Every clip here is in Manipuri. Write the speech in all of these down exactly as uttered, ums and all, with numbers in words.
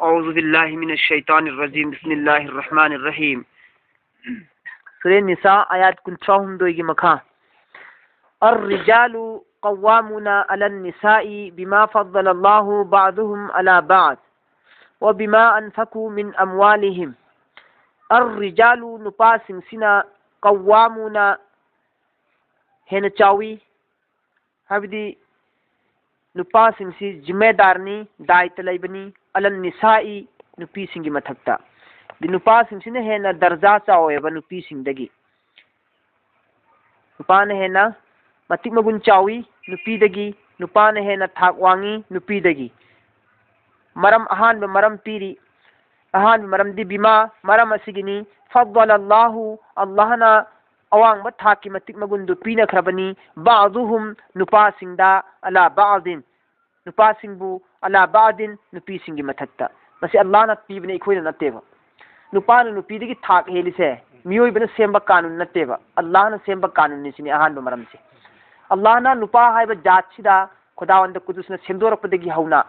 أعوذ بالله من الشيطان الرجيم. بسم الله الرحمن الرحيم. ꯁꯨꯔꯦ ꯅꯤꯁꯥ, ꯑꯥꯌꯥꯠ ꯀꯨꯟꯊ꯭ꯔꯥ ꯍꯨꯝꯗꯣꯏꯒꯤ ꯃꯈꯥ. الرجال قوامون على النساء بما فضل الله بعضهم على بعض وبما أنفقوا من أموالهم. الرجال, ꯅꯨꯄꯥꯁꯤꯡꯁꯤꯅ, قوامون, ꯍꯦꯟꯅ ꯆꯥꯎꯏ, ꯍꯥꯏꯕꯗꯤ ꯅꯨꯄꯥꯁꯤꯡꯁꯤ ꯖꯤꯝꯃꯦꯗꯥꯔꯅꯤ, ꯗꯥꯏꯇ ꯂꯩꯕꯅꯤ, ꯑꯂꯟ ꯅꯤꯁꯥꯏ, ꯅꯨꯄꯤꯁꯤꯡꯒꯤ ꯃꯊꯛꯇ. ꯑꯗꯤ ꯅꯨꯄꯥꯁꯤꯡꯁꯤꯅ ꯍꯦꯟꯅ ꯗꯔꯖꯥ ꯆꯥꯎꯋꯦꯕ ꯅꯨꯄꯤꯁꯤꯡꯗꯒꯤ. ꯅꯨꯄꯥꯅ ꯍꯦꯟꯅ ꯃꯇꯤꯛ ꯃꯒꯨꯟ ꯆꯥꯎꯏ ꯅꯨꯄꯤꯗꯒꯤ, ꯅꯨꯄꯥꯅ ꯍꯦꯟꯅ ꯊꯥꯛ ꯋꯥꯡꯉꯤ ꯅꯨꯄꯤꯗꯒꯤ. ꯃꯔꯝ, ꯑꯍꯥꯟꯕ ꯃꯔꯝ ꯄꯤꯔꯤ. ꯑꯍꯥꯟꯕ ꯃꯔꯝꯗꯤ ꯕꯤꯃꯥ, ꯃꯔꯝ ꯑꯁꯤꯒꯤꯅꯤ. ꯐꯗ꯭ꯗꯂ ꯑꯜꯂꯥꯍꯨ, ꯑꯜꯂꯥꯍꯅ ꯑꯋꯥꯡꯕ ꯊꯥꯛꯀꯤ ꯃꯇꯤꯛ ꯃꯒꯨꯟꯗꯨ ꯄꯤꯅꯈ꯭ꯔꯕꯅꯤ. ꯕꯥꯗꯨꯍꯨꯝ, ꯅꯨꯄꯥꯁꯤꯡꯗ, ꯑꯂꯥ ꯕꯥꯗꯤꯟ, ꯅꯨꯄꯥꯁꯤꯡꯕꯨ, ꯑꯂꯥ ꯕꯥꯗꯤꯟ, ꯅꯨꯄꯤꯁꯤꯡꯒꯤ ꯃꯊꯛꯇ. ꯃꯁꯤ ꯑꯜꯂꯥꯍꯅ ꯄꯤꯕꯅꯤ, ꯑꯩꯈꯣꯏꯅ ꯅꯠꯇꯦꯕ. ꯅꯨꯄꯥꯅ ꯅꯨꯄꯤꯗꯒꯤ ꯊꯥꯛ ꯍꯦꯜꯂꯤꯁꯦ ꯃꯤꯑꯣꯏꯕꯅ ꯁꯦꯝꯕ ꯀꯥꯅꯨꯟ ꯅꯠꯇꯦꯕ, ꯑꯜꯂꯥꯍꯅ ꯁꯦꯝꯕ ꯀꯥꯅꯨꯟꯅꯤ. ꯁꯤꯅꯤ ꯑꯍꯥꯟꯕ ꯃꯔꯝꯁꯦ. ꯑꯜꯂꯥꯍꯅ ꯅꯨꯄꯥ ꯍꯥꯏꯕ ꯖꯥꯠꯁꯤꯗ ꯈꯨꯗꯥꯋꯟꯗ ꯀꯨꯗꯨꯁꯅ ꯁꯦꯝꯗꯣꯔꯛꯄꯗꯒꯤ ꯍꯧꯅ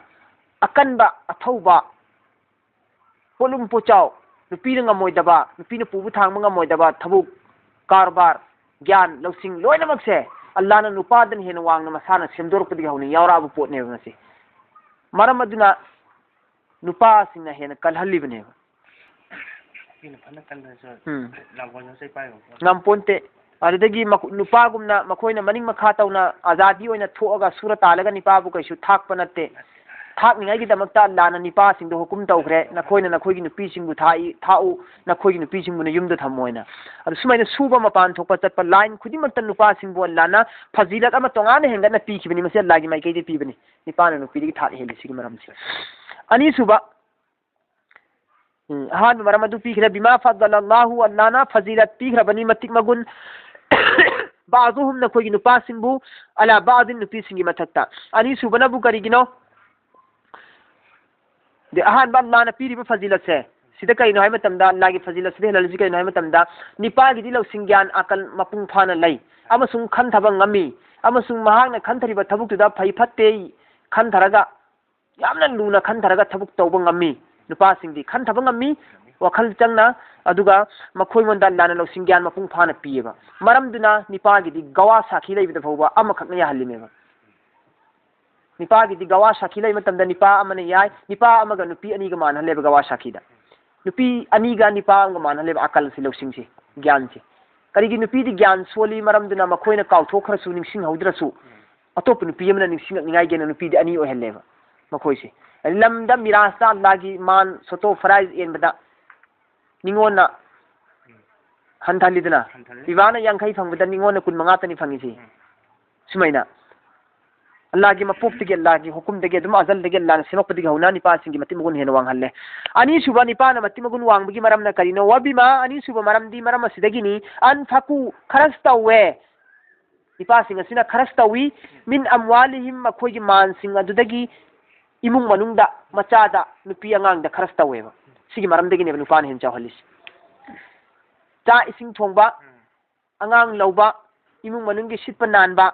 ꯑꯀꯟꯕ, ꯑꯊꯧꯕ, ꯄꯣꯠꯂꯨꯝ ꯄꯣꯠꯆꯥꯎ, ꯅꯨꯄꯤꯅ ꯉꯝꯃꯣꯏꯗꯕ, ꯅꯨꯄꯤꯅ ꯄꯨꯕ ꯊꯥꯡꯕ ꯉꯝꯃꯣꯏꯗꯕ ꯊꯕꯛ, ꯀꯔꯕꯥꯔ, ꯒ꯭ꯌꯥꯟ, ꯂꯧꯁꯤꯡ ꯂꯣꯏꯅꯃꯛꯁꯦ ꯑꯜꯂꯥꯍꯅ ꯅꯨꯄꯥꯗꯅ ꯍꯦꯟꯅ ꯋꯥꯡꯅ ꯃꯁꯥꯅ ꯁꯦꯝꯗꯣꯔꯛꯄꯗꯒꯤ ꯍꯧꯅ ꯌꯥꯎꯔꯛꯑꯕ ꯄꯣꯠꯅꯦꯕ ꯃꯁꯤ. ꯃꯔꯝ ꯑꯗꯨꯅ ꯅꯨꯄꯥꯁꯤꯡꯅ ꯍꯦꯟꯅ ꯀꯜꯍꯜꯂꯤꯕꯅꯦꯕ. ꯅꯨꯄꯤꯅ ꯐꯅ ꯀꯜꯂꯁꯨ ꯎꯝ. ꯂꯥꯡꯒꯣꯜ ꯌꯣꯠꯆꯩ ꯄꯥꯏꯕ ꯉꯝꯄꯣꯠ-, ꯉꯝꯄꯣꯟꯇꯦ. ꯑꯗꯨꯗꯒꯤ ꯃꯈꯣ-, ꯅꯨꯄꯥꯒꯨꯝꯅ ꯃꯈꯣꯏꯅ ꯃꯅꯤꯡ ꯃꯈꯥ ꯇꯧꯅ ꯑꯖꯥꯗꯤ ꯑꯣꯏꯅ ꯊꯣꯛꯑꯒ ꯁꯨꯔ ꯇꯥꯜꯂꯒ ꯅꯤꯄꯥꯕꯨ ꯀꯩꯁꯨ ꯊꯥꯛꯄ ꯅꯠꯇꯦ. ꯊꯥꯛꯅꯤꯡꯉꯥꯏꯒꯤꯗꯃꯛꯇ ꯑꯜꯂꯥꯍꯅ ꯅꯤꯄꯥꯁꯤꯡꯗꯣ ꯍꯨꯀꯨꯝ ꯇꯧꯈ꯭ꯔꯦ, "ꯅꯈꯣꯏꯅ ꯅꯈꯣꯏꯒꯤ ꯅꯨꯄꯤꯁꯤꯡꯕꯨ ꯊꯥꯛꯏ, ꯊꯥꯛꯎ, ꯅꯈꯣꯏꯒꯤ ꯅꯨꯄꯤꯁꯤꯡꯕꯨꯅ ꯌꯨꯝꯗ ꯊꯝꯃꯣ" ꯍꯥꯏꯅ. ꯑꯗꯨ ꯁꯨꯃꯥꯏꯅ ꯁꯨꯕ, ꯃꯄꯥꯟ ꯊꯣꯛꯄ ꯆꯠꯄ, ꯂꯥꯏꯟ ꯈꯨꯗꯤꯡꯃꯛꯇ ꯅꯨꯄꯥꯁꯤꯡꯕꯨ ꯑꯜꯂꯥꯍꯅ ꯐꯖꯤꯂꯠ ꯑꯃ ꯇꯣꯉꯥꯟꯅ ꯍꯦꯟꯒꯠꯅ ꯄꯤꯈꯤꯕꯅꯤ. ꯃꯁꯤ ꯑꯜꯂꯥꯍꯒꯤ ꯃꯥꯏꯀꯩꯗꯒꯤ ꯄꯤꯕꯅꯤ. ꯅꯨꯄꯥꯅ ꯅꯨꯄꯤꯗꯒꯤ ꯊꯥꯛ ꯍꯦꯜꯂꯤꯁꯤꯒꯤ ꯃꯔꯝꯁꯦ. ꯑꯅꯤꯁꯨꯕ, ꯎꯝ, ꯑꯍꯥꯟꯕ ꯃꯔꯝ ꯑꯗꯨ ꯄꯤꯈ꯭ꯔꯦ, "ꯕꯤꯃꯥ ꯐꯗ꯭ꯗꯂ ꯑꯜꯂꯥꯍꯨ", ꯑꯜꯂꯥꯍꯅ ꯐꯖꯤꯂꯠ ꯄꯤꯈ꯭ꯔꯕꯅꯤ, ꯃꯇꯤꯛ ꯃꯒꯨꯟ, "ꯕꯥꯗꯨꯍꯨꯝ", ꯅꯈꯣꯏꯒꯤ ꯅꯨꯄꯥꯁꯤꯡꯕꯨ, "ꯑꯂꯥ ꯕꯥꯗꯤꯟ", ꯅꯨꯄꯤꯁꯤꯡꯒꯤ ꯃꯊꯛꯇ. ꯑꯅꯤꯁꯨꯕꯅꯕꯨ ꯀꯔꯤꯒꯤꯅꯣ? ꯑꯗꯩ ꯑꯍꯥꯟꯕ ꯑꯜꯂꯥꯍꯅ ꯄꯤꯔꯤꯕ ꯐꯖꯤꯂꯠꯁꯦ, ꯁꯤꯗ ꯀꯩꯅꯣ ꯍꯥꯏꯕ ꯃꯇꯝꯗ, ꯑꯜꯂꯥꯍꯒꯤ ꯐꯖꯤꯂꯠꯁꯤꯗ ꯍꯦꯜꯍꯜꯂꯤꯁꯤ ꯀꯩꯅꯣ ꯍꯥꯏꯕ ꯃꯇꯝꯗ, ꯅꯤꯄꯥꯒꯤꯗꯤ ꯂꯧꯁꯤꯡ, ꯒ꯭ꯌꯥꯟ, ꯑꯀꯜ ꯃꯄꯨꯡ ꯐꯥꯅ ꯂꯩ ꯑꯃꯁꯨꯡ ꯈꯟꯊꯕ ꯉꯝꯃꯤ, ꯑꯃꯁꯨꯡ ꯃꯍꯥꯛꯅ ꯈꯟꯊꯔꯤꯕ ꯊꯕꯛꯇꯨꯗ ꯐꯩ ꯐꯠꯇꯦ ꯈꯟꯊꯔꯒ ꯌꯥꯝꯅ ꯂꯨꯅ ꯈꯟꯊꯔꯒ ꯊꯕꯛ ꯇꯧꯕ ꯉꯝꯃꯤ꯫ ꯅꯨꯄꯥꯁꯤꯡꯗꯤ ꯈꯟꯊꯕ ꯉꯝꯃꯤ, ꯋꯥꯈꯜ ꯆꯪꯅ, ꯑꯗꯨꯒ ꯃꯈꯣꯏꯉꯣꯟꯗ ꯂꯥꯟꯅ ꯂꯧꯁꯤꯡ ꯒ꯭ꯌꯥꯟ ꯃꯄꯨꯡ ꯐꯥꯅ ꯄꯤꯌꯦꯕ꯫ ꯃꯔꯝꯗꯨꯅ ꯅꯤꯄꯥꯒꯤꯗꯤ ꯒꯋꯥ ꯁꯥꯈꯤ ꯂꯩꯕꯗ ꯐꯥꯎꯕ ꯑꯃꯈꯛꯅ ꯌꯥꯍꯜꯂꯤꯅꯦꯕ꯫ ꯅꯤꯄꯥꯒꯤꯗꯤ ꯒꯋꯥ ꯁꯥꯈꯤ ꯂꯩꯕ ꯃꯇꯝꯗ ꯅꯤꯄꯥ ꯑꯃꯅ ꯌꯥꯏ, ꯅꯤꯄꯥ ꯑꯃꯒ ꯅꯨꯄꯤ ꯑꯅꯤꯒ ꯃꯥꯟꯅꯍꯜꯂꯦꯕ ꯒꯋꯥ ꯁꯥꯈꯤꯗ꯫ ꯅꯨꯄꯤ ꯑꯅꯤꯒ ꯅꯤꯄꯥ ꯑꯃꯒ ꯃꯥꯟꯅꯍꯜꯂꯦꯕ ꯑꯀꯜꯁꯦ, ꯂꯧꯁꯤꯡꯁꯦ, ꯒ꯭ꯌꯥꯟꯁꯦ꯫ ꯀꯔꯤꯒꯤ ꯅꯨꯄꯤꯗꯤ ꯒ꯭ꯌꯥꯟ ꯁꯣꯜꯂꯤ? ꯃꯔꯝꯗꯨꯅ ꯃꯈꯣꯏꯅ ꯀꯥꯎꯊꯣꯛꯈ꯭ꯔꯁꯨ, ꯅꯤꯡꯁꯤꯡꯍꯧꯗ꯭ꯔꯁꯨ, ꯑꯇꯣꯞꯄ ꯅꯨꯄꯤ ꯑꯃꯅ ꯅꯤꯡꯁꯤꯡꯉꯛꯅꯤꯡꯉꯥꯏꯒꯤꯅ ꯅꯨꯄꯤꯗꯤ ꯑꯅꯤ ꯑꯣꯏꯍꯜꯂꯦꯕ ꯃꯈꯣꯏꯁꯦ꯫ ꯂꯝꯗ ꯃꯤꯔꯥꯖꯇ ꯑꯜꯂꯥꯒꯤ ꯃꯥꯟ ꯁꯣꯇꯣ ꯐꯔꯥꯏꯖ ꯌꯦꯟꯕꯗ ꯅꯤꯉꯣꯟꯅ ꯍꯟꯊꯍꯜꯂꯤꯗꯅ, ꯍꯟꯊꯍꯜꯂꯤ꯫ ꯄꯤꯕꯥꯅ ꯌꯥꯡꯈꯩ ꯐꯪꯕꯗ ꯅꯤꯉꯣꯟꯅ ꯀꯨꯟ ꯃꯉꯥꯇꯅꯤ ꯐꯪꯉꯤꯁꯤ꯫ ꯎꯝ꯫ ꯁꯨꯃꯥꯏꯅ ꯑꯜꯂꯥꯒꯤ ꯃꯄꯣꯛꯇꯒꯤ, ꯑꯜꯂꯥꯒꯤ ꯍꯨꯀꯨꯝꯗꯒꯤ, ꯑꯗꯨꯝ ꯑꯖꯜꯗꯒꯤ ꯑꯜꯂꯥꯅ ꯁꯦꯝꯃꯛꯄꯗꯒꯤ ꯍꯧꯅ ꯅꯤꯄꯥꯁꯤꯡꯒꯤ ꯃꯇꯤꯛ ꯃꯒꯨꯟ ꯍꯦꯟꯅ ꯋꯥꯡꯍꯜꯂꯦ꯫ ꯑꯅꯤꯁꯨꯕ, ꯅꯤꯄꯥꯅ ꯃꯇꯤꯛ ꯃꯒꯨꯟ ꯋꯥꯡꯕꯒꯤ ꯃꯔꯝꯅ ꯀꯔꯤꯅꯣ? ꯋꯥꯕꯤꯃꯥ, ꯑꯅꯤꯁꯨꯕ ꯃꯔꯝꯗꯤ ꯃꯔꯝ ꯑꯁꯤꯗꯒꯤꯅꯤ꯫ ꯑꯟꯐꯥꯀꯨ, ꯈꯔꯁ ꯇꯧꯋꯦ꯫ ꯅꯤꯄꯥꯁꯤꯡ ꯑꯁꯤꯅ ꯈꯔꯁ ꯇꯧꯏ꯫ ꯃꯤꯟ ꯑꯝꯋꯥꯂꯤꯍꯤꯝ, ꯃꯈꯣꯏꯒꯤ ꯃꯥꯟꯁꯤꯡ ꯑꯗꯨꯗꯒꯤ ꯏꯃꯨꯡ ꯃꯅꯨꯡꯗ, ꯃꯆꯥꯗ, ꯅꯨꯄꯤ ꯑꯉꯥꯡꯗ ꯈꯔꯁ ꯇꯧꯋꯦꯕ꯫ ꯁꯤꯒꯤ ꯃꯔꯝꯗꯒꯤꯅꯦꯕ ꯅꯨꯄꯥꯅ ꯍꯦꯟꯅ ꯆꯥꯎꯍꯜꯂꯤꯁꯤ꯫ ꯆꯥꯛ ꯏꯁꯤꯡ ꯊꯣꯡꯕ, ꯑꯉꯥꯡ ꯂꯧꯕ, ꯏꯃꯨꯡ ꯃꯅꯨꯡꯒꯤ ꯁꯤꯠꯄ ꯅꯥꯟꯕ,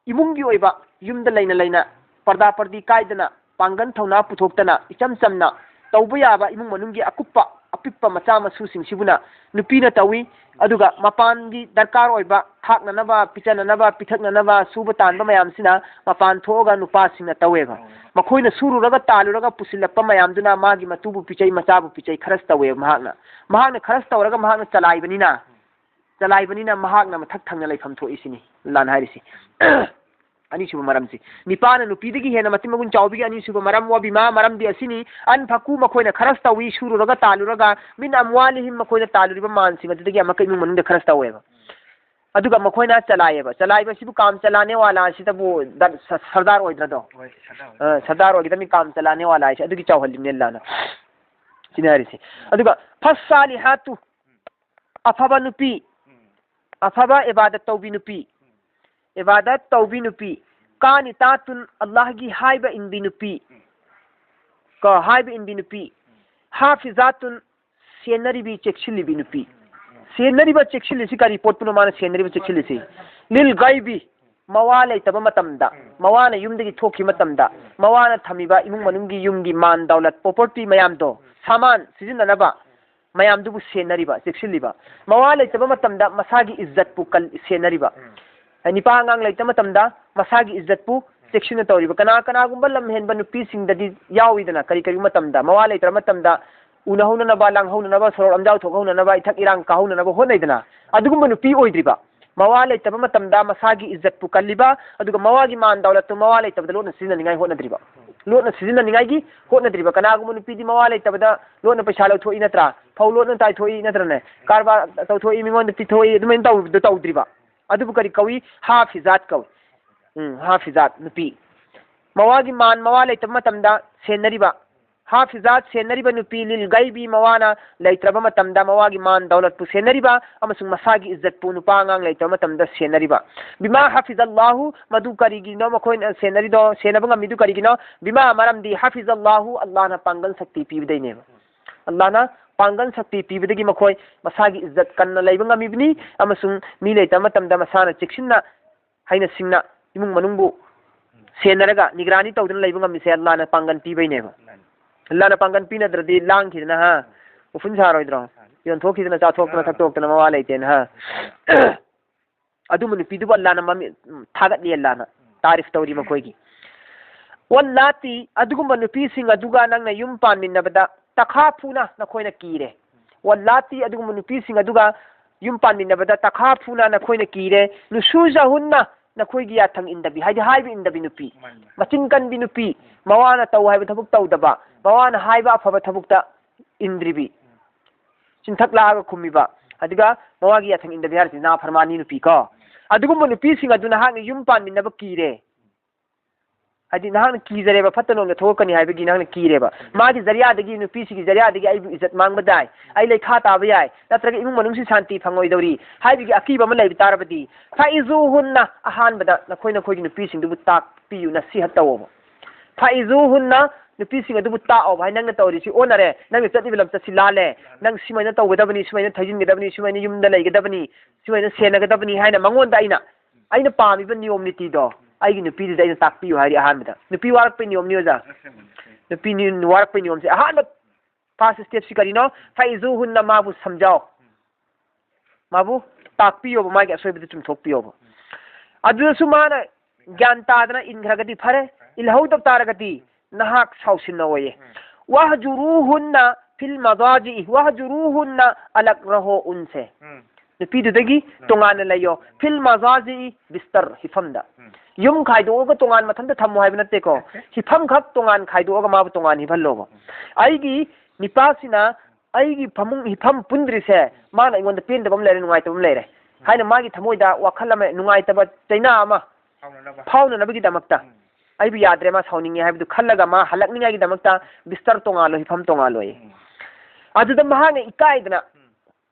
ꯏꯃꯨꯡꯒꯤ ꯑꯣꯏꯕ, ꯌꯨꯝꯗ ꯂꯩꯅ ꯂꯩꯅ ꯄꯔꯗꯥ ꯄꯔꯗꯤ ꯀꯥꯏꯗꯅ, ꯄꯥꯡꯒꯜ ꯊꯧꯅꯥ ꯄꯨꯊꯣꯛꯇꯅ, ꯏꯆꯝ ꯆꯝꯅ ꯇꯧꯕ ꯌꯥꯕ ꯏꯃꯨꯡ ꯃꯅꯨꯡꯒꯤ ꯑꯀꯨꯞꯄ ꯑꯄꯤꯛꯄ ꯃꯆꯥ ꯃꯁꯨꯁꯤꯡꯁꯤꯕꯨꯅ ꯅꯨꯄꯤꯅ ꯇꯧꯏ꯫ ꯑꯗꯨꯒ ꯃꯄꯥꯟꯒꯤ ꯗꯔꯀꯥꯔ ꯑꯣꯏꯕ ꯊꯥꯛꯅꯅꯕ, ꯄꯤꯖꯅꯅꯕ, ꯄꯤꯊꯛꯅꯅꯕ, ꯁꯨꯕ ꯇꯥꯟꯕ ꯃꯌꯥꯝꯁꯤꯅ ꯃꯄꯥꯟ ꯊꯣꯛꯑꯒ ꯅꯨꯄꯥꯁꯤꯡꯅ ꯇꯧꯋꯦꯕ꯫ ꯃꯈꯣꯏꯅ ꯁꯨꯔꯨꯔꯒ ꯇꯥꯜꯂꯨꯔꯒ ꯄꯨꯁꯤꯜꯂꯛꯄ ꯃꯌꯥꯝꯗꯨꯅ ꯃꯥꯒꯤ ꯃꯇꯨꯕꯨ ꯄꯤꯖꯩ, ꯃꯆꯥꯕꯨ ꯄꯤꯖꯩ, ꯈꯔꯁ ꯇꯧꯋꯦꯕ ꯃꯍꯥꯛꯅ꯫ ꯃꯍꯥꯛꯅ ꯈꯔꯁ ꯇꯧꯔꯒ ꯃꯍꯥꯛꯅ ꯆꯂꯥꯏꯕꯅꯤꯅ, ꯆꯂꯥꯏꯕꯅꯤꯅ ꯃꯍꯥꯛꯅ ꯃꯊꯛ ꯊꯪꯅ ꯂꯩꯐꯝ ꯊꯣꯛꯏꯁꯤꯅꯤ ꯂꯥꯟ ꯍꯥꯏꯔꯤꯁꯤ꯫ ꯑꯅꯤꯁꯨꯕ ꯃꯔꯝꯁꯤ, ꯅꯤꯄꯥꯅ ꯅꯨꯄꯤꯗꯒꯤ ꯍꯦꯟꯅ ꯃꯇꯤꯛ ꯃꯒꯨꯟ ꯆꯥꯎꯕꯒꯤ ꯑꯅꯤꯁꯨꯕ ꯃꯔꯝ, ꯋꯥꯕꯤꯃꯥ, ꯃꯔꯝꯗꯤ ꯑꯁꯤꯅꯤ, ꯑꯟꯐꯥꯀꯨ, ꯃꯈꯣꯏꯅ ꯈꯔꯁ ꯇꯧꯏ, ꯁꯨꯔꯨꯔꯒ ꯇꯥꯜꯂꯨꯔꯒ, ꯃꯤꯟ ꯑꯝꯋꯥꯂꯤꯍꯤꯝ, ꯃꯈꯣꯏꯅ ꯇꯥꯜꯂꯨꯔꯤꯕ ꯃꯥꯟꯁꯤꯡ ꯑꯗꯨꯗꯒꯤ ꯑꯃꯨꯛꯀ ꯏꯃꯨꯡ ꯃꯅꯨꯡꯗ ꯈꯔꯁ ꯇꯧꯋꯦꯕ꯫ ꯑꯗꯨꯒ ꯃꯈꯣꯏꯅ ꯆꯂꯥꯏꯌꯦꯕ꯫ ꯆꯂꯥꯏꯕꯁꯤꯕꯨ ꯀꯥꯝ ꯆꯂꯥꯅꯦ ꯋꯥꯂꯥ ꯑꯁꯤꯗꯕꯨ ꯗ-, ꯁ-, ꯁꯔꯗꯥꯔ ꯑꯣꯏꯗ꯭ꯔꯗꯣ? ꯍꯣꯏ, ꯁꯔꯗꯥꯔ ꯑꯣꯏ꯫ ꯑ, ꯁꯔꯗꯥꯔ ꯑꯣꯏꯒꯗꯕꯅꯤ ꯀꯥꯝ ꯆꯂꯥꯅꯦ ꯋꯥꯂꯥ ꯍꯥꯏꯁꯦ꯫ ꯑꯗꯨꯒꯤ ꯆꯥꯎꯍꯜꯂꯤꯅꯦ ꯑꯜꯂꯥꯅ꯫ ꯁꯤꯅ ꯍꯥꯏꯔꯤꯁꯦ꯫ ꯑꯗꯨꯒ ꯐꯁꯥꯂꯤꯍꯥꯇꯨ, ꯑꯐꯕ ꯅꯨꯄꯤ, ꯎꯝ꯫ ꯑꯐꯕ ꯏꯕꯥꯗꯠ ꯇꯧꯕꯤ ꯅꯨꯄꯤ꯫ ꯎꯝ꯫ ꯏꯕꯥꯗꯠ ꯇꯧꯕꯤ ꯅꯨꯄꯤ꯫ ꯀꯥꯅꯤꯇꯥꯇꯨꯟ, ꯑꯜꯂꯥꯍꯒꯤ ꯍꯥꯏꯕ ꯏꯟꯕꯤ ꯅꯨꯄꯤ꯫ ꯎꯝ꯫ ꯀꯣ, ꯍꯥꯏꯕ ꯏꯟꯕꯤ ꯅꯨꯄꯤ꯫ ꯎꯝ꯫ ꯍꯥꯐꯤꯖꯥꯇꯨꯟ, ꯁꯦꯟꯅꯔꯤꯕꯤ, ꯆꯦꯛꯁꯤꯜꯂꯤꯕꯤ ꯅꯨꯄꯤ꯫ ꯎꯝ꯫ ꯁꯦꯟꯅꯔꯤꯕ, ꯆꯦꯛꯁꯤꯜꯂꯤꯁꯤ ꯀꯔꯤ ꯄꯣꯠꯄꯨꯅꯣ ꯃꯥꯅ ꯁꯦꯟꯅꯔꯤꯕ, ꯆꯦꯛꯁꯤꯜꯂꯤꯁꯤ? ꯂꯤꯜ ꯒꯥꯏꯕꯤ꯫ ꯃꯋꯥ ꯂꯩꯇꯕ ꯃꯇꯝꯗ, ꯃꯋꯥꯅ ꯌꯨꯝꯗꯒꯤ ꯊꯣꯛꯈꯤꯕ ꯃꯇꯝꯗ, ꯃꯋꯥꯅ ꯊꯝꯃꯤꯕ ꯏꯃꯨꯡ ꯃꯅꯨꯡꯒꯤ ꯌꯨꯝꯒꯤ ꯃꯥꯟ ꯗꯧꯂꯠ, property ꯃꯌꯥꯝꯗꯣ, ꯁꯥꯃꯥꯟ ꯁꯤꯖꯤꯟꯅꯅꯕ ꯃꯌꯥꯝꯗꯨꯕꯨ ꯁꯦꯟꯅꯔꯤꯕ, ꯆꯦꯛꯁꯤꯜꯂꯤꯕ꯫ ꯃꯋꯥ ꯂꯩꯇꯕ ꯃꯇꯝꯗ ꯃꯁꯥꯒꯤ ꯏꯖꯠꯄꯨ ꯀꯜ-, ꯁꯦꯟꯅꯔꯤꯕ꯫ ꯅꯤꯄꯥ ꯑꯉꯥꯡ ꯂꯩꯇꯕ ꯃꯇꯝꯗ ꯃꯁꯥꯒꯤ ꯏꯖꯠꯄꯨ ꯆꯦꯛꯁꯤꯟꯅ ꯇꯧꯔꯤꯕ꯫ ꯀꯅꯥ ꯀꯅꯥꯒꯨꯝꯕ ꯂꯝ ꯍꯦꯟꯕ ꯅꯨꯄꯤꯁꯤꯡꯗꯗꯤ ꯌꯥꯎꯏꯗꯅ, ꯀꯔꯤ ꯀꯔꯤ ꯃꯇꯝꯗ, ꯃꯋꯥ ꯂꯩꯇ꯭ꯔ ꯃꯇꯝꯗ ꯎꯅꯍꯧꯅꯅꯕ, ꯂꯥꯡꯍꯧꯅꯅꯕ, ꯁꯣꯔꯣꯛ ꯂꯝꯖꯥꯎ ꯊꯣꯛꯍꯧꯅꯅꯕ, ꯏꯊꯛ ꯏꯔꯥꯡ ꯀꯥꯍꯧꯅꯅꯕ ꯍꯣꯠꯅꯩꯗꯅ꯫ ꯑꯗꯨꯒꯨꯝꯕ ꯅꯨꯄꯤ ꯑꯣꯏꯗ꯭ꯔꯤꯕ꯫ ꯃꯋꯥ ꯂꯩꯇꯕ ꯃꯇꯝꯗ ꯃꯁꯥꯒꯤ ꯏꯖꯠꯄꯨ ꯀꯜꯂꯤꯕ, ꯑꯗꯨꯒ ꯃꯋꯥꯒꯤ ꯃꯥꯟ ꯗꯧꯂꯠꯇꯨ ꯃꯋꯥ ꯂꯩꯇꯕꯗ ꯂꯣꯠꯅ ꯁꯤꯖꯤꯟꯅꯅꯤꯡꯉꯥꯏ ꯍꯣꯠꯅꯗ꯭ꯔꯤꯕ꯫ ꯂꯣꯠꯅ ꯁꯤꯖꯤꯟꯅꯅꯤꯡꯉꯥꯏꯒꯤ ꯍꯣꯠꯅꯗ꯭ꯔꯤꯕ꯫ ꯀꯅꯥꯒꯨꯝꯕ ꯅꯨꯄꯤꯗꯤ ꯃꯋꯥ ꯂꯩꯇꯕꯗ ꯂꯣꯠꯅ ꯄꯩꯁꯥ ꯂꯧꯊꯣꯛꯏ ꯅꯠꯇ꯭ꯔꯥ? ꯐꯧ ꯂꯣꯠꯅ ꯇꯥꯏꯊꯣꯛꯏ ꯅꯠꯇ꯭ꯔꯅꯦ? ꯀꯔꯕꯥꯔ ꯇꯧꯊꯣꯛꯏ, ꯃꯤꯉꯣꯟꯗ ꯄꯤꯊꯣꯛꯏ, ꯑꯗꯨꯃꯥꯏꯅ ꯇꯧꯕꯗꯣ ꯇꯧꯗ꯭ꯔꯤꯕ꯫ ꯑꯗꯨꯕꯨ ꯀꯔꯤ ꯀꯧꯏ? ꯍꯥꯐꯤꯖꯥꯠ ꯀꯧꯏ꯫ ꯎꯝ, ꯍꯥꯐꯤꯖꯥꯠ ꯅꯨꯄꯤ꯫ ꯃꯋꯥꯒꯤ ꯃꯥꯟ ꯃꯋꯥ ꯂꯩꯇꯕ ꯃꯇꯝꯗ ꯁꯦꯟꯅꯔꯤꯕ꯫ ꯍꯥꯐꯤꯖꯥꯠ ꯁꯦꯟꯅꯔꯤꯕ ꯅꯨꯄꯤ, ꯂꯤꯜ ꯒꯩꯕꯤ, ꯃꯋꯥꯅ ꯂꯩꯇ꯭ꯔꯕ ꯃꯇꯝꯗ ꯃꯋꯥꯒꯤ ꯃꯥꯟ ꯗꯧꯂꯠꯄꯨ ꯁꯦꯟꯅꯔꯤꯕ ꯑꯃꯁꯨꯡ ꯃꯁꯥꯒꯤ ꯏꯖꯠꯄꯨ ꯅꯨꯄꯥ ꯑꯉꯥꯡ ꯂꯩꯇꯕ ꯃꯇꯝꯗ ꯁꯦꯟꯅꯔꯤꯕ꯫ ꯕꯤꯃꯥ ꯍꯥꯐꯤꯖꯜꯂꯥꯍꯨ, ꯃꯗꯨ ꯀꯔꯤꯒꯤꯅꯣ ꯃꯈꯣꯏꯅ ꯁꯦꯟꯅꯔꯤꯗꯣ, ꯁꯦꯟꯅꯕ ꯉꯝꯃꯤꯗꯨ ꯀꯔꯤꯒꯤꯅꯣ? ꯕꯤꯃꯥ, ꯃꯔꯝꯗꯤ ꯍꯥꯐꯤꯖꯜꯂꯥꯍꯨ, ꯑꯜꯂꯥꯍꯅ ꯄꯥꯡꯒꯜ ꯁꯛꯇꯤ ꯄꯤꯕꯗꯩꯅꯦꯕ꯫ ꯑꯜꯂꯥꯍꯅ ꯄꯥꯡꯒꯜ ꯁꯛꯇꯤ ꯄꯤꯕꯗꯒꯤ ꯃꯈꯣꯏ ꯃꯁꯥꯒꯤ ꯏꯖꯠ ꯀꯟꯅ ꯂꯩꯕ ꯉꯝꯃꯤꯕꯅꯤ ꯑꯃꯁꯨꯡ ꯃꯤ ꯂꯩꯇꯕ ꯃꯇꯝꯗ ꯃꯁꯥꯅ ꯆꯦꯛꯁꯤꯟꯅ ꯍꯩꯅ ꯁꯤꯡꯅ ꯏꯃꯨꯡ ꯃꯅꯨꯡꯕꯨ ꯁꯦꯟꯅꯔꯒ ꯅꯤꯒꯔꯥꯅꯤ ꯇꯧꯗꯨꯅ ꯂꯩꯕ ꯉꯝꯃꯤꯁꯦ ꯑꯜꯂꯥꯍꯅ ꯄꯥꯡꯒꯜ ꯄꯤꯕꯩꯅꯦꯕ꯫ ꯑꯜꯂꯥꯍꯅ ꯄꯥꯡꯒꯜ ꯄꯤꯅꯗ꯭ꯔꯗꯤ ꯂꯥꯡꯈꯤꯗꯅ, ꯍꯥ? ꯎꯐꯨꯟ ꯁꯥꯔꯣꯏꯗ꯭ꯔꯣ? ꯌꯣꯟꯊꯣꯛꯈꯤꯗꯅ, ꯆꯥꯊꯣꯛꯇꯅ, ꯊꯛꯇꯣꯛꯇꯅ ꯃꯋꯥ ꯂꯩꯇꯦꯅ, ꯍꯥ? ꯑꯗꯨꯝꯕ ꯅꯨꯄꯤꯗꯨꯕꯨ ꯑꯜꯂꯥꯍꯅ ꯃꯃꯤ-, ꯊꯥꯒꯠꯂꯤ, ꯑꯜꯂꯥꯍꯅ ꯇꯥꯔꯤꯐ ꯇꯧꯔꯤ ꯃꯈꯣꯏꯒꯤ꯫ ꯋꯜꯂꯥꯇꯤ, ꯑꯗꯨꯒꯨꯝꯕ ꯅꯨꯄꯤꯁꯤꯡ ꯑꯗꯨꯒ ꯅꯪꯅ ꯌꯨꯝ ꯄꯥꯟꯃꯤꯟꯅꯕꯗ ꯇꯈꯥꯐꯨꯅ, ꯅꯈꯣꯏꯅ ꯀꯤꯔꯦ꯫ ꯋꯜꯂꯥꯇꯤ, ꯑꯗꯨꯒꯨꯝꯕ ꯅꯨꯄꯤꯁꯤꯡ ꯑꯗꯨꯒ ꯌꯨꯝ ꯄꯥꯟꯃꯤꯟꯅꯕꯗ ꯇꯈꯥꯐꯨꯅ, ꯅꯈꯣꯏꯅ ꯀꯤꯔꯦ꯫ ꯅꯨꯁꯨꯖꯍꯨꯟꯅ, ꯅꯈꯣꯏꯒꯤ ꯌꯥꯊꯪ ꯏꯟꯗꯕꯤ, ꯍꯥꯏꯗꯤ ꯍꯥꯏꯕ ꯏꯟꯗꯕꯤ ꯅꯨꯄꯤ, ꯃꯆꯤꯟ ꯀꯟꯕꯤ ꯅꯨꯄꯤ, ꯃꯋꯥꯅ ꯇꯧ ꯍꯥꯏꯕ ꯊꯕꯛ ꯇꯧꯗꯕ, ꯃꯋꯥꯅ ꯍꯥꯏꯕ ꯑꯐꯕ ꯊꯕꯛꯇ ꯏꯟꯗ꯭ꯔꯤꯕꯤ, ꯆꯤꯟꯊꯛ ꯂꯥꯛꯑꯒ ꯈꯨꯝꯃꯤꯕ, ꯑꯗꯨꯒ ꯃꯋꯥꯒꯤ ꯌꯥꯊꯪ ꯏꯟꯗꯕꯤ ꯍꯥꯏꯔꯤꯁꯤ ꯅꯥꯐꯔꯃꯥꯅꯤ ꯅꯨꯄꯤ ꯀꯣ꯫ ꯑꯗꯨꯒꯨꯝꯕ ꯅꯨꯄꯤꯁꯤꯡ ꯑꯗꯨ ꯅꯍꯥꯛꯅ ꯌꯨꯝ ꯄꯥꯟꯃꯤꯟꯅꯕ ꯀꯤꯔꯦ꯫ ꯍꯥꯏꯗꯤ ꯅꯍꯥꯛꯅ ꯀꯤꯖꯔꯦꯕ, ꯐꯠꯇ ꯅꯣꯝꯗ ꯊꯣꯛꯂꯛꯀꯅꯤ ꯍꯥꯏꯕꯒꯤ ꯅꯍꯥꯛꯅ ꯀꯤꯔꯦꯕ꯫ ꯃꯥꯒꯤ ꯖꯔꯤꯌꯥꯗꯒꯤ, ꯅꯨꯄꯤꯁꯤꯒꯤ ꯖꯔꯤꯌꯥꯗꯒꯤ ꯑꯩꯕꯨ ꯏꯖꯠ ꯃꯥꯡꯕ ꯇꯥꯏ, ꯑꯩ ꯂꯩꯈꯥ ꯇꯥꯕ ꯌꯥꯏ, ꯅꯠꯇ꯭ꯔꯒ ꯏꯃꯨꯡ ꯃꯅꯨꯡꯁꯤ ꯁꯥꯟꯇꯤ ꯐꯪꯉꯣꯏꯗꯧꯔꯤ ꯍꯥꯏꯕꯒꯤ ꯑꯀꯤꯕ ꯑꯃ ꯂꯩꯕ ꯇꯥꯔꯕꯗꯤ, ꯐꯥꯏꯖꯨꯍꯨꯟꯅ, ꯑꯍꯥꯟꯕꯗ ꯅꯈꯣꯏ ꯅꯈꯣꯏꯒꯤ ꯅꯨꯄꯤꯁꯤꯡꯗꯨꯕꯨ ꯇꯥꯛꯄꯤꯌꯨ, ꯅꯁꯤꯍꯠ ꯇꯧꯑꯣꯕ꯫ ꯐꯥꯏꯖꯨꯍꯨꯟꯅ, ꯅꯨꯄꯤꯁꯤꯡ ꯑꯗꯨꯕꯨ ꯇꯥꯛꯑꯣꯕ꯫ ꯍꯥꯏ, ꯅꯪꯅ ꯇꯧꯔꯤꯁꯤ ꯑꯣꯟꯅꯔꯦ, ꯅꯪꯅ ꯆꯠꯂꯤꯕ ꯂꯝꯆꯠꯁꯤ ꯂꯥꯜꯂꯦ, ꯅꯪ ꯁꯨꯃꯥꯏꯅ ꯇꯧꯒꯗꯕꯅꯤ, ꯁꯨꯃꯥꯏꯅ ꯊꯩꯖꯤꯟꯒꯗꯕꯅꯤ, ꯁꯨꯃꯥꯏꯅ ꯌꯨꯝꯗ ꯂꯩꯒꯗꯕꯅꯤ, ꯁꯨꯃꯥꯏꯅ ꯁꯦꯟꯅꯒꯗꯕꯅꯤ ꯍꯥꯏꯅ ꯃꯉꯣꯟꯗ ꯑꯩꯅ ꯑꯩꯅ ꯄꯥꯝꯃꯤꯕ ꯅꯤꯌꯣꯝ ꯅꯤꯇꯤꯗꯣ ꯑꯩꯒꯤ ꯅꯨꯄꯤꯗꯨꯗ ꯑꯩꯅ ꯇꯥꯛꯄꯤꯌꯨ ꯍꯥꯏꯔꯤ ꯑꯍꯥꯟꯕꯗ꯫ ꯅꯨꯄꯤ ꯋꯥꯔꯛꯄꯩ ꯅꯤꯌꯣꯝꯅꯤ ꯑꯣꯖꯥ꯫ ꯅꯨꯄꯤ ꯅꯤ-, ꯋꯥꯔꯛꯄꯩ ꯅꯤꯌꯣꯝꯁꯦ ꯑꯍꯥꯟꯕ first step ꯁꯤ ꯀꯔꯤꯅꯣ? "ꯐꯩꯖꯨꯍꯨꯟꯅ", ꯃꯥꯕꯨ ꯁꯝꯖꯥꯎ꯫ ꯃꯥꯕꯨ ꯇꯥꯛꯄꯤꯌꯣꯕ, ꯃꯥꯒꯤ ꯑꯁꯣꯏꯕꯗꯨ ꯆꯨꯝꯊꯣꯛꯄꯤꯌꯣꯕ꯫ ꯑꯗꯨꯗꯁꯨ ꯃꯥꯅ ꯒ꯭ꯌꯥꯟ ꯇꯥꯗꯅ ꯏꯟꯈ꯭ꯔꯒꯗꯤ ꯐꯔꯦ, ꯏꯜꯍꯧꯗꯕ ꯇꯥꯔꯒꯗꯤ ꯅꯍꯥꯛ ꯁꯥꯎꯁꯤꯟꯅꯧꯑꯣꯌꯦ꯫ "ꯋꯥꯍꯖꯨꯔꯨꯍꯨꯟꯅ ꯐꯤꯜ ꯃꯖꯥꯖꯤ", "ꯋꯥꯍꯖꯨꯔꯨꯍꯨꯟꯅ ꯑꯂꯛ ꯔꯍꯣ ꯎꯟꯁꯦ", ꯎꯝ꯫ ꯅꯨꯄꯤꯗꯨꯗꯒꯤ ꯎꯝ꯫ "ꯇꯣꯉꯥꯟꯅ ꯂꯩꯌꯣ", "ꯐꯤꯜ ꯃꯖꯥꯖꯤ", ꯕꯤꯁꯇꯔ ꯍꯤꯐꯝꯗ꯫ ꯎꯝ꯫ ꯌꯨꯝ ꯈꯥꯏꯗꯣꯛꯑꯒ ꯇꯣꯉꯥꯟ ꯃꯊꯟꯇ ꯊꯝꯃꯣ ꯍꯥꯏꯕ ꯅꯠꯇꯦꯀꯣ꯫ ꯅꯠꯇꯦ꯫ ꯍꯤꯐꯝ ꯈꯛ ꯇꯣꯉꯥꯟ ꯈꯥꯏꯗꯣꯛꯑꯒ ꯃꯥꯕꯨ ꯇꯣꯉꯥꯟ ꯍꯤꯐꯜꯂꯣꯕ꯫ ꯎꯝ꯫ ꯑꯩꯒꯤ ꯅꯤꯄꯥꯁꯤꯅ ꯑꯩꯒꯤ ꯐꯃꯨꯡ ꯍꯤꯐꯝ ꯄꯨꯟꯗ꯭ꯔꯤꯁꯦ ꯃꯥꯅ ꯑꯩꯉꯣꯟꯗ ꯄꯦꯟꯗꯕ ꯑꯃ ꯂꯩꯔꯦ, ꯅꯨꯡꯉꯥꯏꯇꯕ ꯑꯃ ꯂꯩꯔꯦ ꯍꯥꯏꯅ ꯃꯥꯒꯤ ꯊꯃꯣꯏꯗ ꯋꯥꯈꯜ ꯑꯃ, ꯅꯨꯡꯉꯥꯏꯇꯕ ꯆꯩꯅꯥ ꯑꯃ ꯐꯥꯎꯅꯅꯕ꯫ ꯐꯥꯎꯅꯅꯕꯒꯤꯗꯃꯛꯇ, ꯎꯝ꯫ "ꯑꯩꯕꯨ ꯌꯥꯗ꯭ꯔꯦ, ꯃꯥ ꯁꯥꯎꯅꯤꯡꯉꯦ" ꯍꯥꯏꯕꯗꯨ ꯈꯜꯂꯒ ꯃꯥ ꯍꯜꯂꯛꯅꯤꯡꯉꯥꯏꯒꯤꯗꯃꯛꯇ ꯕꯤꯁꯇꯔ ꯇꯣꯉꯥꯜꯂꯣ, ꯍꯤꯐꯝ ꯇꯣꯉꯥꯜꯂꯣꯌꯦ꯫ ꯎꯝ꯫ ꯑꯗꯨꯗ ꯃꯍꯥꯛꯅ ꯏꯀꯥꯏꯗꯅ, ꯎꯝ꯫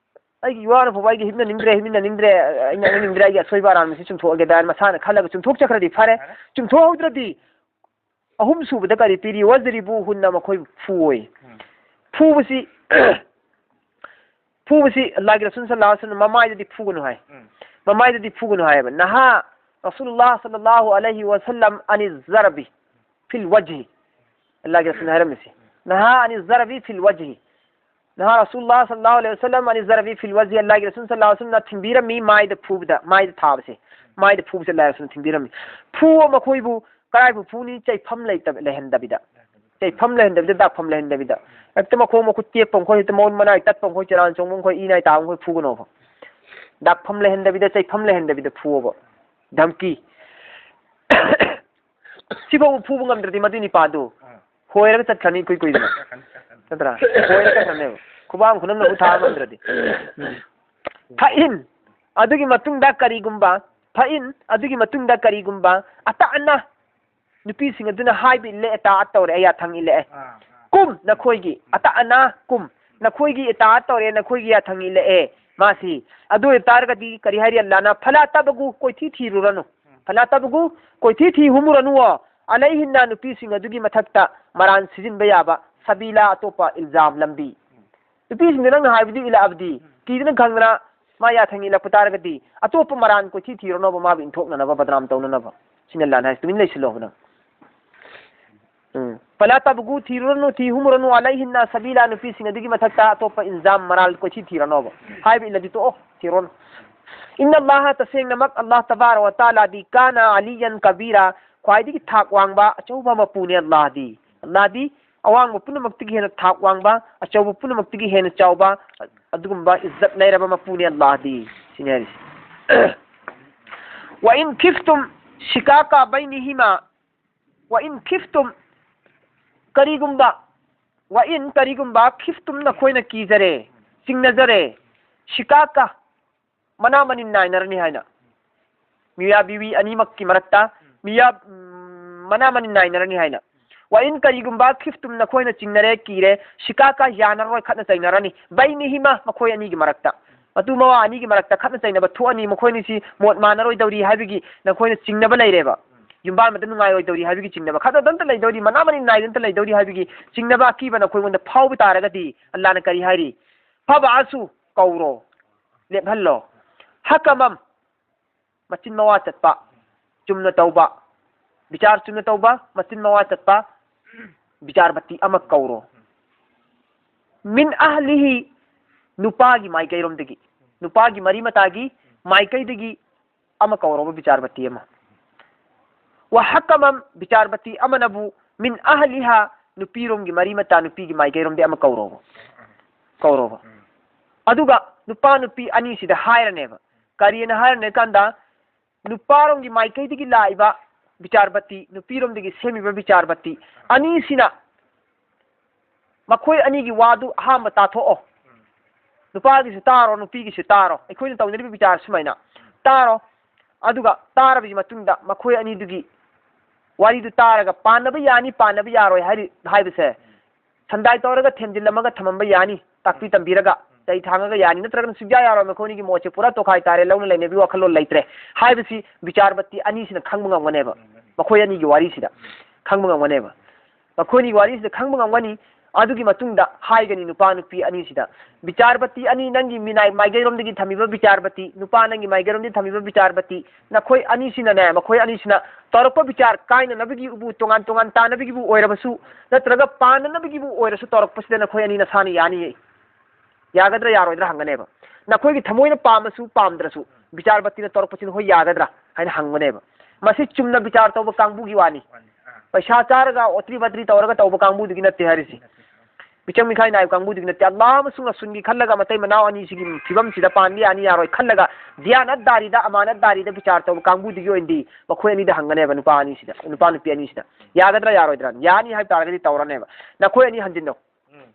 "ꯑꯩꯒꯤ ꯏꯋꯥꯅ ꯐꯥꯎꯕ ꯑꯩꯒꯤ ꯍꯤꯞꯅꯅꯤꯡꯗ꯭ꯔꯦ, ꯍꯤꯞꯅꯅꯤꯡꯗ꯭ꯔꯦ, ꯑꯩꯅ ꯍꯤꯞꯅꯤꯡꯗ꯭ꯔꯦ, ꯑꯩꯒꯤ ꯑꯁꯣꯏꯕ ꯑꯔꯥꯟꯕꯁꯤ ꯆꯨꯝꯊꯣꯛꯑꯒꯦꯗ" ꯍꯥꯏꯅ ꯃꯁꯥꯅ ꯈꯜꯂꯒ ꯆꯨꯝꯊꯣꯛꯆꯈ꯭ꯔꯗꯤ ꯐꯔꯦ꯫ ꯐꯔꯦ꯫ ꯆꯨꯝꯊꯣꯛꯍꯧꯗ꯭ꯔꯗꯤ ꯑꯍꯨꯝ ꯁꯨꯕꯗ ꯀꯔꯤ ꯄꯤꯔꯤ? "ꯋꯥꯖꯔꯤꯕꯨ ꯍꯨꯟꯅ", ꯃꯈꯣꯏꯕꯨ ꯐꯨꯑꯣꯏ꯫ ꯎꯝ꯫ ꯐꯨꯕꯁꯤ, ꯐꯨꯕꯁꯤ ꯑꯜꯂꯥꯍꯒꯤ ꯔꯁꯨꯜ ꯁꯜꯂꯜꯂꯥꯍꯨ ꯑꯂꯩꯍꯤ ꯋꯥꯁꯜꯂꯝ ꯃꯃꯥꯏꯗꯗꯤ ꯐꯨꯒꯅꯨ ꯍꯥꯏ꯫ ꯎꯝ꯫ ꯃꯃꯥꯏꯗꯗꯤ ꯐꯨꯒꯅꯨ ꯍꯥꯏꯌꯦꯕ꯫ "ꯅꯍꯥ ꯔꯁꯨꯜꯂꯥꯍ ꯁꯜꯂꯜꯂꯥꯍꯨ ꯑꯂꯩꯍꯤ ꯋꯥꯁꯜꯂꯝ ꯑꯅꯤ ꯖꯔꯕꯤ ꯐꯤꯜ ꯋꯥꯖꯍꯤ", ꯑꯜꯂꯥꯍꯒꯤ ꯔꯁꯨꯜꯅ ꯍꯥꯏꯔꯝꯃꯤꯁꯦ꯫ "ꯅꯍꯥ ꯑꯅꯤ ꯖꯔꯕꯤ ꯐꯤꯜ ꯋꯥꯖꯍꯤ", ꯅꯍꯥ ꯔꯁꯨꯜꯂꯥꯍ ꯁꯜꯂꯜꯂꯥꯍꯨ ꯑꯂꯩꯍꯤ ꯋꯥꯁꯜꯂꯝ ꯑꯅꯤ ꯖꯔꯕꯤ ꯐꯤꯜ ꯋꯥꯖꯍꯤ, ꯑꯜꯂꯥꯍꯒꯤ ꯔꯁꯨꯜ ꯁꯜꯂꯜꯂꯥꯍꯨ ꯑꯂꯩꯍꯤ ꯋꯥꯁꯜꯂꯝꯅ ꯊꯤꯡꯕꯤꯔꯝꯃꯤ ꯃꯥꯏꯗ ꯐꯨꯕꯗ, ꯃꯥꯏꯗ ꯊꯥꯕꯁꯦ, ꯃꯥꯏꯗ ꯐꯨꯕꯁꯦ ꯑꯜꯂꯥꯍꯒꯤ ꯔꯁꯨꯜꯅ ꯊꯤꯡꯕꯤꯔꯝꯃꯤ꯫ ꯐꯨꯑꯣ ꯃꯈꯣꯏꯕꯨ꯫ ꯀꯗꯥꯏꯕꯨ ꯐꯨꯅꯤ? ꯆꯩꯐꯝ ꯂꯩꯇꯕ, ꯂꯩꯍꯟꯗꯕꯤꯗ꯫ ꯆꯩꯐꯝ ꯂꯩꯍꯟꯗꯕꯤꯗ, ꯗꯥꯛꯐꯝ ꯂꯩꯍꯟꯗꯕꯤꯗ꯫ ꯍꯦꯛꯇ ꯃꯈꯣꯡ ꯃꯈꯨꯠ ꯇꯦꯛꯄ ꯃꯈꯣꯏ, ꯍꯦꯛꯇ ꯃꯎꯟ ꯃꯅꯥꯏ ꯇꯠꯄ ꯃꯈꯣꯏ, ꯆꯔꯥꯟ ꯆꯣꯡꯕ ꯃꯈꯣꯏ, ꯏ ꯅꯥꯏ ꯇꯥꯕ ꯃꯈꯣꯏ ꯐꯨꯒꯅꯣꯕ꯫ ꯗꯥꯛꯐꯝ ꯂꯩꯍꯟꯗꯕꯤꯗ, ꯆꯩꯐꯝ ꯂꯩꯍꯟꯗꯕꯤꯗ ꯐꯨꯑꯣꯕ꯫ ꯙꯝꯀꯤ꯫ ꯁꯤꯐꯥꯎꯕ ꯐꯨꯕ ꯉꯝꯗ꯭ꯔꯗꯤ ꯃꯗꯨꯏ ꯅꯤꯄꯥꯗꯨ ꯑꯥ꯫ ꯍꯣꯏꯔꯒ ꯆꯠꯈ꯭ꯔꯅꯤ ꯏꯀꯨꯏ ꯀꯨꯏꯗꯅ꯫ ꯆꯠꯈ꯭ꯔꯅꯤ, ꯆꯠꯈ꯭ꯔꯅꯤ꯫ ꯅꯠꯇ꯭ꯔꯥ? ꯍꯣꯏꯔꯒ ꯆꯠꯈ꯭ꯔꯅꯦꯕ꯫ ꯈꯨꯕꯥꯡ ꯈꯨꯅꯝꯅ ꯈꯨꯠ ꯊꯥꯕ ꯉꯝꯗ꯭ꯔꯗꯤ꯫ ꯐꯥꯏꯟ꯫ ꯑꯗꯨꯒꯤ ꯃꯇꯨꯡꯗ ꯀꯔꯤꯒꯨꯝꯕ, ꯐꯥꯏꯟ꯫ ꯑꯗꯨꯒꯤ ꯃꯇꯨꯡꯗ ꯀꯔꯤꯒꯨꯝꯕ ꯑꯇꯥꯛꯅ ꯅꯨꯄꯤꯁꯤꯡ ꯑꯗꯨꯅ ꯍꯥꯏꯕ ꯏꯜꯂꯦ, ꯑꯦꯇꯥꯑꯠ ꯇꯧꯔꯦ, ꯑꯩ ꯌꯥꯊꯪ ꯏꯜꯂꯛꯑꯦ꯫ ꯑꯥ, ꯑꯥ꯫ ꯀꯨꯝ ꯅꯈꯣꯏꯒꯤ, ꯑꯇꯥꯛꯅ ꯀꯨꯝ꯫ ꯅꯈꯣꯏꯒꯤ ꯏꯇꯥꯑꯠ ꯇꯧꯔꯦ, ꯅꯈꯣꯏꯒꯤ ꯌꯥꯊꯪ ꯏꯜꯂꯛꯑꯦ꯫ ꯃꯥꯁꯤ꯫ ꯑꯗꯨ ꯑꯣꯏ ꯇꯥꯔꯒꯗꯤ ꯀꯔꯤ ꯍꯥꯏꯔꯤ ꯑꯜꯂꯥꯅ? "ꯐꯂꯥ ꯇꯕꯒꯨ", ꯀꯣꯏꯊꯤ ꯊꯤꯔꯨꯔꯅꯨ꯫ ꯎꯝ꯫ "ꯐꯂꯥ ꯇꯕꯒꯨ", ꯀꯣꯏꯊꯤ ꯊꯤ ꯍꯨꯝꯃꯨꯔꯅꯨꯋꯣ꯫ "ꯑꯂꯩꯍꯤꯟꯅ", ꯅꯨꯄꯤꯁꯤꯡ ꯑꯗꯨꯒꯤ ꯃꯊꯛꯇ ꯃꯔꯥꯟ ꯁꯤꯖꯤꯟꯕ ꯌꯥꯕ, "ꯁꯕꯤꯂꯥ", ꯑꯇꯣꯞꯄ ꯏꯜꯖꯥꯝ ꯂꯝꯕꯤ꯫ ꯎꯝ꯫ ꯅꯨꯄꯤꯁꯤꯡꯗ ꯅꯪꯅ ꯍꯥꯏꯕꯗꯨ ꯏꯜꯂꯛꯑꯕꯗꯤ, ꯎꯝ꯫ ꯀꯤꯗꯅ ꯈꯪꯗꯅ ꯃꯥ ꯌꯥꯊꯪ ꯏꯜꯂꯛꯄ ꯇꯥꯔꯒꯗꯤ ꯑꯇꯣꯞꯄ ꯃꯔꯥꯟ ꯀꯣꯏꯊꯤ ꯊꯤꯔꯨꯅꯣꯕ, ꯃꯥꯕꯨ ꯏꯟꯊꯣꯛꯅꯅꯕ, ꯕꯗꯅꯥꯝ ꯇꯧꯅꯅꯕ꯫ ꯁꯤꯅ ꯑꯜꯂꯥꯅ ꯍꯥꯏꯁꯤ, ꯇꯨꯃꯤꯟ ꯂꯩꯁꯤꯜꯂꯣꯕ ꯅꯪ꯫ ꯎꯝ꯫ "ꯐꯂꯥ ꯇꯕꯒꯨ", ꯊꯤꯔꯨꯔꯅꯨ, ꯊꯤꯍꯨꯝꯃꯨꯔꯅꯨ, "ꯑꯂꯩꯍꯤꯟꯅ ꯁꯕꯤꯂꯥ", ꯅꯨꯄꯤꯁꯤꯡ ꯑꯗꯨꯒꯤ ꯃꯊꯛꯇ ꯑꯇꯣꯞꯄ ꯏꯟꯖꯥꯝ, ꯃꯔꯥꯜ ꯀꯣꯏꯊꯤ ꯊꯤꯔꯅꯣꯕ꯫ ꯍꯥꯏꯕ ꯏꯜꯂꯗꯤ ꯇꯣꯛꯑꯣ, ꯊꯤꯔꯨꯔꯅꯨ꯫ "ꯏꯟꯅ ꯑꯜꯂꯥꯍ", ꯇꯁꯦꯡꯅꯃꯛ ꯑꯜꯂꯥꯍ ꯇꯕꯥꯔ ꯋ ꯇꯥꯂꯥꯗꯤ, "ꯀꯥꯅ ꯑꯂꯤꯌꯟ ꯀꯕꯤꯔꯥ", ꯈ꯭ꯋꯥꯏꯗꯒꯤ ꯊꯥꯛ ꯋꯥꯡꯕ ꯑꯆꯧꯕ ꯃꯄꯨꯅꯦ ꯑꯜꯂꯥꯍꯗꯤ꯫ ꯑꯜꯂꯥꯍꯗꯤ ꯑꯋꯥꯡꯕ ꯄꯨꯝꯅꯃꯛꯇꯒꯤ ꯍꯦꯟꯅ ꯊꯥꯛ ꯋꯥꯡꯕ, ꯑꯆꯧꯕ ꯄꯨꯝꯅꯃꯛꯇꯒꯤ ꯍꯦꯟꯅ ꯆꯥꯎꯕ, ꯑꯗꯨꯒꯨꯝꯕ ꯏꯖꯠ ꯂꯩꯔꯕ ꯃꯄꯨꯅꯦ ꯑꯜꯂꯥꯍꯗꯤ꯫ ꯁꯤꯅꯤ ꯍꯥꯏꯔꯤꯁꯦ꯫ "ꯋ ꯏꯟ ꯈꯤꯐꯇꯨꯝ ꯁꯤꯀꯥꯀꯥ ꯕꯩꯅꯤꯍꯤꯃꯥ", "ꯋ ꯏꯟ ꯈꯤꯐꯇꯨꯝ", ꯀꯔꯤꯒꯨꯝꯕ, "ꯋ ꯏꯟ", ꯀꯔꯤꯒꯨꯝꯕ, "ꯈꯤꯐꯇꯨꯝ", ꯅꯈꯣꯏꯅ ꯀꯤꯖꯔꯦ, ꯆꯤꯡꯅꯖꯔꯦ, "ꯁꯤꯀꯥꯀꯥ", ꯃꯅꯥ ꯃꯅꯤꯟ ꯅꯥꯏꯅꯔꯅꯤ ꯍꯥꯏꯅ꯫ ꯃꯤꯌꯥ ꯕꯤꯋꯤ ꯑꯅꯤꯃꯛꯀꯤ ꯃꯔꯛꯇ, ꯃꯤꯌꯥ, ꯎꯝ, ꯃꯅꯥ ꯃꯅꯤꯟ ꯅꯥꯏꯅꯔꯅꯤ ꯍꯥꯏꯅ꯫ "ꯋ ꯏꯟ", ꯀꯔꯤꯒꯨꯝꯕ, "ꯈꯤꯐꯇꯨꯝ", ꯅꯈꯣꯏꯅ ꯆꯤꯡꯅꯔꯦ, ꯀꯤꯔꯦ, "ꯁꯤꯀꯥꯀꯥ", ꯌꯥꯅꯔꯣꯏ, ꯈꯠꯅ ꯆꯩꯅꯔꯅꯤ, "ꯕꯩꯅꯤꯍꯤꯃꯥ", ꯃꯈꯣꯏ ꯑꯅꯤꯒꯤ ꯃꯔꯛꯇ꯫ ꯃꯇꯨ ꯃꯋꯥ ꯑꯅꯤꯒꯤ ꯃꯔꯛꯇ ꯈꯠꯅ ꯆꯩꯅꯕ ꯊꯣꯛꯑꯅꯤ, ꯃꯈꯣꯏ ꯑꯅꯤꯁꯤ ꯃꯣꯠ ꯃꯥꯟꯅꯔꯣꯏꯗꯧꯔꯤ ꯍꯥꯏꯕꯒꯤ ꯅꯈꯣꯏꯅ ꯆꯤꯡꯅꯕ ꯂꯩꯔꯦꯕ꯫ ꯌꯨꯝꯕꯥꯟꯕꯗ ꯅꯨꯡꯉꯥꯏꯔꯣꯏꯗꯧꯔꯤ ꯍꯥꯏꯕꯒꯤ ꯆꯤꯡꯅꯕ, ꯈꯠꯅꯗ ꯑꯝꯇ ꯂꯩꯗꯧꯔꯤ, ꯃꯅꯥ ꯃꯅꯤꯟ ꯅꯥꯏꯗ ꯑꯝꯇ ꯂꯩꯗꯧꯔꯤ ꯍꯥꯏꯕꯒꯤ ꯆꯤꯡꯅꯕ, ꯑꯀꯤꯕ ꯅꯈꯣꯏꯉꯣꯟꯗ ꯐꯥꯎꯕ ꯇꯥꯔꯒꯗꯤ, ꯑꯜꯂꯥꯅ ꯀꯔꯤ ꯍꯥꯏꯔꯤ? "ꯐꯕꯥꯁꯨ", ꯀꯧꯔꯣ, ꯂꯦꯞꯍꯜꯂꯣ꯫ "ꯍꯀꯃꯝ", ꯃꯆꯤꯟ ꯃꯋꯥ ꯆꯠꯄ, ꯆꯨꯝꯅ ꯇꯧꯕ, ꯕꯤꯆꯥꯔ ꯆꯨꯝꯅ ꯇꯧꯕ, ꯃꯆꯤꯟ ꯃꯋꯥ ꯆꯠꯄ ꯕꯤꯆꯥꯔꯄꯇꯤ ꯑꯃ ꯀꯧꯔꯣ꯫ "ꯃꯤꯟ ꯑꯍꯂꯤꯍꯤ", ꯅꯨꯄꯥꯒꯤ ꯃꯥꯏꯀꯩꯔꯣꯝꯗꯒꯤ, ꯅꯨꯄꯥꯒꯤ ꯃꯔꯤ ꯃꯇꯥꯒꯤ ꯃꯥꯏꯀꯩꯗꯒꯤ ꯑꯃ ꯀꯧꯔꯣꯕ, ꯕꯤꯆꯥꯔꯄꯇꯤ ꯑꯃ꯫ "ꯋ ꯍꯀꯃꯝ", ꯕꯤꯆꯥꯔꯄꯇꯤ ꯑꯃꯅꯕꯨ, "ꯃꯤꯟ ꯑꯍꯂꯤꯍꯥ", ꯅꯨꯄꯤꯔꯣꯝꯒꯤ ꯃꯔꯤ ꯃꯇꯥ, ꯅꯨꯄꯤꯒꯤ ꯃꯥꯏꯀꯩꯔꯣꯝꯗꯒꯤ ꯑꯃ ꯀꯧꯔꯣꯕ, ꯀꯧꯔꯣꯕ꯫ ꯑꯗꯨꯒ ꯅꯨꯄꯥ ꯅꯨꯄꯤ ꯑꯅꯤꯁꯤꯗ ꯍꯥꯏꯔꯅꯦꯕ꯫ ꯀꯔꯤꯅ ꯍꯥꯏꯔꯅꯤ ꯀꯥꯟꯗ, ꯅꯨꯄꯥꯔꯣꯝꯒꯤ ꯃꯥꯏꯀꯩꯗꯒꯤ ꯂꯥꯛꯏꯕ ꯕꯤꯆꯥꯔꯄꯇꯤ, ꯅꯨꯄꯤꯔꯣꯝꯗꯒꯤ ꯁꯦꯝꯃꯤꯕ ꯕꯤꯆꯥꯔꯄꯇꯤ ꯑꯅꯤꯁꯤꯅ ꯃꯈꯣꯏ ꯑꯅꯤꯒꯤ ꯋꯥꯗꯨ ꯑꯍꯥꯟꯕ ꯇꯥꯊꯣꯛꯑꯣ꯫ ꯅꯨꯄꯥꯒꯤꯁꯨ ꯇꯥꯔꯣ, ꯅꯨꯄꯤꯒꯤꯁꯨ ꯇꯥꯔꯣ꯫ ꯑꯩꯈꯣꯏꯅ ꯇꯧꯅꯔꯤꯕ ꯕꯤꯆꯥꯔ ꯁꯨꯃꯥꯏꯅ ꯇꯥꯔꯣ꯫ ꯑꯗꯨꯒ ꯇꯥꯔꯕꯒꯤ ꯃꯇꯨꯡꯗ ꯃꯈꯣꯏ ꯑꯅꯤꯗꯨꯒꯤ ꯋꯥꯔꯤꯗꯨ ꯇꯥꯔꯒ ꯄꯥꯟꯅꯕ ꯌꯥꯅꯤ, ꯄꯥꯟꯅꯕ ꯌꯥꯔꯣꯏ ꯍꯥꯏꯔꯤ-, ꯍꯥꯏꯕꯁꯦ ꯁꯟꯗꯥꯏ ꯇꯧꯔꯒ ꯊꯦꯝꯖꯤꯜꯂꯝꯃꯒ ꯊꯝꯃꯝꯕ ꯌꯥꯅꯤ, ꯇꯥꯛꯄꯤ ꯇꯝꯕꯤꯔꯒ ꯆꯩ ꯊꯥꯡꯉꯒ ꯌꯥꯅꯤ, ꯅꯠꯇ꯭ꯔꯒꯅ ꯁꯨꯡꯌꯥ ꯌꯥꯔꯣꯏ, ꯃꯈꯣꯏ ꯑꯅꯤꯒꯤ ꯃꯣꯠꯁꯦ ꯄꯨꯔꯥ ꯇꯣꯈꯥꯏ ꯇꯥꯔꯦ, ꯂꯧꯅ ꯂꯩꯅꯕꯒꯤ ꯋꯥꯈꯜꯂꯣꯟ ꯂꯩꯇ꯭ꯔꯦ ꯍꯥꯏꯕꯁꯤ ꯕꯤꯆꯥꯔꯄꯇꯤ ꯑꯅꯤꯁꯤꯅ ꯈꯪꯕ ꯉꯝꯒꯅꯦꯕ꯫ ꯃꯈꯣꯏ ꯑꯅꯤꯒꯤ ꯋꯥꯔꯤꯁꯤꯗ ꯈꯪꯕ ꯉꯝꯒꯅꯦꯕ꯫ ꯃꯈꯣꯏ ꯑꯅꯤꯒꯤ ꯋꯥꯔꯤꯁꯤꯗ ꯈꯪꯕ ꯉꯝꯒꯅꯤ꯫ ꯑꯗꯨꯒꯤ ꯃꯇꯨꯡꯗ ꯍꯥꯏꯒꯅꯤ ꯅꯨꯄꯥ ꯅꯨꯄꯤ ꯑꯅꯤꯁꯤꯗ, ꯕꯤꯆꯥꯔꯄꯇꯤ ꯑꯅꯤ, ꯅꯪꯒꯤ ꯃꯤꯅꯥꯏ ꯃꯥꯏꯀꯩꯔꯣꯝꯗꯒꯤ ꯊꯝꯃꯤꯕ ꯕꯤꯆꯥꯔꯄꯇꯤ, ꯅꯨꯄꯥ ꯅꯪꯒꯤ ꯃꯥꯏꯀꯩꯔꯣꯝꯗꯒꯤ ꯊꯝꯃꯤꯕ ꯕꯤꯆꯥꯔꯄꯇꯤ, ꯅꯈꯣꯏ ꯑꯅꯤꯁꯤꯅꯅꯦ, ꯃꯈꯣꯏ ꯑꯅꯤꯁꯤꯅ ꯇꯧꯔꯛꯄ ꯕꯤꯆꯥꯔ ꯀꯥꯏꯅꯅꯕꯒꯤꯕꯨ, ꯇꯣꯉꯥꯟ ꯇꯣꯉꯥꯟ ꯇꯥꯅꯕꯒꯤꯕꯨ ꯑꯣꯏꯔꯕꯁꯨ, ꯅꯠꯇ꯭ꯔꯒ ꯄꯥꯟꯅꯅꯕꯒꯤꯕꯨ ꯑꯣꯏꯔꯁꯨ, ꯇꯧꯔꯛꯄꯁꯤꯗ ꯅꯈꯣꯏ ꯑꯅꯤ ꯅꯁꯥꯅ ꯌꯥꯅꯤꯌꯦ꯫ ꯌꯥꯒꯗ꯭ꯔꯥ ꯌꯥꯔꯣꯏꯗ꯭ꯔꯥ ꯍꯪꯒꯅꯦꯕ꯫ ꯅꯈꯣꯏꯒꯤ ꯊꯃꯣꯏꯅ ꯄꯥꯝꯃꯁꯨ ꯄꯥꯝꯗ꯭ꯔꯁꯨ, ꯕꯤꯆꯥꯔꯄꯇꯤꯅ ꯇꯧꯔꯛꯄꯁꯤꯅ ꯍꯣꯏ ꯌꯥꯒꯗ꯭ꯔꯥ ꯍꯥꯏꯅ ꯍꯪꯕꯅꯦꯕ꯫ ꯃꯁꯤ ꯆꯨꯝꯅ ꯕꯤꯆꯥꯔ ꯇꯧꯕ ꯀꯥꯡꯕꯨꯒꯤ ꯋꯥꯅꯤ꯫ ꯄꯩꯁꯥ ꯆꯥꯔꯒ ꯑꯣꯇ꯭ꯔꯤ ꯕꯇ꯭ꯔꯤ ꯇꯧꯔꯒ ꯇꯧꯕ ꯀꯥꯡꯕꯨꯗꯨꯒꯤ ꯅꯠꯇꯦ ꯍꯥꯏꯔꯤꯁꯤ꯫ ꯃꯤꯆꯪ ꯃꯤꯈꯥꯏ ꯅꯥꯏꯕ ꯀꯥꯡꯕꯨꯗꯨꯒꯤ ꯅꯠꯇꯦ꯫ ꯑꯜꯂꯥꯍ ꯑꯃꯁꯨꯡ ꯔꯁꯨꯜꯒꯤ ꯈꯜꯂꯒ ꯃꯇꯩ ꯃꯅꯥꯎ ꯑꯅꯤꯁꯤꯒꯤ ꯐꯤꯕꯝꯁꯤꯗ ꯄꯥꯟꯕ ꯌꯥꯅꯤ ꯌꯥꯔꯣꯏ ꯈꯜꯂꯒ ꯗꯤꯌꯥꯅꯠ ꯗꯥꯔꯤꯗ, ꯑꯃꯥꯅꯠ ꯗꯥꯔꯤꯗ ꯕꯤꯆꯥꯔ ꯇꯧꯕ ꯀꯥꯡꯕꯨꯗꯨꯒꯤ ꯑꯣꯏꯅꯗꯤ ꯃꯈꯣꯏ ꯑꯅꯤꯗ ꯍꯪꯒꯅꯦꯕ, ꯅꯨꯄꯥ ꯑꯅꯤꯁꯤꯗ, ꯅꯨꯄꯥ ꯅꯨꯄꯤ ꯑꯅꯤꯁꯤꯗ꯫ ꯌꯥꯒꯗ꯭ꯔꯥ ꯌꯥꯔꯣꯏꯗ꯭ꯔꯥ? ꯌꯥꯅꯤ ꯍꯥꯏꯕ ꯇꯥꯔꯒꯗꯤ ꯇꯧꯔꯅꯦꯕ꯫ ꯅꯈꯣꯏ ꯑꯅꯤ ꯍꯟꯖꯤꯟꯅꯧ꯫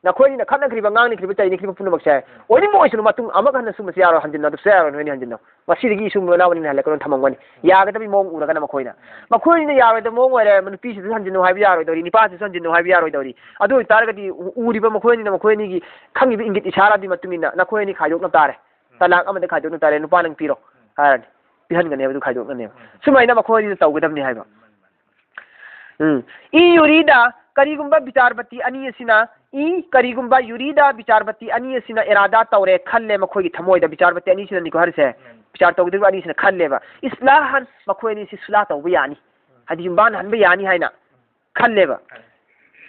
ꯅꯈꯣꯏ ꯑꯅꯤꯅ ꯈꯠꯅꯈ꯭ꯔꯤꯕ, ꯉꯥꯡꯅꯈ꯭ꯔꯤꯕ, ꯆꯩꯅꯈ꯭ꯔꯤꯕ ꯄꯨꯝꯅꯃꯛꯁꯦ ꯑꯣꯏꯅꯤꯡꯕ ꯑꯣꯏꯁꯅꯨ, ꯃꯇꯨꯡ ꯑꯃꯨꯛ ꯍꯟꯅ ꯁꯨꯝꯕꯁꯦ ꯌꯥꯔꯣꯏ, ꯍꯟꯖꯤꯟꯅꯧ꯫ ꯑꯗꯨꯁꯨ ꯌꯥꯔꯣꯏ, ꯅꯣꯏ ꯑꯅꯤ ꯍꯟꯖꯤꯟꯅꯧ꯫ ꯉꯁꯤꯗꯒꯤ ꯏꯁꯨ ꯃꯅꯥꯎ ꯑꯅꯤꯅ ꯍꯜꯂꯛꯀꯅꯨ ꯊꯝꯃꯝꯒꯅꯤ꯫ ꯌꯥꯒꯗꯕꯒꯤ ꯃꯑꯣꯡ ꯎꯔꯒꯅ ꯃꯈꯣꯏꯅ꯫ ꯃꯈꯣꯏꯅ ꯌꯥꯔꯣꯏꯗꯕ ꯃꯑꯣꯡ ꯑꯣꯏꯔꯦ, ꯅꯨꯄꯤꯁꯤꯁꯨ ꯍꯟꯖꯤꯟꯅꯧ ꯍꯥꯏꯕ ꯌꯥꯔꯣꯏꯗꯧꯔꯤ, ꯅꯤꯄꯥꯁꯤꯁꯨ ꯍꯟꯖꯤꯟꯅꯧ ꯍꯥꯏꯕ ꯌꯥꯔꯣꯏꯗꯧꯔꯤ꯫ ꯑꯗꯨ ꯑꯣꯏꯇꯥꯔꯒꯗꯤ ꯎ-, ꯎꯔꯤꯕ ꯃꯈꯣꯏ ꯑꯅꯤꯅ ꯃꯈꯣꯏ ꯑꯅꯤꯒꯤ ꯈꯪꯉꯤꯕ ꯏꯪꯒꯤꯠ ꯏꯁꯥꯔꯥꯗꯨꯒꯤ ꯃꯇꯨꯡ ꯏꯟꯅ ꯅꯈꯣꯏ ꯑꯅꯤ ꯈꯥꯏꯗꯣꯛꯅ ꯇꯥꯔꯦ꯫ ꯇꯂꯥꯛ ꯑꯃꯗ ꯈꯥꯏꯗꯣꯛꯅ ꯇꯥꯔꯦ, ꯅꯨꯄꯥ ꯅꯪ ꯄꯤꯔꯣ ꯍꯥꯏꯔꯅꯤ꯫ ꯄꯤꯍꯟꯒꯅꯦꯕ, ꯑꯗꯨ ꯈꯥꯏꯗꯣꯛꯅꯅꯦꯕ꯫ ꯁꯨꯃꯥꯏꯅ ꯃꯈꯣꯏ ꯑꯅꯤꯅ ꯇꯧꯒꯗꯕꯅꯤ ꯍꯥꯏꯕ꯫ ꯎꯝ꯫ ꯏ ꯌꯨꯔꯤꯗ ꯀꯔꯤꯒꯨꯝꯕ ꯕꯤꯆꯥꯔꯄꯇꯤ ꯑꯅꯤ ꯑꯁꯤꯅ, ꯏ ꯀꯔꯤꯒꯨꯝꯕ ꯌꯨꯔꯤꯗ ꯕꯤꯆꯥꯔꯄꯇꯤ ꯑꯅꯤ ꯑꯁꯤꯅ ꯏꯔꯥꯗꯥ ꯇꯧꯔꯦ ꯈꯜꯂꯦ, ꯃꯈꯣꯏꯒꯤ ꯊꯃꯣꯏꯗ ꯕꯤꯆꯥꯔꯄꯇꯤ ꯑꯅꯤꯁꯤꯅꯅꯤꯀꯣ ꯍꯥꯏꯔꯤꯁꯦ, ꯕꯤꯆꯥꯔ ꯇꯧꯒꯗꯧꯔꯤꯕ ꯑꯅꯤꯁꯤꯅ ꯈꯜꯂꯦꯕ, ꯏꯁꯂꯥꯍꯟ, ꯃꯈꯣꯏ ꯑꯅꯤꯁꯤ ꯁꯨꯂꯥ ꯇꯧꯕ ꯌꯥꯅꯤ, ꯍꯥꯏꯗꯤ ꯌꯨꯝꯕꯥꯟ ꯍꯟꯕ ꯌꯥꯅꯤ ꯍꯥꯏꯅ ꯈꯜꯂꯦꯕ꯫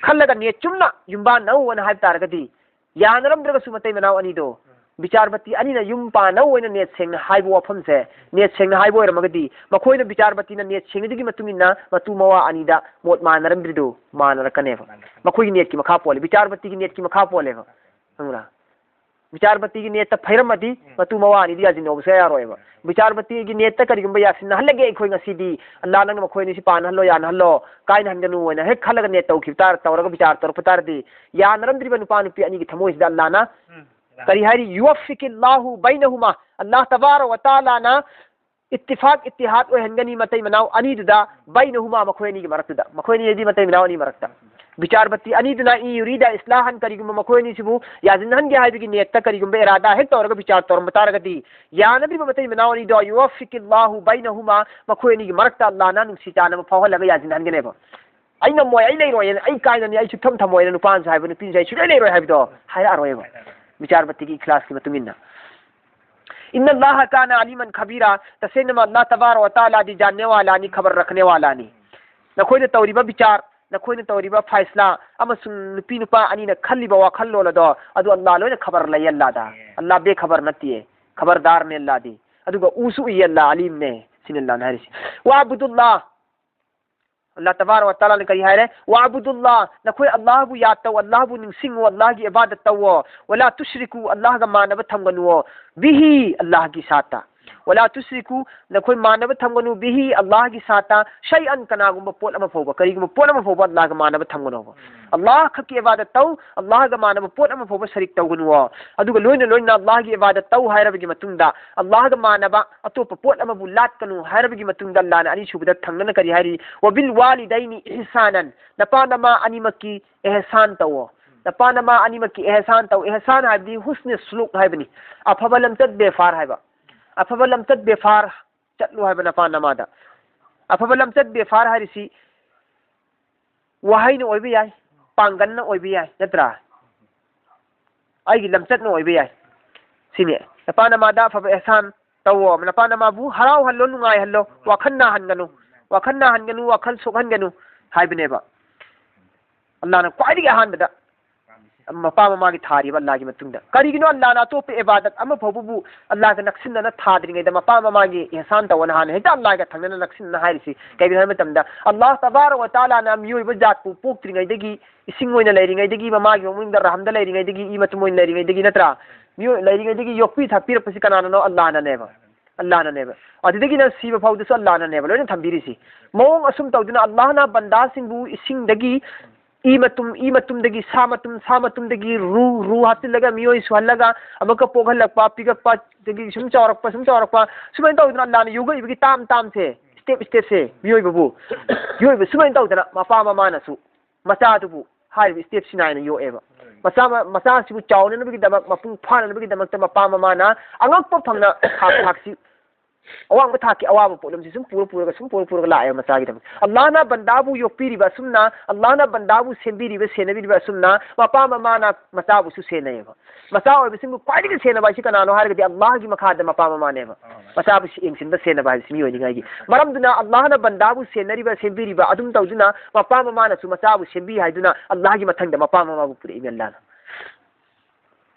ꯈꯜꯂꯒ ꯅꯤꯌꯠ ꯆꯨꯝꯅ ꯌꯨꯝꯕꯥꯟꯅꯧ ꯑꯅ ꯍꯥꯏꯕ ꯇꯥꯔꯒꯗꯤ, ꯌꯥꯅꯔꯝꯗ꯭ꯔꯒꯁꯨ ꯃꯇꯩ ꯃꯅꯥꯎ ꯑꯅꯤꯗꯣ, ꯕꯤꯆꯥꯔꯄꯇꯤ ꯑꯅꯤꯅ ꯌꯨꯝ ꯄꯥꯟꯅꯧ ꯑꯣꯏꯅ ꯅꯦꯠ ꯁꯦꯡꯅ ꯍꯥꯏꯕ ꯋꯥꯐꯝꯁꯦ, ꯅꯦꯠ ꯁꯦꯡꯅ ꯍꯥꯏꯕ ꯑꯣꯏꯔꯝꯃꯒꯗꯤ, ꯃꯈꯣꯏꯅ ꯕꯤꯆꯥꯔꯄꯇꯤꯅ ꯅꯦꯠ ꯁꯦꯡꯉꯤꯗꯨꯒꯤ ꯃꯇꯨꯡ ꯏꯟꯅ ꯃꯇꯨ ꯃꯋꯥ ꯑꯅꯤꯗ ꯃꯣꯠ ꯃꯥꯟꯅꯔꯝꯗ꯭ꯔꯤꯗꯣ ꯃꯥꯟꯅꯔꯛꯀꯅꯦꯕ꯫ ꯃꯈꯣꯏꯒꯤ ꯅꯦꯠꯀꯤ ꯃꯈꯥ ꯄꯣꯜꯂꯦ, ꯕꯤꯆꯥꯔꯄꯇꯤꯒꯤ ꯅꯦꯠꯀꯤ ꯃꯈꯥ ꯄꯣꯜꯂꯦꯕ꯫ ꯈꯪꯕ꯭ꯔꯥ? ꯕꯤꯆꯥꯔꯄꯇꯤꯒꯤ ꯅꯦꯠꯇ ꯐꯩꯔꯝꯃꯗꯤ ꯃꯇꯨ ꯃꯋꯥ ꯑꯅꯤꯗꯤ ꯌꯥꯁꯤꯟꯅꯧꯕ ꯁꯨꯡꯌꯥ ꯌꯥꯔꯣꯏꯕ꯫ ꯕꯤꯆꯥꯔꯄꯇꯤꯒꯤ ꯅꯦꯠꯇ ꯀꯔꯤꯒꯨꯝꯕ ꯌꯥꯁꯤꯟꯅꯍꯜꯂꯒꯦ ꯑꯩꯈꯣꯏ ꯉꯁꯤꯗꯤ, ꯑꯜꯂꯥ ꯅꯪꯅ ꯃꯈꯣꯏ ꯑꯅꯤꯁꯤ ꯄꯥꯟꯅꯍꯜꯂꯣ, ꯌꯥꯅꯍꯜꯂꯣ, ꯀꯥꯏꯅꯍꯟꯒꯅꯨ ꯍꯥꯏꯅ ꯍꯦꯛ ꯈꯜꯂꯒ ꯅꯦꯠ ꯇꯧꯈꯤꯕ ꯇꯥꯔ-, ꯇꯧꯔꯒ ꯕꯤꯆꯥꯔ ꯇꯧꯔꯛꯄ ꯇꯥꯔꯗꯤ, ꯌꯥꯅꯔꯝꯗ꯭ꯔꯤꯕ ꯅꯨꯄꯥ ꯅꯨꯄꯤ ꯑꯅꯤꯒꯤ ꯊꯃꯣꯏꯁꯤꯗ ꯑꯜꯂꯥꯅ ꯀꯔꯤ ꯍꯥꯏꯔꯤ? ꯌꯨꯋꯥꯐꯤꯀꯤꯜꯂꯥꯍꯨ ꯕꯩꯅꯍꯨꯃꯥ꯫ ꯑꯜꯂꯥꯍ ꯇꯕꯥꯔꯛ ꯋ ꯇꯥꯂꯥꯅ ꯏꯠꯇꯤꯐꯥꯛ, ꯏꯠꯇꯤꯍꯥꯗ ꯑꯣꯏꯍꯟꯒꯅꯤ ꯃꯇꯩ ꯃꯅꯥꯎ ꯑꯅꯤꯗꯨꯗ, ꯕꯩꯅꯍꯨꯃꯥ, ꯃꯈꯣꯏ ꯑꯅꯤꯒꯤ ꯃꯔꯛꯇꯨꯗ꯫ ꯃꯈꯣꯏ ꯑꯅꯤ ꯍꯥꯏꯗꯤ ꯃꯇꯩ ꯃꯅꯥꯎ ꯑꯅꯤ ꯃꯔꯛꯇ꯫ ꯕꯤꯆꯥꯔꯄꯇꯤ ꯑꯅꯤꯗꯨꯅ ꯏ ꯌꯨꯔꯤꯗ ꯏꯁꯂꯥꯍꯟ, ꯀꯔꯤꯒꯨꯝꯕ ꯃꯈꯣꯏ ꯑꯅꯤꯁꯤꯕꯨ ꯌꯥꯁꯤꯟꯅꯍꯟꯒꯦ ꯍꯥꯏꯕꯒꯤ ꯅꯦꯠꯇ ꯀꯔꯤꯒꯨꯝꯕ ꯏꯔꯥꯗꯥ ꯍꯦꯛ ꯇꯧꯔꯒ ꯕꯤꯆꯥꯔ ꯇꯧꯔꯝꯕ ꯇꯥꯔꯒꯗꯤ, ꯌꯥꯅꯗ꯭ꯔꯤꯕ ꯃꯇꯩ ꯃꯅꯥꯎ ꯑꯅꯤꯗꯣ, ꯌꯨꯋꯥꯐꯤꯀꯤꯜꯂꯥꯍꯨ ꯕꯩꯅꯍꯨꯃꯥ, ꯃꯈꯣꯏ ꯑꯅꯤꯒꯤ ꯃꯔꯛꯇ ꯑꯜꯂꯥꯅ ꯅꯨꯡꯁꯤ ꯆꯥꯟꯅꯕ ꯐꯥꯎꯍꯜꯂꯒ ꯌꯥꯁꯤꯟꯅꯍꯟꯒꯅꯦꯕ꯫ ꯑꯩ ꯉꯝꯃꯣꯏ, ꯑꯩ ꯂꯩꯔꯣꯏ, ꯑꯩ ꯀꯥꯏꯅꯅꯤ, ꯑꯩ ꯁꯨꯛꯊꯝ ꯊꯝꯃꯣꯏꯅ ꯅꯨꯄꯥꯁꯨ ꯍꯥꯏꯕ, ꯅꯨꯄꯤꯁꯨ ꯑꯩ ꯁꯨꯛꯂꯩ ꯂꯩꯔꯣꯏ ꯍꯥꯏꯕꯗꯣ ꯍꯥꯏꯔꯛꯑꯔꯣꯏꯕ꯫ ꯕꯤꯆꯥꯔꯄꯇꯤꯒꯤ ꯏꯈꯂꯥꯁꯀꯤ ꯃꯇꯨꯡ ꯏꯟꯅ꯫ "ꯏꯟꯅ ꯂꯥꯍ ꯀꯥꯅ ꯑꯂꯤꯃꯟ ꯈꯕꯤꯔꯥ", ꯇꯁꯦꯡꯅꯃꯛ ꯑꯜꯂꯥꯍ ꯇꯕꯥꯔꯛ ꯋ ꯇꯥꯂꯥꯗꯤ ꯖꯥꯟꯅꯦ ꯋꯥꯂꯥꯅꯤ, ꯈꯕꯔ ꯔꯈꯅꯦ ꯋꯥꯂꯥꯅꯤ꯫ ꯅꯈꯣꯏꯅ ꯇꯧꯔꯤꯕ ꯕꯤꯆꯥꯔ, ꯅꯈꯣꯏꯅ ꯇꯧꯔꯤꯕ ꯐꯥꯏꯁꯂꯥ ꯑꯃꯁꯨꯡ ꯅꯨꯄꯤ ꯅꯨꯄꯥ ꯑꯅꯤꯅ ꯈꯜꯂꯤꯕ ꯋꯥꯈꯜꯂꯣꯟ ꯑꯗꯣ, ꯑꯗꯨ ꯑꯜꯂꯥꯍ ꯂꯣꯏꯅ ꯈꯕꯔ ꯂꯩꯌꯦ ꯑꯜꯂꯥꯍꯗ꯫ ꯑꯜꯂꯥꯍ ꯕꯦꯈꯕꯔ ꯅꯠꯇꯤꯌꯦ, ꯈꯕꯔꯗꯥꯔꯅꯦ ꯑꯜꯂꯥꯍꯗꯤ꯫ ꯑꯗꯨꯒ ꯎꯁꯨ ꯎꯏꯌꯦ ꯑꯜꯂꯥꯍ, ꯑꯂꯤꯝꯅꯦ꯫ ꯁꯤꯅꯤ ꯑꯜꯂꯥꯍꯅ ꯍꯥꯏꯔꯤꯁꯤ꯫ "ꯋꯥꯕꯨꯗꯨꯜꯂꯥꯍ", ꯑꯜꯂꯥꯍ ꯇꯕꯥꯔꯛ ꯋ ꯇꯥꯂꯥꯅ ꯀꯔꯤ ꯍꯥꯏꯔꯦ? "ꯋꯥꯕꯨꯗꯨꯜꯂꯥꯍ", ꯅꯈꯣꯏ ꯑꯜꯂꯥꯍꯕꯨ ꯌꯥꯗ ꯇꯧ, ꯑꯜꯂꯥꯍꯕꯨ ꯅꯤꯡꯁꯤꯡꯉꯨ, ꯑꯜꯂꯥꯍꯒꯤ ꯏꯕꯥꯗꯠ ꯇꯧꯋꯣ꯫ "ꯋꯂꯥ ꯇꯨꯁ꯭ꯔꯤꯀꯨ", ꯑꯜꯂꯥꯍꯒ ꯃꯥꯟꯅꯕ ꯊꯝꯒꯅꯨꯋꯣ꯫ "ꯕꯤꯍꯤ", ꯑꯜꯂꯥꯍꯒꯤ ꯁꯥꯠꯇ꯫ "ꯋꯂꯥ ꯇꯨꯁ꯭ꯔꯤꯀꯨ", ꯅꯈꯣꯏ ꯃꯥꯟꯅꯕ ꯊꯝꯒꯅꯨ, "ꯕꯤꯍꯤ", ꯑꯜꯂꯥꯍꯒꯤ ꯁꯥꯠꯇ, "ꯁꯩꯑꯟ", ꯀꯅꯥꯒꯨꯝꯕ ꯄꯣꯠ ꯑꯃ ꯐꯥꯎꯕ, ꯀꯔꯤꯒꯨꯝꯕ ꯄꯣꯠ ꯑꯃ ꯐꯥꯎꯕ ꯑꯜꯂꯥꯍꯒ ꯃꯥꯟꯅꯕ ꯊꯝꯒꯅꯣꯕ꯫ ꯑꯜꯂꯥꯍ ꯈꯛꯀꯤ ꯏꯕꯥꯗꯠ ꯇꯧ, ꯑꯜꯂꯥꯍꯒ ꯃꯥꯟꯅꯕ ꯄꯣꯠ ꯑꯃ ꯐꯥꯎꯕ ꯁꯔꯤꯛ ꯇꯧꯒꯅꯨꯋꯣ꯫ ꯑꯗꯨꯒ ꯂꯣꯏꯅ ꯂꯣꯏꯅꯅ ꯑꯜꯂꯥꯍꯒꯤ ꯏꯕꯥꯗꯠ ꯇꯧ ꯍꯥꯏꯔꯕꯒꯤ ꯃꯇꯨꯡꯗ, ꯑꯜꯂꯥꯍꯒ ꯃꯥꯟꯅꯕ ꯑꯇꯣꯞꯄ ꯄꯣꯠ ꯑꯃꯕꯨ ꯂꯥꯠꯀꯅꯨ ꯍꯥꯏꯔꯕꯒꯤ ꯃꯇꯨꯡꯗ, ꯑꯜꯂꯥꯍꯅ ꯑꯅꯤꯁꯨꯕꯗ ꯊꯪꯅꯅ ꯀꯔꯤ ꯍꯥꯏꯔꯤ? "ꯋꯕꯤꯜ ꯋꯥꯂꯤꯗꯩꯅꯤ ꯏꯍꯁꯥꯅꯟ", ꯅꯄꯥ ꯅꯃꯥ ꯑꯅꯤꯃꯛꯀꯤ ꯏꯍꯁꯥꯟ ꯇꯧꯋꯣ꯫ ꯅꯄꯥ ꯅꯃꯥ ꯑꯅꯤꯃꯛꯀꯤ ꯏꯍꯁꯥꯟ ꯇꯧ꯫ ꯏꯍꯁꯥꯟ ꯍꯥꯏꯕꯗꯤ ꯍꯨꯁꯅꯦ ꯁꯨꯂꯨꯛ ꯍꯥꯏꯕꯅꯤ, ꯑꯐꯕ ꯂꯝꯆꯠ ꯕꯦꯐꯥꯔ ꯍꯥꯏꯕ꯫ ꯑꯐꯕ ꯂꯝꯆꯠ ꯕꯦꯐꯥꯔ ꯆꯠꯂꯨ ꯍꯥꯏꯕ ꯅꯄꯥ ꯅꯃꯥꯗ꯫ ꯑꯐꯕ ꯂꯝꯆꯠ ꯕꯦꯐꯥꯔ ꯍꯥꯏꯔꯤꯁꯤ ꯋꯥꯍꯩꯅ ꯑꯣꯏꯕ ꯌꯥꯏ, ꯄꯥꯡꯒꯜꯅ ꯑꯣꯏꯕ ꯌꯥꯏ, ꯅꯠꯇ꯭ꯔꯥ? ꯑꯩꯒꯤ ꯂꯝꯆꯠꯅ ꯑꯣꯏꯕ ꯌꯥꯏ꯫ ꯁꯤꯅꯤ꯫ ꯅꯄꯥ ꯅꯃꯥꯗ ꯑꯐꯕ ꯑꯦꯍꯁꯥꯟ ꯇꯧꯋꯣ꯫ ꯅꯄꯥ ꯅꯃꯥꯕꯨ ꯍꯔꯥꯎꯍꯜꯂꯣ, ꯅꯨꯡꯉꯥꯏꯍꯜꯂꯣ, ꯋꯥꯈꯜ ꯅꯥꯍꯟꯒꯅꯨ, ꯋꯥꯈꯜ ꯅꯥꯍꯟꯒꯅꯨ, ꯋꯥꯈꯜ ꯁꯣꯛꯍꯟꯒꯅꯨ ꯍꯥꯏꯕꯅꯦꯕ꯫ ꯑꯜꯂꯥꯍꯅ ꯈ꯭ꯋꯥꯏꯗꯒꯤ ꯑꯍꯥꯟꯕꯗ ꯃꯄꯥ ꯃꯃꯥꯒꯤ ꯊꯥꯔꯤꯕ ꯑꯜꯂꯥꯍꯒꯤ ꯃꯇꯨꯡꯗ꯫ ꯀꯔꯤꯒꯤꯅꯣ ꯑꯜꯂꯥꯍꯅ ꯑꯇꯣꯞꯄ ꯏꯕꯥꯗꯠ ꯑꯃ ꯐꯥꯎꯕꯕꯨ ꯑꯜꯂꯥꯍꯒ ꯅꯛꯁꯤꯟꯅꯅ ꯊꯥꯗ꯭ꯔꯤꯉꯩꯗ ꯃꯄꯥ ꯃꯃꯥꯒꯤ ꯏꯍꯁꯥꯟ ꯇꯧꯑꯣꯅ ꯍꯥꯟꯅ ꯍꯦꯛꯇ ꯑꯜꯂꯥꯍꯒ ꯊꯪꯅꯅ ꯅꯛꯁꯤꯟꯅꯅ ꯍꯥꯏꯔꯤꯁꯤ? ꯀꯩꯒꯤꯅꯣ ꯍꯥꯏꯕ ꯃꯇꯝꯗ, ꯑꯜꯂꯥꯍ ꯇꯕꯥꯔꯛ ꯋ ꯇꯥꯂꯥꯅ ꯃꯤꯑꯣꯏꯕ ꯖꯥꯠꯄꯨ ꯄꯣꯛꯇ꯭ꯔꯤꯉꯩꯗꯒꯤ, ꯏꯁꯤꯡ ꯑꯣꯏꯅ ꯂꯩꯔꯤꯉꯩꯗꯒꯤ, ꯃꯃꯥꯒꯤ ꯃꯅꯨꯡꯗ ꯔꯍꯝꯗ ꯂꯩꯔꯤꯉꯩꯗꯒꯤ, ꯏ ꯃꯇꯨꯝ ꯑꯣꯏꯅ ꯂꯩꯔꯤꯉꯩꯗꯒꯤ, ꯅꯠꯇ꯭ꯔꯥ? ꯃꯤꯑꯣꯏ ꯂꯩꯔꯤꯉꯩꯗꯒꯤ ꯌꯣꯛꯄꯤ ꯊꯥꯛꯄꯤꯔꯛꯄꯁꯤ ꯀꯅꯥꯅꯅꯣ? ꯑꯜꯂꯥꯍꯅꯅꯦꯕ꯫ ꯑꯜꯂꯥꯍꯅꯅꯦꯕ꯫ ꯑꯗꯨꯗꯒꯤꯅ ꯁꯤꯕ ꯐꯥꯎꯗꯁꯨ ꯑꯜꯂꯥꯍꯅꯅꯦꯕ ꯂꯣꯏꯅ ꯊꯝꯕꯤꯔꯤꯁꯤ꯫ ꯃꯑꯣꯡ ꯑꯁꯨꯝ ꯇꯧꯗꯨꯅ ꯑꯜꯂꯥꯍꯅ ꯕꯟꯗꯥꯁꯤꯡꯕꯨ ꯏꯁꯤꯡꯗꯒꯤ ꯏ ꯃꯇꯨꯝ, ꯏ ꯃꯇꯨꯝꯗꯒꯤ ꯁꯥ ꯃꯇꯨꯝ, ꯁꯥ ꯃꯇꯨꯝꯗꯒꯤ ꯔꯨ, ꯔꯨ ꯍꯥꯞꯆꯤꯜꯂꯒ ꯃꯤꯑꯣꯏ ꯁꯨꯍꯜꯂꯒ ꯑꯃꯨꯛꯀ ꯄꯣꯛꯍꯜꯂꯛꯄ, ꯄꯤꯛꯂꯛꯄ, ꯑꯗꯒꯤ ꯁꯨꯝ ꯆꯥꯎꯔꯛꯄ, ꯁꯨꯝ ꯆꯥꯎꯔꯛꯄ, ꯁꯨꯃꯥꯏꯅ ꯇꯧꯗꯅ ꯑꯜꯂꯥꯍꯅ ꯌꯣꯛꯂꯛꯏꯕꯒꯤ ꯇꯥꯝ ꯇꯥꯝꯁꯦ, step step ꯁꯦ ꯃꯤꯑꯣꯏꯕꯕꯨ, ꯃꯤꯑꯣꯏꯕ ꯁꯨꯃꯥꯏꯅ ꯇꯧꯗꯅ ꯃꯄꯥ ꯃꯃꯥꯅꯁꯨ ꯃꯆꯥꯗꯨꯕꯨ ꯍꯥꯏꯔꯤꯕ step ꯁꯤ ꯅꯥꯏꯅ ꯌꯣꯛꯑꯦꯕ꯫ ꯃꯆꯥ, ꯃꯆꯥꯁꯤꯕꯨ ꯆꯥꯎꯅꯅꯕꯒꯤꯗꯃꯛ, ꯃꯄꯨꯡ ꯐꯥꯅꯅꯕꯒꯤꯗꯃꯛꯇ ꯃꯄꯥ ꯃꯃꯥꯅ ꯑꯉꯛꯄ ꯐꯪꯅ ꯊꯥꯛ ꯊꯥꯛꯁꯤ ꯑꯋꯥꯡꯕ ꯊꯥꯛꯀꯤ ꯑꯋꯥꯕ ꯄꯣꯠꯂꯨꯝꯁꯤ ꯁꯨꯝ ꯄꯨꯔ ꯄꯨꯔꯒ, ꯁꯨꯝ ꯄꯨꯔ ꯄꯨꯔꯒ ꯂꯥꯛꯑꯦꯕ ꯃꯆꯥꯒꯤꯗꯃꯛ꯫ ꯑꯜꯂꯥꯍꯅ ꯕꯟꯗꯥꯕꯨ ꯌꯣꯛꯄꯤꯔꯤꯕ ꯑꯁꯨꯝꯅ, ꯑꯜꯂꯥꯍꯅ ꯕꯟꯗꯥꯕꯨ ꯁꯦꯝꯕꯤꯔꯤꯕ, ꯁꯦꯟꯅꯕꯤꯔꯤꯕ ꯑꯁꯨꯝꯅ, ꯃꯄꯥ ꯃꯃꯥꯅ ꯃꯆꯥꯕꯨꯁꯨ ꯁꯦꯟꯅꯩꯌꯦꯕ꯫ ꯃꯆꯥ ꯑꯣꯏꯕꯁꯤꯡꯕꯨ ꯈ꯭ꯋꯥꯏꯗꯒꯤ ꯁꯦꯟꯅꯕ ꯍꯥꯏꯁꯤ ꯀꯅꯥꯅꯣ ꯍꯥꯏꯔꯒꯗꯤ, ꯑꯜꯂꯥꯍꯒꯤ ꯃꯈꯥꯗ ꯃꯄꯥ ꯃꯃꯥꯅꯦꯕ꯫ ꯃꯆꯥꯕꯨ ꯌꯦꯡꯁꯤꯟꯕ, ꯁꯦꯟꯅꯕ ꯍꯥꯏꯕꯁꯤ ꯃꯤꯑꯣꯏꯅꯤꯡꯉꯥꯏꯒꯤ꯫ ꯃꯔꯝꯗꯨꯅ ꯑꯜꯂꯥꯍꯅ ꯕꯟꯗꯥꯕꯨ ꯁꯦꯟꯅꯔꯤꯕ, ꯁꯦꯝꯕꯤꯔꯤꯕ ꯑꯗꯨꯝ ꯇꯧꯗꯨꯅ, ꯃꯄꯥ ꯃꯃꯥꯅꯁꯨ ꯃꯆꯥꯕꯨ ꯁꯦꯝꯕꯤ ꯍꯥꯏꯗꯨꯅ, ꯑꯜꯂꯥꯍꯒꯤ ꯃꯊꯪꯗ ꯃꯄꯥ ꯃꯃꯥꯕꯨ ꯄꯨꯔꯛꯏꯅꯦ ꯑꯜꯂꯥꯍꯅ꯫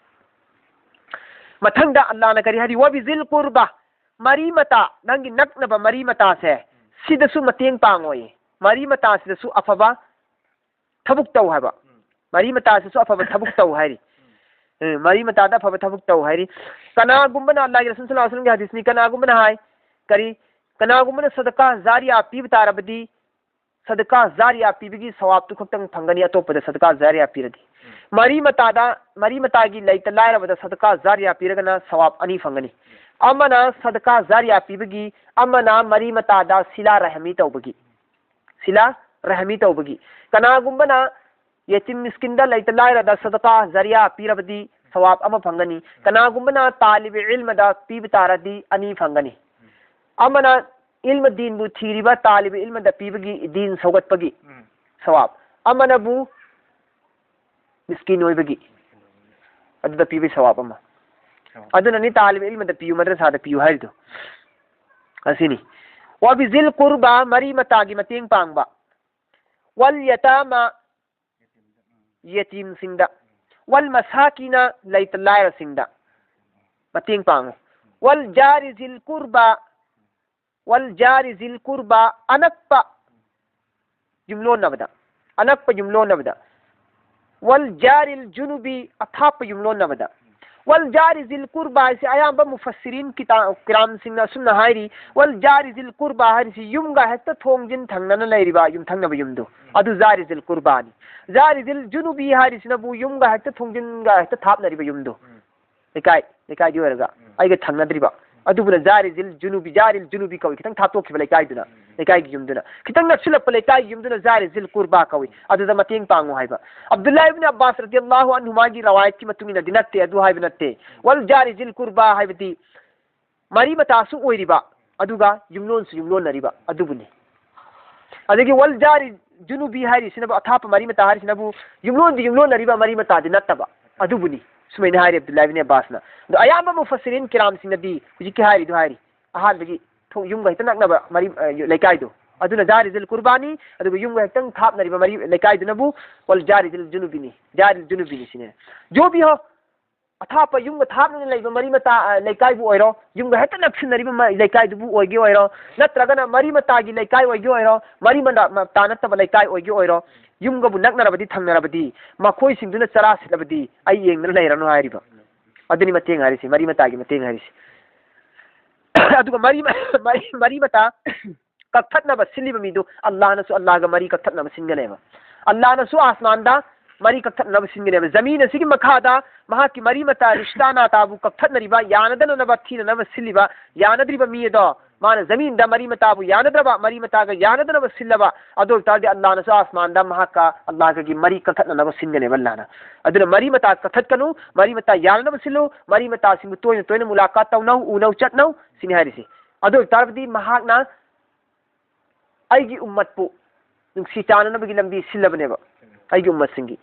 ꯃꯊꯪꯗ ꯑꯜꯂꯥꯍꯅ ꯀꯔꯤ ꯍꯥꯏꯔꯤ? "ꯋꯕꯤꯖꯤꯜ ꯀꯨꯔꯕꯥ", ꯃꯔꯤ ꯃꯇꯥ, ꯅꯪꯒꯤ ꯅꯛꯅꯕ ꯃꯔꯤ ꯃꯇꯥꯁꯦ, ꯁꯤꯗꯁꯨ ꯃꯇꯦꯡ ꯄꯥꯡꯉꯣꯌꯦ꯫ ꯃꯔꯤ ꯃꯇꯥꯁꯤꯗꯁꯨ ꯑꯐꯕ ꯊꯕꯛ ꯇꯧ ꯍꯥꯏꯕ꯫ ꯃꯔꯤ ꯃꯇꯥꯁꯤꯁꯨ ꯑꯐꯕ ꯊꯕꯛ ꯇꯧ ꯍꯥꯏꯔꯤ꯫ ꯑꯦ, ꯃꯔꯤ ꯃꯇꯥꯗ ꯑꯐꯕ ꯊꯕꯛ ꯇꯧ ꯍꯥꯏꯔꯤ꯫ ꯀꯅꯥꯒꯨꯝꯕꯅ, ꯑꯜꯂꯥꯍꯒꯤ ꯔꯁꯨꯜ ꯁꯜꯂꯜꯂꯥꯍꯨ ꯑꯂꯩꯍꯤ ꯋꯁꯜꯂꯝꯒꯤ ꯍꯗꯤꯁꯅꯤ, ꯀꯅꯥꯒꯨꯝꯕꯅ ꯍꯥꯏ, ꯀꯔꯤ? ꯀꯅꯥꯒꯨꯝꯕꯅ ꯁꯗꯀꯥ ꯖꯥꯔꯤꯌꯥ ꯄꯤꯕ ꯇꯥꯔꯕꯗꯤ, ꯁꯗꯀꯥ ꯖꯥꯔꯤꯌꯥ ꯄꯤꯕꯒꯤ ꯁꯋꯥꯕꯇꯨ ꯈꯛꯇꯪ ꯐꯪꯒꯅꯤ, ꯑꯇꯣꯞꯄꯗ ꯁꯗꯀꯥ ꯖꯥꯔꯤꯌꯥ ꯄꯤꯔꯗꯤ꯫ ꯃꯔꯤ ꯃꯇꯥꯗ, ꯃꯔꯤ ꯃꯇꯥꯒꯤ ꯂꯩꯇ ꯂꯥꯏꯔꯕꯗ ꯁꯗꯀꯥ ꯖꯥꯔꯤꯌꯥ ꯄꯤꯔꯒꯅ ꯁꯋꯥꯕ ꯑꯅꯤ ꯐꯪꯒꯅꯤ꯫ ꯑꯃꯅ ꯁꯗꯀꯥ ꯖꯥꯔꯤꯌꯥ ꯄꯤꯕꯒꯤ, ꯑꯃꯅ ꯃꯔꯤ ꯃꯇꯥꯗ ꯁꯤꯂꯥ ꯔꯍꯃꯤ ꯇꯧꯕꯒꯤ꯫ ꯁꯤꯂꯥ ꯔꯍꯃꯤ ꯇꯧꯕꯒꯤ꯫ ꯀꯅꯥꯒꯨꯝꯕꯅ ꯌꯦꯇꯤꯝ ꯃꯤꯁꯀꯤꯟꯗ ꯂꯩꯇ ꯂꯥꯏꯔꯗ ꯁꯗꯀꯥ ꯖꯥꯔꯤꯌꯥ ꯄꯤꯔꯕꯗꯤ ꯁꯋꯥꯕ ꯑꯃ ꯐꯪꯒꯅꯤ꯫ ꯀꯅꯥꯒꯨꯝꯕꯅ ꯇꯥꯂꯤꯕ ꯏꯜꯃꯗ ꯄꯤꯕ ꯇꯥꯔꯗꯤ ꯑꯅꯤ ꯐꯪꯒꯅꯤ꯫ ꯑꯃꯅ ꯏꯜꯃ ꯗꯤꯟꯕꯨ ꯊꯤꯔꯤꯕ ꯇꯥꯂꯤꯕ ꯏꯜꯃꯗ ꯄꯤꯕꯒꯤ, ꯗꯤꯟ ꯁꯧꯒꯠꯄꯒꯤ ꯎꯝ꯫ ꯁꯋꯥꯕ꯫ ꯑꯃꯅꯕꯨ ꯃꯤꯁꯀꯤꯟ ꯑꯣꯏꯕꯒꯤ, ꯑꯗꯨꯗ ꯄꯤꯕꯒꯤ ꯁꯋꯥꯕ ꯑꯃ꯫ ꯑꯣ꯫ ꯑꯗꯨꯅꯅꯤ ꯇꯥꯂꯤꯕ ꯏꯜꯃꯗ ꯄꯤꯌꯨ, ꯃꯗ꯭ꯔꯁꯥꯗ ꯄꯤꯌꯨ ꯍꯥꯏꯔꯤꯗꯨ꯫ ꯑꯁꯤꯅꯤ꯫ "ꯋꯕꯤꯖꯤꯜ ꯀꯨꯔꯕꯥ", ꯃꯔꯤ ꯃꯇꯥꯒꯤ ꯃꯇꯦꯡ ꯄꯥꯡꯕ꯫ "ꯋꯜ ꯌꯇꯥꯃꯥ", ꯌꯦꯇꯤꯝꯁꯤꯡꯗ꯫ "ꯋꯜ ꯃꯁꯥꯀꯤꯅ", ꯂꯩꯇ ꯂꯥꯏꯔꯁꯤꯡꯗ ꯃꯇꯦꯡ ꯄꯥꯡꯉꯨ꯫ "World zari jail ꯀꯨꯔꯕꯥ", "world zari jail ꯀꯨꯔꯕꯥ", ꯑꯅꯛꯄ ꯌꯨꯝꯂꯣꯟꯅꯕꯗ, ꯑꯅꯛꯄ ꯌꯨꯝꯂꯣꯟꯅꯕꯗ꯫ "ꯋꯜ ꯖꯥꯔꯤꯜ ꯖꯨꯅꯨꯕꯤ", ꯑꯊꯥꯞꯄ ꯌꯨꯝꯂꯣꯟꯅꯕꯗ꯫ "ꯋꯜ ꯖꯥꯔꯤ ꯖꯤꯜ ꯀꯨꯔꯕꯥ" ꯍꯥꯏꯁꯤ ꯑꯌꯥꯝꯕ ꯃꯨꯐꯁꯤꯔꯤꯟ ꯀꯤꯇꯥ-, ꯀꯤꯔꯥꯝꯁꯤꯡꯅ ꯑꯁꯨꯝꯅ ꯍꯥꯏꯔꯤ, "ꯋꯜ ꯖꯥꯔꯤ ꯖꯤꯜ ꯀꯨꯔꯕꯥ" ꯍꯥꯏꯔꯤꯁꯤ ꯌꯨꯝꯒ ꯍꯦꯛꯇ ꯊꯣꯡꯖꯤꯟ ꯊꯪꯅꯅ ꯂꯩꯔꯤꯕ ꯌꯨꯝꯊꯪꯅꯕ ꯌꯨꯝꯗꯨ, ꯑꯗꯨ ꯖꯥꯔꯤ ꯖꯤꯜ ꯀꯨꯔꯕꯥꯅꯤ꯫ "ꯖꯥꯔꯤ ꯖꯤꯜ ꯖꯨꯅꯨꯕꯤ" ꯍꯥꯏꯔꯤꯁꯤꯅꯕꯨ ꯌꯨꯝꯒ ꯍꯦꯛꯇ ꯊꯣꯡꯖꯤꯟꯒ ꯍꯦꯛꯇ ꯊꯥꯞꯅꯔꯤꯕ ꯌꯨꯝꯗꯨ꯫ ꯂꯩꯀꯥꯏ, ꯂꯩꯀꯥꯏꯗꯤ ꯑꯣꯏꯔꯒ ꯑꯩꯒ ꯊꯪꯅꯗ꯭ꯔꯤꯕ꯫ ꯑꯗꯨꯕꯨꯅ ꯖꯥꯔꯤ ꯖꯤꯜ ꯖꯨꯅꯨꯕꯤ, ꯖꯥꯔꯤꯜ ꯖꯨꯅꯨꯕꯤ ꯀꯧꯏ, ꯈꯤꯇꯪ ꯊꯥꯞꯇꯣꯛꯈꯤꯕ ꯂꯩꯀꯥꯏꯗꯨꯅ, ꯂꯩꯀꯥꯏꯒꯤ ꯌꯨꯝꯗꯨꯅ꯫ ꯈꯤꯇꯪ ꯅꯛꯁꯤꯜꯂꯛꯄ ꯂꯩꯀꯥꯏꯒꯤ ꯌꯨꯝꯗꯨꯅ ꯖꯥꯔꯤ ꯖꯤꯜ ꯀꯨꯔꯕꯥ ꯀꯧꯏ꯫ ꯑꯗꯨꯗ ꯃꯇꯦꯡ ꯄꯥꯡꯉꯨ ꯍꯥꯏꯕ꯫ ꯑꯕꯗꯨꯜꯂꯥ ꯏꯕꯅ ꯑꯕꯕꯥꯁ ꯔꯗꯤꯌꯜꯂꯥꯍꯨ ꯑꯟꯍꯨꯃꯥꯒꯤ ꯔꯋꯥꯌꯠꯀꯤ ꯃꯇꯨꯡ ꯏꯟꯅꯗꯤ ꯅꯠꯇꯦ, ꯑꯗꯨ ꯍꯥꯏꯕ ꯅꯠꯇꯦ꯫ "ꯋꯜ ꯖꯥꯔꯤ ꯖꯤꯜ ꯀꯨꯔꯕꯥ" ꯍꯥꯏꯕꯗꯤ ꯃꯔꯤ ꯃꯇꯥꯁꯨ ꯑꯣꯏꯔꯤꯕ, ꯑꯗꯨꯒ ꯌꯨꯝꯂꯣꯟꯁꯨ ꯌꯨꯝꯂꯣꯟꯅꯔꯤꯕ ꯑꯗꯨꯕꯨꯅꯤ꯫ ꯑꯗꯒꯤ ꯋꯜ ꯖꯥꯔꯤ ꯖꯨꯅꯨꯕꯤ ꯍꯥꯏꯔꯤꯁꯤꯅꯕꯨ, ꯑꯊꯥꯞꯄ ꯃꯔꯤ ꯃꯇꯥ ꯍꯥꯏꯔꯤꯁꯤꯅꯕꯨ ꯌꯨꯝꯂꯣꯟꯗꯤ ꯌꯨꯝꯂꯣꯟꯅꯔꯤꯕ, ꯃꯔꯤ ꯃꯇꯥꯗꯤ ꯅꯠꯇꯕ ꯑꯗꯨꯕꯨꯅꯤ꯫ ꯁꯨꯃꯥꯏꯅ ꯍꯥꯏꯔꯤ ꯑꯕꯗꯨꯜꯂꯥ ꯏꯕꯤꯟ ꯑꯕꯥꯁꯅ꯫ ꯑꯗꯣ ꯑꯌꯥꯝꯕ ꯃꯨꯐꯁꯤꯔꯤꯟ ꯀꯤꯔꯥꯝꯁꯤꯡꯅꯗꯤ ꯍꯧꯖꯤꯛꯀꯤ ꯍꯥꯏꯔꯤꯗꯨ ꯍꯥꯏꯔꯤ, ꯑꯍꯥꯟꯕꯒꯤ ꯊꯣꯡ ꯌꯨꯝꯒ ꯍꯦꯛꯇ ꯅꯛꯅꯕ ꯃꯔꯤ, ꯑ, ꯂꯩꯀꯥꯏꯗꯣ, ꯑꯗꯨꯅ ꯖꯥꯔꯤ ꯖꯤꯜ ꯀꯨꯔꯕꯥꯅꯤ, ꯑꯗꯨꯒ ꯌꯨꯝꯒ ꯍꯦꯛꯇꯪ ꯊꯥꯞꯅꯔꯤꯕ ꯃꯔꯤ ꯂꯩꯀꯥꯏꯗꯨꯅꯕꯨ ꯋꯜ ꯖꯥꯔꯤ ꯖꯤꯜ ꯖꯨꯅꯨꯕꯤꯅꯤ, ꯖꯥꯔꯤ ꯖꯨꯅꯨꯕꯤꯅꯤ ꯁꯤꯅꯦ꯫ ꯖꯣ ꯚꯤ ꯍꯣ, ꯑꯊꯥꯞꯄ ꯌꯨꯝꯒ ꯊꯥꯞꯅꯅ ꯂꯩꯕ ꯃꯔꯤ ꯃꯇꯥ, ꯑ, ꯂꯩꯀꯥꯏꯕꯨ ꯑꯣꯏꯔꯣ, ꯌꯨꯝꯒ ꯍꯦꯛꯇ ꯅꯛꯁꯤꯟꯅꯔꯤꯕ ꯃ-, ꯂꯩꯀꯥꯏꯗꯨꯕꯨ ꯑꯣꯏꯒꯦ ꯑꯣꯏꯔꯣ, ꯅꯠꯇ꯭ꯔꯒꯅ ꯃꯔꯤ ꯃꯇꯥꯒꯤ ꯂꯩꯀꯥꯏ ꯑꯣꯏꯒꯦ ꯑꯣꯏꯔꯣ, ꯃꯔꯤ ꯃꯇꯥ ꯅꯠꯇꯕ ꯂꯩꯀꯥꯏ ꯑꯣꯏꯒꯦ ꯑꯣꯏꯔꯣ, ꯌꯨꯝꯒꯕꯨ ꯅꯛꯅꯔꯕꯗꯤ, ꯊꯪꯅꯔꯕꯗꯤ, ꯃꯈꯣꯏꯁꯤꯡꯗꯨꯅ ꯆꯔꯥ ꯁꯤꯠꯂꯕꯗꯤ ꯑꯩ ꯌꯦꯡꯗꯅ ꯂꯩꯔꯅꯨ ꯍꯥꯏꯔꯤꯕ꯫ ꯑꯗꯨꯅꯤ ꯃꯇꯦꯡ ꯍꯥꯏꯔꯤꯁꯤ, ꯃꯔꯤ ꯃꯇꯥꯒꯤ ꯃꯇꯦꯡ ꯍꯥꯏꯔꯤꯁꯤ꯫ ꯑꯗꯨꯒ ꯃꯔꯤ, ꯃꯔꯤ, ꯃꯔꯤ ꯃꯇꯥ ꯀꯛꯊꯠꯅꯕ ꯁꯤꯜꯂꯤꯕ ꯃꯤꯗꯨ ꯑꯜꯂꯥꯍꯅꯁꯨ ꯑꯜꯂꯥꯍꯒ ꯃꯔꯤ ꯀꯛꯊꯠꯅꯕ ꯁꯤꯟꯒꯅꯦꯕ꯫ ꯑꯜꯂꯥꯍꯅꯁꯨ ꯑꯁꯃꯥꯟꯗ ꯃꯔꯤ ꯀꯛꯊꯠꯅꯕ ꯁꯤꯟꯒꯅꯦꯕ꯫ ꯖꯃꯤꯟ ꯑꯁꯤꯒꯤ ꯃꯈꯥꯗ ꯃꯍꯥꯛꯀꯤ ꯃꯔꯤ ꯃꯇꯥ ꯔꯤꯁꯇꯥ ꯅꯥꯇꯥꯕꯨ ꯀꯛꯊꯠꯅꯔꯤꯕ, ꯌꯥꯅꯗꯅꯅꯕ, ꯊꯤꯅꯅꯕ ꯁꯤꯜꯂꯤꯕ, ꯌꯥꯅꯗ꯭ꯔꯤꯕ ꯃꯤ ꯑꯗꯣ, ꯃꯥꯅ ꯖꯃꯤꯟꯗ ꯃꯔꯤ ꯃꯇꯥꯕꯨ ꯌꯥꯅꯗ꯭ꯔꯕ, ꯃꯔꯤ ꯃꯇꯥꯒ ꯌꯥꯅꯗꯅꯕ ꯁꯤꯜꯂꯕ, ꯑꯗꯨ ꯑꯣꯏ ꯇꯥꯔꯗꯤ ꯑꯜꯂꯥꯍꯅꯁꯨ ꯑꯁꯃꯥꯟꯗ ꯃꯍꯥꯛꯀ ꯑꯜꯂꯥꯍꯒꯒꯤ ꯃꯔꯤ ꯀꯛꯊꯠꯅꯅꯕ ꯁꯤꯟꯒꯅꯦꯕ ꯑꯜꯂꯥꯍꯅ꯫ ꯑꯗꯨꯅ ꯃꯔꯤ ꯃꯇꯥ ꯀꯛꯊꯠꯀꯅꯨ, ꯃꯔꯤ ꯃꯇꯥ ꯌꯥꯅꯅꯕ ꯁꯤꯜꯂꯨ, ꯃꯔꯤ ꯃꯇꯥꯁꯤꯡꯕꯨ ꯇꯣꯏꯅ ꯇꯣꯏꯅ ꯃꯨꯂꯥꯀꯥꯠ ꯇꯧꯅꯧ, ꯎꯅꯧ ꯆꯠꯅꯧ, ꯁꯤꯅꯤ ꯍꯥꯏꯔꯤꯁꯤ꯫ ꯑꯗꯨ ꯑꯣꯏ ꯇꯥꯔꯕꯗꯤ ꯃꯍꯥꯛꯅ ꯑꯩꯒꯤ ꯎꯝꯃꯠꯄꯨ ꯅꯨꯡꯁꯤ ꯆꯥꯟꯅꯅꯕꯒꯤ ꯂꯝꯕꯤ ꯁꯤꯜꯂꯕꯅꯦꯕ, ꯑꯩꯒꯤ ꯎꯝꯃꯠꯁꯤꯡꯒꯤ꯫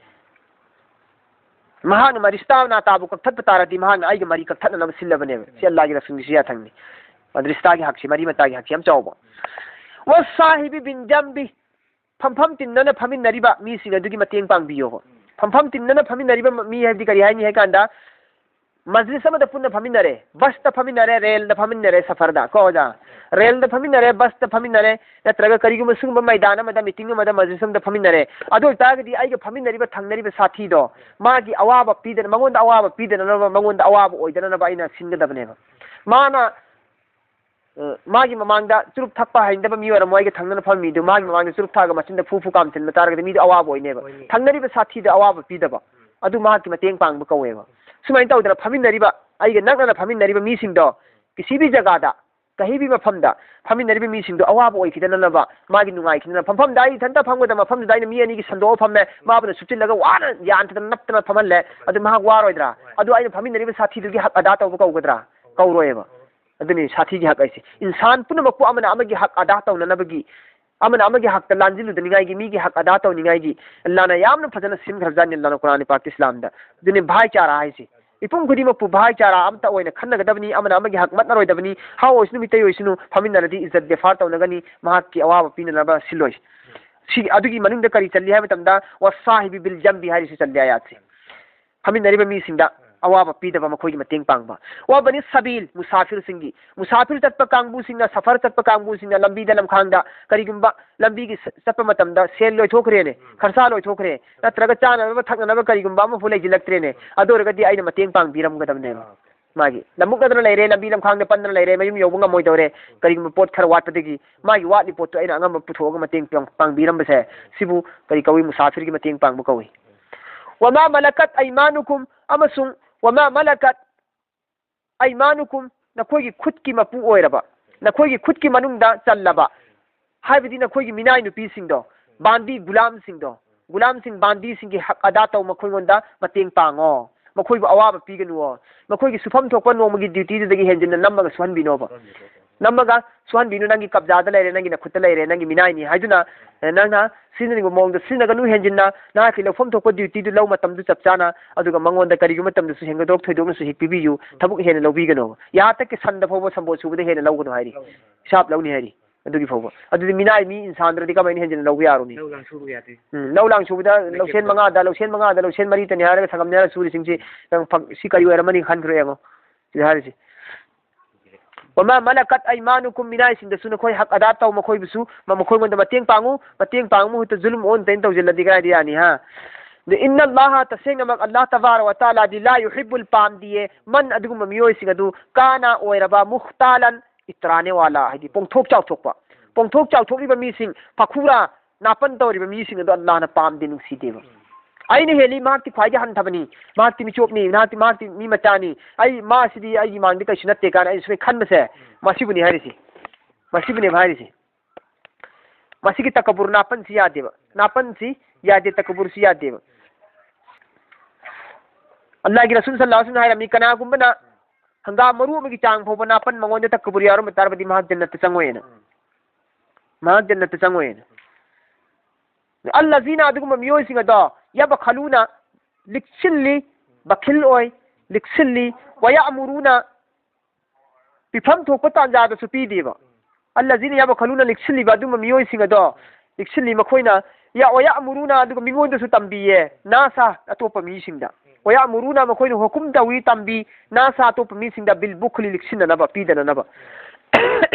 ꯃꯍꯥꯛꯅ ꯃꯔꯤꯁꯇꯥ ꯅꯥꯇꯥꯕꯨ ꯀꯛꯊꯠꯄ ꯇꯥꯔꯗꯤ ꯃꯍꯥꯛꯅ ꯑꯩꯒꯤ ꯃꯔꯤ ꯀꯛꯊꯠꯅꯅꯕ ꯁꯤꯜꯂꯕꯅꯦꯕ꯫ ꯁꯤ ꯑꯜꯂꯥꯍꯒꯤ ꯔꯁꯨꯜꯒꯤ ꯁꯤꯌꯥꯊꯪꯅꯤ꯫ ꯃꯗ꯭ꯔꯤꯁꯇꯥꯒꯤ ꯍꯛꯁꯤ, ꯃꯔꯤ ꯃꯇꯥꯒꯤ ꯍꯛꯁꯤ ꯌꯥꯝ ꯆꯥꯎꯕ꯫ ꯋꯥꯁꯥꯍꯤꯕꯤ ꯕꯤꯟ ꯖꯝꯕꯤ, ꯐꯝꯐꯝ ꯇꯤꯟꯅꯅ ꯐꯝꯃꯤꯟꯅꯔꯤꯕ ꯃꯤꯁꯤꯡ ꯑꯗꯨꯒꯤ ꯃꯇꯦꯡ ꯄꯥꯡꯕꯤꯌꯣꯕ꯫ ꯐꯝꯐꯝ ꯇꯤꯟꯅꯅ ꯐꯝꯃꯤꯟꯅꯔꯤꯕ ꯃꯤ ꯍꯥꯏꯕꯗꯤ ꯀꯔꯤ ꯍꯥꯏꯅꯤ ꯍꯥꯏ ꯀꯥꯟꯗ, ꯃꯖꯂꯤꯁ ꯑꯃꯗ ꯄꯨꯟꯅ ꯐꯝꯃꯤꯟꯅꯔꯦ, ꯕꯁꯇ ꯐꯝꯃꯤꯟꯅꯔꯦ, ꯔꯦꯜꯗ ꯐꯝꯃꯤꯟꯅꯔꯦ, ꯁꯐꯔꯗ ꯀꯣ ꯑꯣꯖꯥ, ꯔꯦꯜꯗ ꯐꯝꯃꯤꯟꯅꯔꯦ, ꯕꯁꯇ ꯐꯝꯃꯤꯟꯅꯔꯦ, ꯅꯠꯇ꯭ꯔꯒ ꯀꯔꯤꯒꯨꯝꯕ ꯁꯤꯒꯨꯝꯕ ꯃꯩꯗꯥꯟ ꯑꯃꯗ, ꯃꯤꯇꯤꯡ ꯑꯃꯗ, ꯃꯖꯂꯤꯁ ꯑꯃꯗ ꯐꯝꯃꯤꯟꯅꯔꯦ, ꯑꯗꯨ ꯑꯣꯏꯇꯥꯔꯒꯗꯤ ꯑꯩꯒ ꯐꯝꯃꯤꯟꯅꯔꯤꯕ ꯊꯪꯅꯔꯤꯕ ꯁꯥꯊꯤꯗꯣ ꯃꯥꯒꯤ ꯑꯋꯥꯕ ꯄꯤꯗꯅ, ꯃꯉꯣꯟꯗ ꯑꯋꯥꯕ ꯄꯤꯗꯅꯅꯕ, ꯃꯉꯣꯟꯗ ꯑꯋꯥꯕ ꯑꯣꯏꯗꯅꯅꯕ ꯑꯩꯅ ꯁꯤꯟꯒꯗꯕꯅꯦꯕ꯫ ꯃꯥꯅ ꯑ, ꯃꯥꯒꯤ ꯃꯃꯥꯡꯗ ꯆꯨꯔꯨꯞ ꯊꯛꯄ ꯍꯩꯅꯗꯕ ꯃꯤ ꯑꯣꯏꯔꯝꯃꯣ, ꯑꯩꯒ ꯊꯪꯅꯅ ꯐꯝꯃꯤ ꯃꯤꯗꯨ ꯃꯥꯒꯤ ꯃꯃꯥꯡꯗ ꯆꯨꯔꯨꯞ ꯊꯛꯑꯒ ꯃꯆꯤꯟꯗ ꯐꯨ ꯐꯨ ꯀꯥꯝꯁꯤꯟꯕ ꯇꯥꯔꯒꯗꯤ ꯃꯤꯗꯨ ꯑꯋꯥꯕ ꯑꯣꯏꯅꯦꯕ꯫ ꯍꯣꯏꯅꯦ꯫ ꯊꯪꯅꯔꯤꯕ ꯁꯥꯊꯤꯗ ꯑꯋꯥꯕ ꯄꯤꯗꯕ, ꯑꯗꯨ ꯃꯍꯥꯛꯀꯤ ꯃꯇꯦꯡ ꯄꯥꯡꯕ ꯀꯧꯋꯦꯕ꯫ ꯁꯨꯃꯥꯏꯅ ꯇꯧꯗꯅ ꯐꯝꯃꯤꯟꯅꯔꯤꯕ, ꯑꯩꯒ ꯅꯛꯅꯅ ꯐꯝꯃꯤꯟꯅꯔꯤꯕ ꯃꯤꯁꯤꯡꯗꯣ, ꯀꯤꯁꯤꯕꯤ ꯖꯒꯥꯗ, ꯀꯍꯤꯕꯤ ꯃꯐꯝꯗ ꯐꯝꯃꯤꯟꯅꯔꯤꯕ ꯃꯤꯁꯤꯡꯗꯣ ꯑꯋꯥꯕ ꯑꯣꯏꯈꯤꯗꯅꯅꯕ, ꯃꯥꯒꯤ ꯅꯨꯡꯉꯥꯏꯈꯤꯗꯅ, ꯐꯝꯐꯝꯗ ꯑꯩ ꯏꯊꯟꯇ ꯐꯝꯒꯗꯕ ꯃꯐꯝꯗꯨꯗ ꯑꯩꯅ ꯃꯤ ꯑꯅꯤꯒꯤ ꯁꯟꯗꯣꯛꯑ ꯐꯝꯃꯦ, ꯃꯥꯕꯨꯅ ꯁꯨꯞꯆꯤꯜꯂꯒ ꯋꯥꯅ ꯌꯥꯟꯊꯗꯅ ꯅꯞꯇꯅ ꯐꯝꯍꯜꯂꯦ, ꯑꯗꯨ ꯃꯍꯥꯛ ꯋꯥꯔꯣꯏꯗ꯭ꯔꯥ? ꯑꯗꯨ ꯑꯩꯅ ꯐꯝꯃꯤꯟꯅꯔꯤꯕ ꯁꯥꯊꯤꯗꯨꯒꯤ ꯍꯛ ꯑꯗꯥ ꯇꯧꯕ ꯀꯧꯒꯗ꯭ꯔꯥ? ꯀꯧꯔꯣꯏꯕ꯫ ꯑꯗꯨꯅꯤ ꯁꯥꯊꯤꯒꯤ ꯍꯛ ꯍꯥꯏꯁꯦ꯫ ꯏꯟꯁꯥꯟ ꯄꯨꯝꯅꯃꯛꯄꯨ ꯑꯃꯅ ꯑꯃꯒꯤ ꯍꯛ ꯑꯗꯥ ꯇꯧꯅꯅꯕꯒꯤ, ꯑꯃꯅ ꯑꯃꯒꯤ ꯍꯛꯇ ꯂꯥꯟꯖꯤꯜꯂꯨꯗꯅꯤꯡꯉꯥꯏꯒꯤ, ꯃꯤꯒꯤ ꯍꯛ ꯑꯗꯥ ꯇꯧꯅꯤꯡꯉꯥꯏꯒꯤ ꯑꯜꯂꯥꯅ ꯌꯥꯝꯅ ꯐꯖꯅ ꯁꯤꯟꯈ꯭ꯔꯕꯖꯥꯠꯅꯤ, ꯑꯜꯂꯥꯅ ꯀꯨꯔꯥꯟ ꯄꯥꯛꯇ ꯏꯁꯂꯥꯝꯗ꯫ ꯑꯗꯨꯅꯤ ꯚꯥꯏꯆꯥꯔꯥ ꯍꯥꯏꯁꯦ꯫ ꯃꯤꯄꯨꯝ ꯈꯨꯗꯤꯡꯃꯛꯄꯨ ꯚꯥꯏꯆꯥꯔꯥ ꯑꯃꯠꯇ ꯑꯣꯏꯅ ꯈꯟꯅꯒꯗꯕꯅꯤ, ꯑꯃꯅ ꯑꯃꯒꯤ ꯍꯛ ꯃꯠꯅꯔꯣꯏꯗꯕꯅꯤ, ꯍꯥꯎ ꯑꯣꯏꯁꯅꯨ ꯃꯤꯇꯩ ꯑꯣꯏꯁꯅꯨ, ꯐꯝꯃꯤꯟꯅꯔꯗꯤ ꯏꯖꯠ ꯕꯦꯐꯥꯔ ꯇꯧꯅꯒꯅꯤ, ꯃꯍꯥꯛꯀꯤ ꯑꯋꯥꯕ ꯄꯤꯅꯅꯕ ꯁꯤꯜꯂꯣꯏ꯫ ꯁꯤ, ꯑꯗꯨꯒꯤ ꯃꯅꯨꯡꯗ ꯀꯔꯤ ꯆꯜꯂꯤ ꯍꯥꯏꯕ ꯃꯇꯝꯗ, ꯋꯁꯥꯍꯤꯕꯤ ꯕꯤꯜ ꯖꯝꯕꯤ ꯍꯥꯏꯔꯤꯁꯤ ꯆꯜꯂꯤ ꯑꯌꯥꯠꯁꯦ꯫ ꯐꯝꯃꯤꯟꯅꯔꯤꯕ ꯃꯤꯁꯤꯡꯗ ꯑꯋꯥꯕ ꯄꯤꯗꯕ, ꯃꯈꯣꯏꯒꯤ ꯃꯇꯦꯡ ꯄꯥꯡꯕ꯫ ꯋꯥꯕꯅꯤ ꯁꯕꯤꯜ, ꯃꯨꯁꯥꯐꯤꯔꯁꯤꯡꯒꯤ, ꯃꯨꯁꯥꯐꯤꯔ ꯆꯠꯄ ꯀꯥꯡꯕꯨꯁꯤꯡꯅ, ꯁꯐꯔ ꯆꯠꯄ ꯀꯥꯡꯕꯨꯁꯤꯡꯅ ꯂꯝꯕꯤꯗ ꯂꯝꯈꯥꯡꯗ ꯀꯔꯤꯒꯨꯝꯕ ꯂꯝꯕꯤꯒꯤ ꯆ-, ꯆꯠꯄ ꯃꯇꯝꯗ ꯁꯦꯜ ꯂꯣꯏꯊꯣꯛꯈ꯭ꯔꯦꯅꯦ, ꯈꯔꯁꯥ ꯂꯣꯏꯊꯣꯛꯈ꯭ꯔꯦ, ꯅꯠꯇ꯭ꯔꯒ ꯆꯥꯅꯅꯕ ꯊꯛꯅꯅꯕ ꯀꯔꯤꯒꯨꯝꯕ ꯑꯃꯐꯥꯎ ꯂꯩꯁꯤꯜꯂꯛꯇ꯭ꯔꯦꯅꯦ, ꯑꯗꯨ ꯑꯣꯏꯔꯒꯗꯤ ꯑꯩꯅ ꯃꯇꯦꯡ ꯄꯥꯡꯕꯤꯔꯝꯒꯗꯕꯅꯦꯕ꯫ ꯃꯥꯒꯤ ꯂꯝꯃꯨꯛꯅꯗꯅ ꯂꯩꯔꯦ, ꯂꯝꯕꯤ ꯂꯝꯈꯥꯡꯗ ꯄꯟꯗꯅ ꯂꯩꯔꯦ, ꯃꯌꯨꯝ ꯌꯧꯕ ꯉꯝꯃꯣꯏꯗꯧꯔꯦ, ꯀꯔꯤꯒꯨꯝꯕ ꯄꯣꯠ ꯈꯔ ꯋꯥꯠꯄꯗꯒꯤ ꯃꯥꯒꯤ ꯋꯥꯠꯂꯤ ꯄꯣꯠꯇꯣ ꯑꯩꯅ ꯑꯉꯝꯕ ꯄꯨꯊꯣꯛꯑꯒ ꯃꯇꯦꯡ ꯄꯥꯡ-, ꯄꯥꯡꯕꯤꯔꯝꯕꯁꯦ, ꯁꯤꯕꯨ ꯀꯔꯤ ꯀꯧꯏ? ꯃꯨꯁꯥꯐꯤꯔꯒꯤ ꯃꯇꯦꯡ ꯄꯥꯡꯕ ꯀꯧꯏ꯫ ꯋꯃꯥ ꯃꯂꯀꯠ ꯑꯩꯃꯥꯅꯨꯀꯨꯝ, ꯑꯃꯁꯨꯡ ꯋꯃꯥ ꯃꯂꯀꯠ ꯑꯩꯃꯥꯅꯨꯀꯨꯝ, ꯅꯈꯣꯏꯒꯤ ꯈꯨꯠꯀꯤ ꯃꯄꯨ ꯑꯣꯏꯔꯕ, ꯅꯈꯣꯏꯒꯤ ꯈꯨꯠꯀꯤ ꯃꯅꯨꯡꯗ ꯆꯜꯂꯕ, ꯍꯥꯏꯕꯗꯤ ꯅꯈꯣꯏꯒꯤ ꯃꯤꯅꯥꯏ ꯅꯨꯄꯤꯁꯤꯡꯗꯣ, ꯕꯥꯟꯗꯤ ꯒꯨꯂꯥꯝꯁꯤꯡꯗꯣ, ꯒꯨꯂꯥꯝꯁꯤꯡ, ꯕꯥꯟꯗꯤꯁꯤꯡꯒꯤ ꯍꯛ ꯑꯗꯥ ꯇꯧ, ꯃꯈꯣꯏꯉꯣꯟꯗ ꯃꯇꯦꯡ ꯄꯥꯡꯉꯣ, ꯃꯈꯣꯏꯕꯨ ꯑꯋꯥꯕ ꯄꯤꯒꯅꯨꯋꯣ, ꯃꯈꯣꯏꯒꯤ ꯁꯨꯐꯝ ꯊꯣꯛꯄ ꯅꯣꯡꯃꯒꯤ ꯗ꯭ꯌꯨꯇꯤꯗꯨꯗꯒꯤ ꯍꯦꯟꯖꯤꯟꯅ ꯅꯝꯃꯒ ꯁꯨꯍꯟꯕꯤꯅꯣꯕ꯫ ꯅꯝꯃꯒ ꯁꯨꯍꯟꯕꯤꯅꯨ, ꯅꯪꯒꯤ ꯀꯕꯖꯥꯗ ꯂꯩꯔꯦ, ꯅꯪꯒꯤ ꯅꯈꯨꯠꯇ ꯂꯩꯔꯦ, ꯅꯪꯒꯤ ꯃꯤꯅꯥꯏꯅꯤ ꯍꯥꯏꯗꯨꯅ, ꯑꯦ, ꯅꯪꯅ ꯁꯤꯖꯤꯟꯅꯅꯤꯡꯕ ꯃꯑꯣꯡꯗ ꯁꯤꯖꯤꯟꯅꯒꯅꯨ, ꯍꯦꯟꯖꯤꯟꯅ ꯅꯍꯥꯛꯀꯤ ꯂꯧꯐꯝ ꯊꯣꯛꯄ ꯗ꯭ꯌꯨꯇꯤꯗꯨ ꯂꯧ ꯃꯇꯝꯗꯨ ꯆꯞ ꯆꯥꯅ, ꯑꯗꯨꯒ ꯃꯉꯣꯟꯗ ꯀꯔꯤꯒꯨꯝꯕ ꯃꯇꯝꯗꯁꯨ ꯍꯦꯟꯒꯗꯣꯛ ꯊꯣꯏꯗꯣꯛꯅꯁꯨ ꯍꯦꯛ ꯄꯤꯕꯤꯌꯨ, ꯊꯕꯛ ꯍꯦꯟꯅ ꯂꯧꯕꯤꯒꯅꯨ꯫ ꯌꯥꯍꯥ ꯇꯛ ꯀꯤ ꯁꯟꯗ ꯐꯥꯎꯕ ꯁꯝꯕꯣꯠ ꯁꯨꯕꯗ ꯍꯦꯟꯅ ꯂꯧꯒꯅꯨ ꯍꯥꯏꯔꯤ, ꯍꯤꯁꯥꯞ ꯂꯧꯅꯤ ꯍꯥꯏꯔꯤ꯫ ꯑꯗꯨꯒꯤ ꯐꯥꯎꯕ꯫ ꯑꯗꯨꯗꯤ ꯃꯤꯅꯥꯏ ꯃꯤ ꯏꯟꯁꯥꯟꯗ꯭ꯔꯗꯤ ꯀꯃꯥꯏꯅ ꯍꯦꯟꯖꯤꯟꯅ ꯂꯧꯕ ꯌꯥꯔꯨꯅꯤ? ꯂꯧ ꯂꯥꯡ ꯁꯨꯕ ꯌꯥꯗꯦ꯫ ꯎꯝ, ꯂꯧ ꯂꯥꯡ ꯁꯨꯕꯗ ꯂꯩꯀꯦꯠ ꯂꯧꯁꯦꯟ ꯄꯣꯠ꯫ ꯃꯉꯥꯗ ꯂꯧꯁꯦꯟ ꯃꯉꯥꯗ ꯂꯧꯁꯦꯟ ꯃꯔꯤꯇꯅꯤ ꯍꯥꯏꯔꯒ ꯁꯪꯉꯝꯅꯤ ꯍꯥꯏꯔꯒ ꯁꯨꯔꯤꯁꯤꯡꯁꯤ ꯅꯪ ꯐꯪ-, ꯁꯤ ꯀꯔꯤ ꯑꯣꯏꯔꯝꯃꯅꯤ ꯈꯟꯈ꯭ꯔꯣ ꯌꯦꯡꯉꯣ꯫ ꯁꯤꯗ ꯍꯥꯏꯔꯤꯁꯤ꯫ ꯋꯃꯥ ꯃꯂꯀꯠ ꯑꯩꯃꯥꯅꯨꯀꯨꯝ, ꯃꯤꯅꯥꯏꯁꯤꯡꯗꯁꯨ ꯅꯈꯣꯏ ꯍꯛ ꯑꯗꯥ ꯇꯧ, ꯃꯈꯣꯏꯕꯨꯁꯨ, ꯃ-, ꯃꯈꯣꯏꯉꯣꯟꯗ ꯃꯇꯦꯡ ꯄꯥꯡꯉꯨ, ꯃꯇꯦꯡ ꯄꯥꯡꯕ ꯃꯍꯨꯠꯇ ꯖꯨꯂꯨꯝ ꯑꯣꯟ ꯇꯩꯅ ꯇꯧꯁꯤꯜꯂꯗꯤ ꯀꯗꯥꯏꯗ ꯌꯥꯅꯤ, ꯍꯥ? ꯑꯗ ꯏꯟꯅ ꯑꯜꯂꯥꯍ, ꯇꯁꯦꯡꯅꯃꯛ ꯑꯜꯂꯥꯍ ꯇꯕꯥꯔ ꯋ ꯇꯥꯂꯥꯗꯤ ꯂꯥ ꯌꯨꯍꯤꯕꯨꯜ, ꯄꯥꯝꯗꯤꯌꯦ, ꯃꯟ, ꯑꯗꯨꯒꯨꯝꯕ ꯃꯤꯑꯣꯏꯁꯤꯡ ꯑꯗꯨ, ꯀꯥꯅ, ꯑꯣꯏꯔꯕ, ꯃꯨꯈꯇꯥꯂꯟ, ꯏꯇ꯭ꯔꯥꯅꯦ ꯋꯥꯂꯥ, ꯍꯥꯏꯗꯤ ꯄꯣꯡꯊꯣꯛ ꯆꯥꯎꯊꯣꯛꯄ, ꯄꯣꯡꯊꯣꯛ ꯆꯥꯎꯊꯣꯛꯂꯤꯕ ꯃꯤꯁꯤꯡ, ꯐꯈꯨꯔꯥ, ꯅꯥꯄꯟ ꯇꯧꯔꯤꯕ ꯃꯤꯁꯤꯡ ꯑꯗꯣ ꯑꯜꯂꯥꯍꯅ ꯄꯥꯝꯗꯦ, ꯅꯨꯡꯁꯤꯗꯦꯕ꯫ ꯑꯩꯅ ꯍꯦꯜꯂꯤ, ꯃꯍꯥꯛꯇꯤ ꯈ꯭ꯋꯥꯏꯗꯒꯤ ꯍꯟꯊꯕꯅꯤ, ꯃꯍꯥꯛꯇꯤ ꯃꯤꯆꯣꯞꯅꯤ, ꯃꯍꯥꯛꯇꯤ, ꯃꯍꯥꯛꯇꯤ ꯃꯤ ꯃꯆꯥꯅꯤ, ꯑꯩ, ꯃꯥꯁꯤꯗꯤ ꯑꯩꯒꯤ ꯃꯥꯡꯗ ꯀꯩꯁꯨ ꯅꯠꯇꯦ ꯀꯥꯏꯅ ꯑꯩꯅ ꯁꯨꯃꯥꯏꯅ ꯈꯟꯕꯁꯦ, ꯃꯁꯤꯕꯨꯅꯤ ꯍꯥꯏꯔꯤꯁꯤ, ꯃꯁꯤꯕꯨꯅꯦꯕ ꯍꯥꯏꯔꯤꯁꯤ꯫ ꯃꯁꯤꯒꯤ ꯇꯀꯕꯨꯔ ꯅꯥꯄꯟꯁꯤ ꯌꯥꯗꯦꯕ, ꯅꯥꯄꯟꯁꯤ ꯌꯥꯗꯦ, ꯇꯀꯕꯨꯔꯁꯤ ꯌꯥꯗꯦꯕ꯫ ꯑꯜꯂꯥꯍꯒꯤ ꯔꯁꯨꯜ ꯁꯜꯂꯜꯂꯥꯍꯨ ꯑꯂꯩꯍꯤ ꯋꯁꯜꯂꯝꯅ ꯍꯥꯏꯔꯝꯃꯤ, ꯀꯅꯥꯒꯨꯝꯕꯅ ꯍꯪꯒꯥꯝ ꯃꯔꯨ ꯑꯃꯒꯤ ꯆꯥꯡ ꯐꯥꯎꯕ ꯅꯥꯄꯟ ꯃꯉꯣꯟꯗ ꯇꯛꯀꯕꯨꯔꯤ ꯌꯥꯎꯔꯝꯕ ꯇꯥꯔꯕꯗꯤ ꯃꯍꯥꯛ ꯖꯟꯅꯠꯇ ꯆꯪꯉꯣꯏꯅ꯫ ꯃꯍꯥꯛ ꯖꯟꯅꯠꯇ ꯆꯪꯉꯣꯏꯅ꯫ ꯑꯜꯂꯖꯤꯅ ꯑꯗꯨꯒꯨꯝꯕ ꯃꯤꯑꯣꯏꯁꯤꯡ ꯑꯗꯣ ꯌꯕꯈꯂꯨꯅ ꯂꯤꯛꯁꯤꯜꯂꯤ, ꯕꯈꯤꯜ ꯑꯣꯏ, ꯂꯤꯛꯁꯤꯜꯂꯤ, ꯋꯌꯥꯃꯨꯔꯨꯅ ꯄꯤꯐꯝ ꯊꯣꯛꯄ ꯇꯥꯟꯖꯥꯗꯁꯨ ꯄꯤꯗꯦꯕ꯫ ꯑꯜꯂꯖꯤꯅ ꯌꯕꯈꯂꯨꯅ ꯂꯤꯛꯁꯤꯜꯂꯤꯕ ꯑꯗꯨꯒꯨꯝꯕ ꯃꯤꯑꯣꯏꯁꯤꯡ ꯑꯗꯣ ꯂꯤꯛꯁꯤꯜꯂꯤ ꯃꯈꯣꯏꯅ ꯌ-, ꯋꯌꯥꯃꯨꯔꯨꯅ ꯑꯗꯨꯒ ꯃꯤꯉꯣꯟꯗꯁꯨ ꯇꯝꯕꯤꯌꯦ ꯅꯥꯁꯥ ꯑꯇꯣꯞꯄ ꯃꯤꯁꯤꯡꯗ꯫ ꯋꯌꯥꯃꯨꯔꯨꯅ ꯃꯈꯣꯏꯅ ꯍꯨꯀꯨꯝ ꯇꯧꯏ ꯇꯝꯕꯤ ꯅꯥꯁꯥ ꯑꯇꯣꯞꯄ ꯃꯤꯁꯤꯡꯗ ꯕꯤꯜ ꯕꯨꯈꯂꯤ ꯂꯤꯛꯁꯤꯟꯅꯅꯕ ꯄꯤꯗꯅꯅꯕ꯫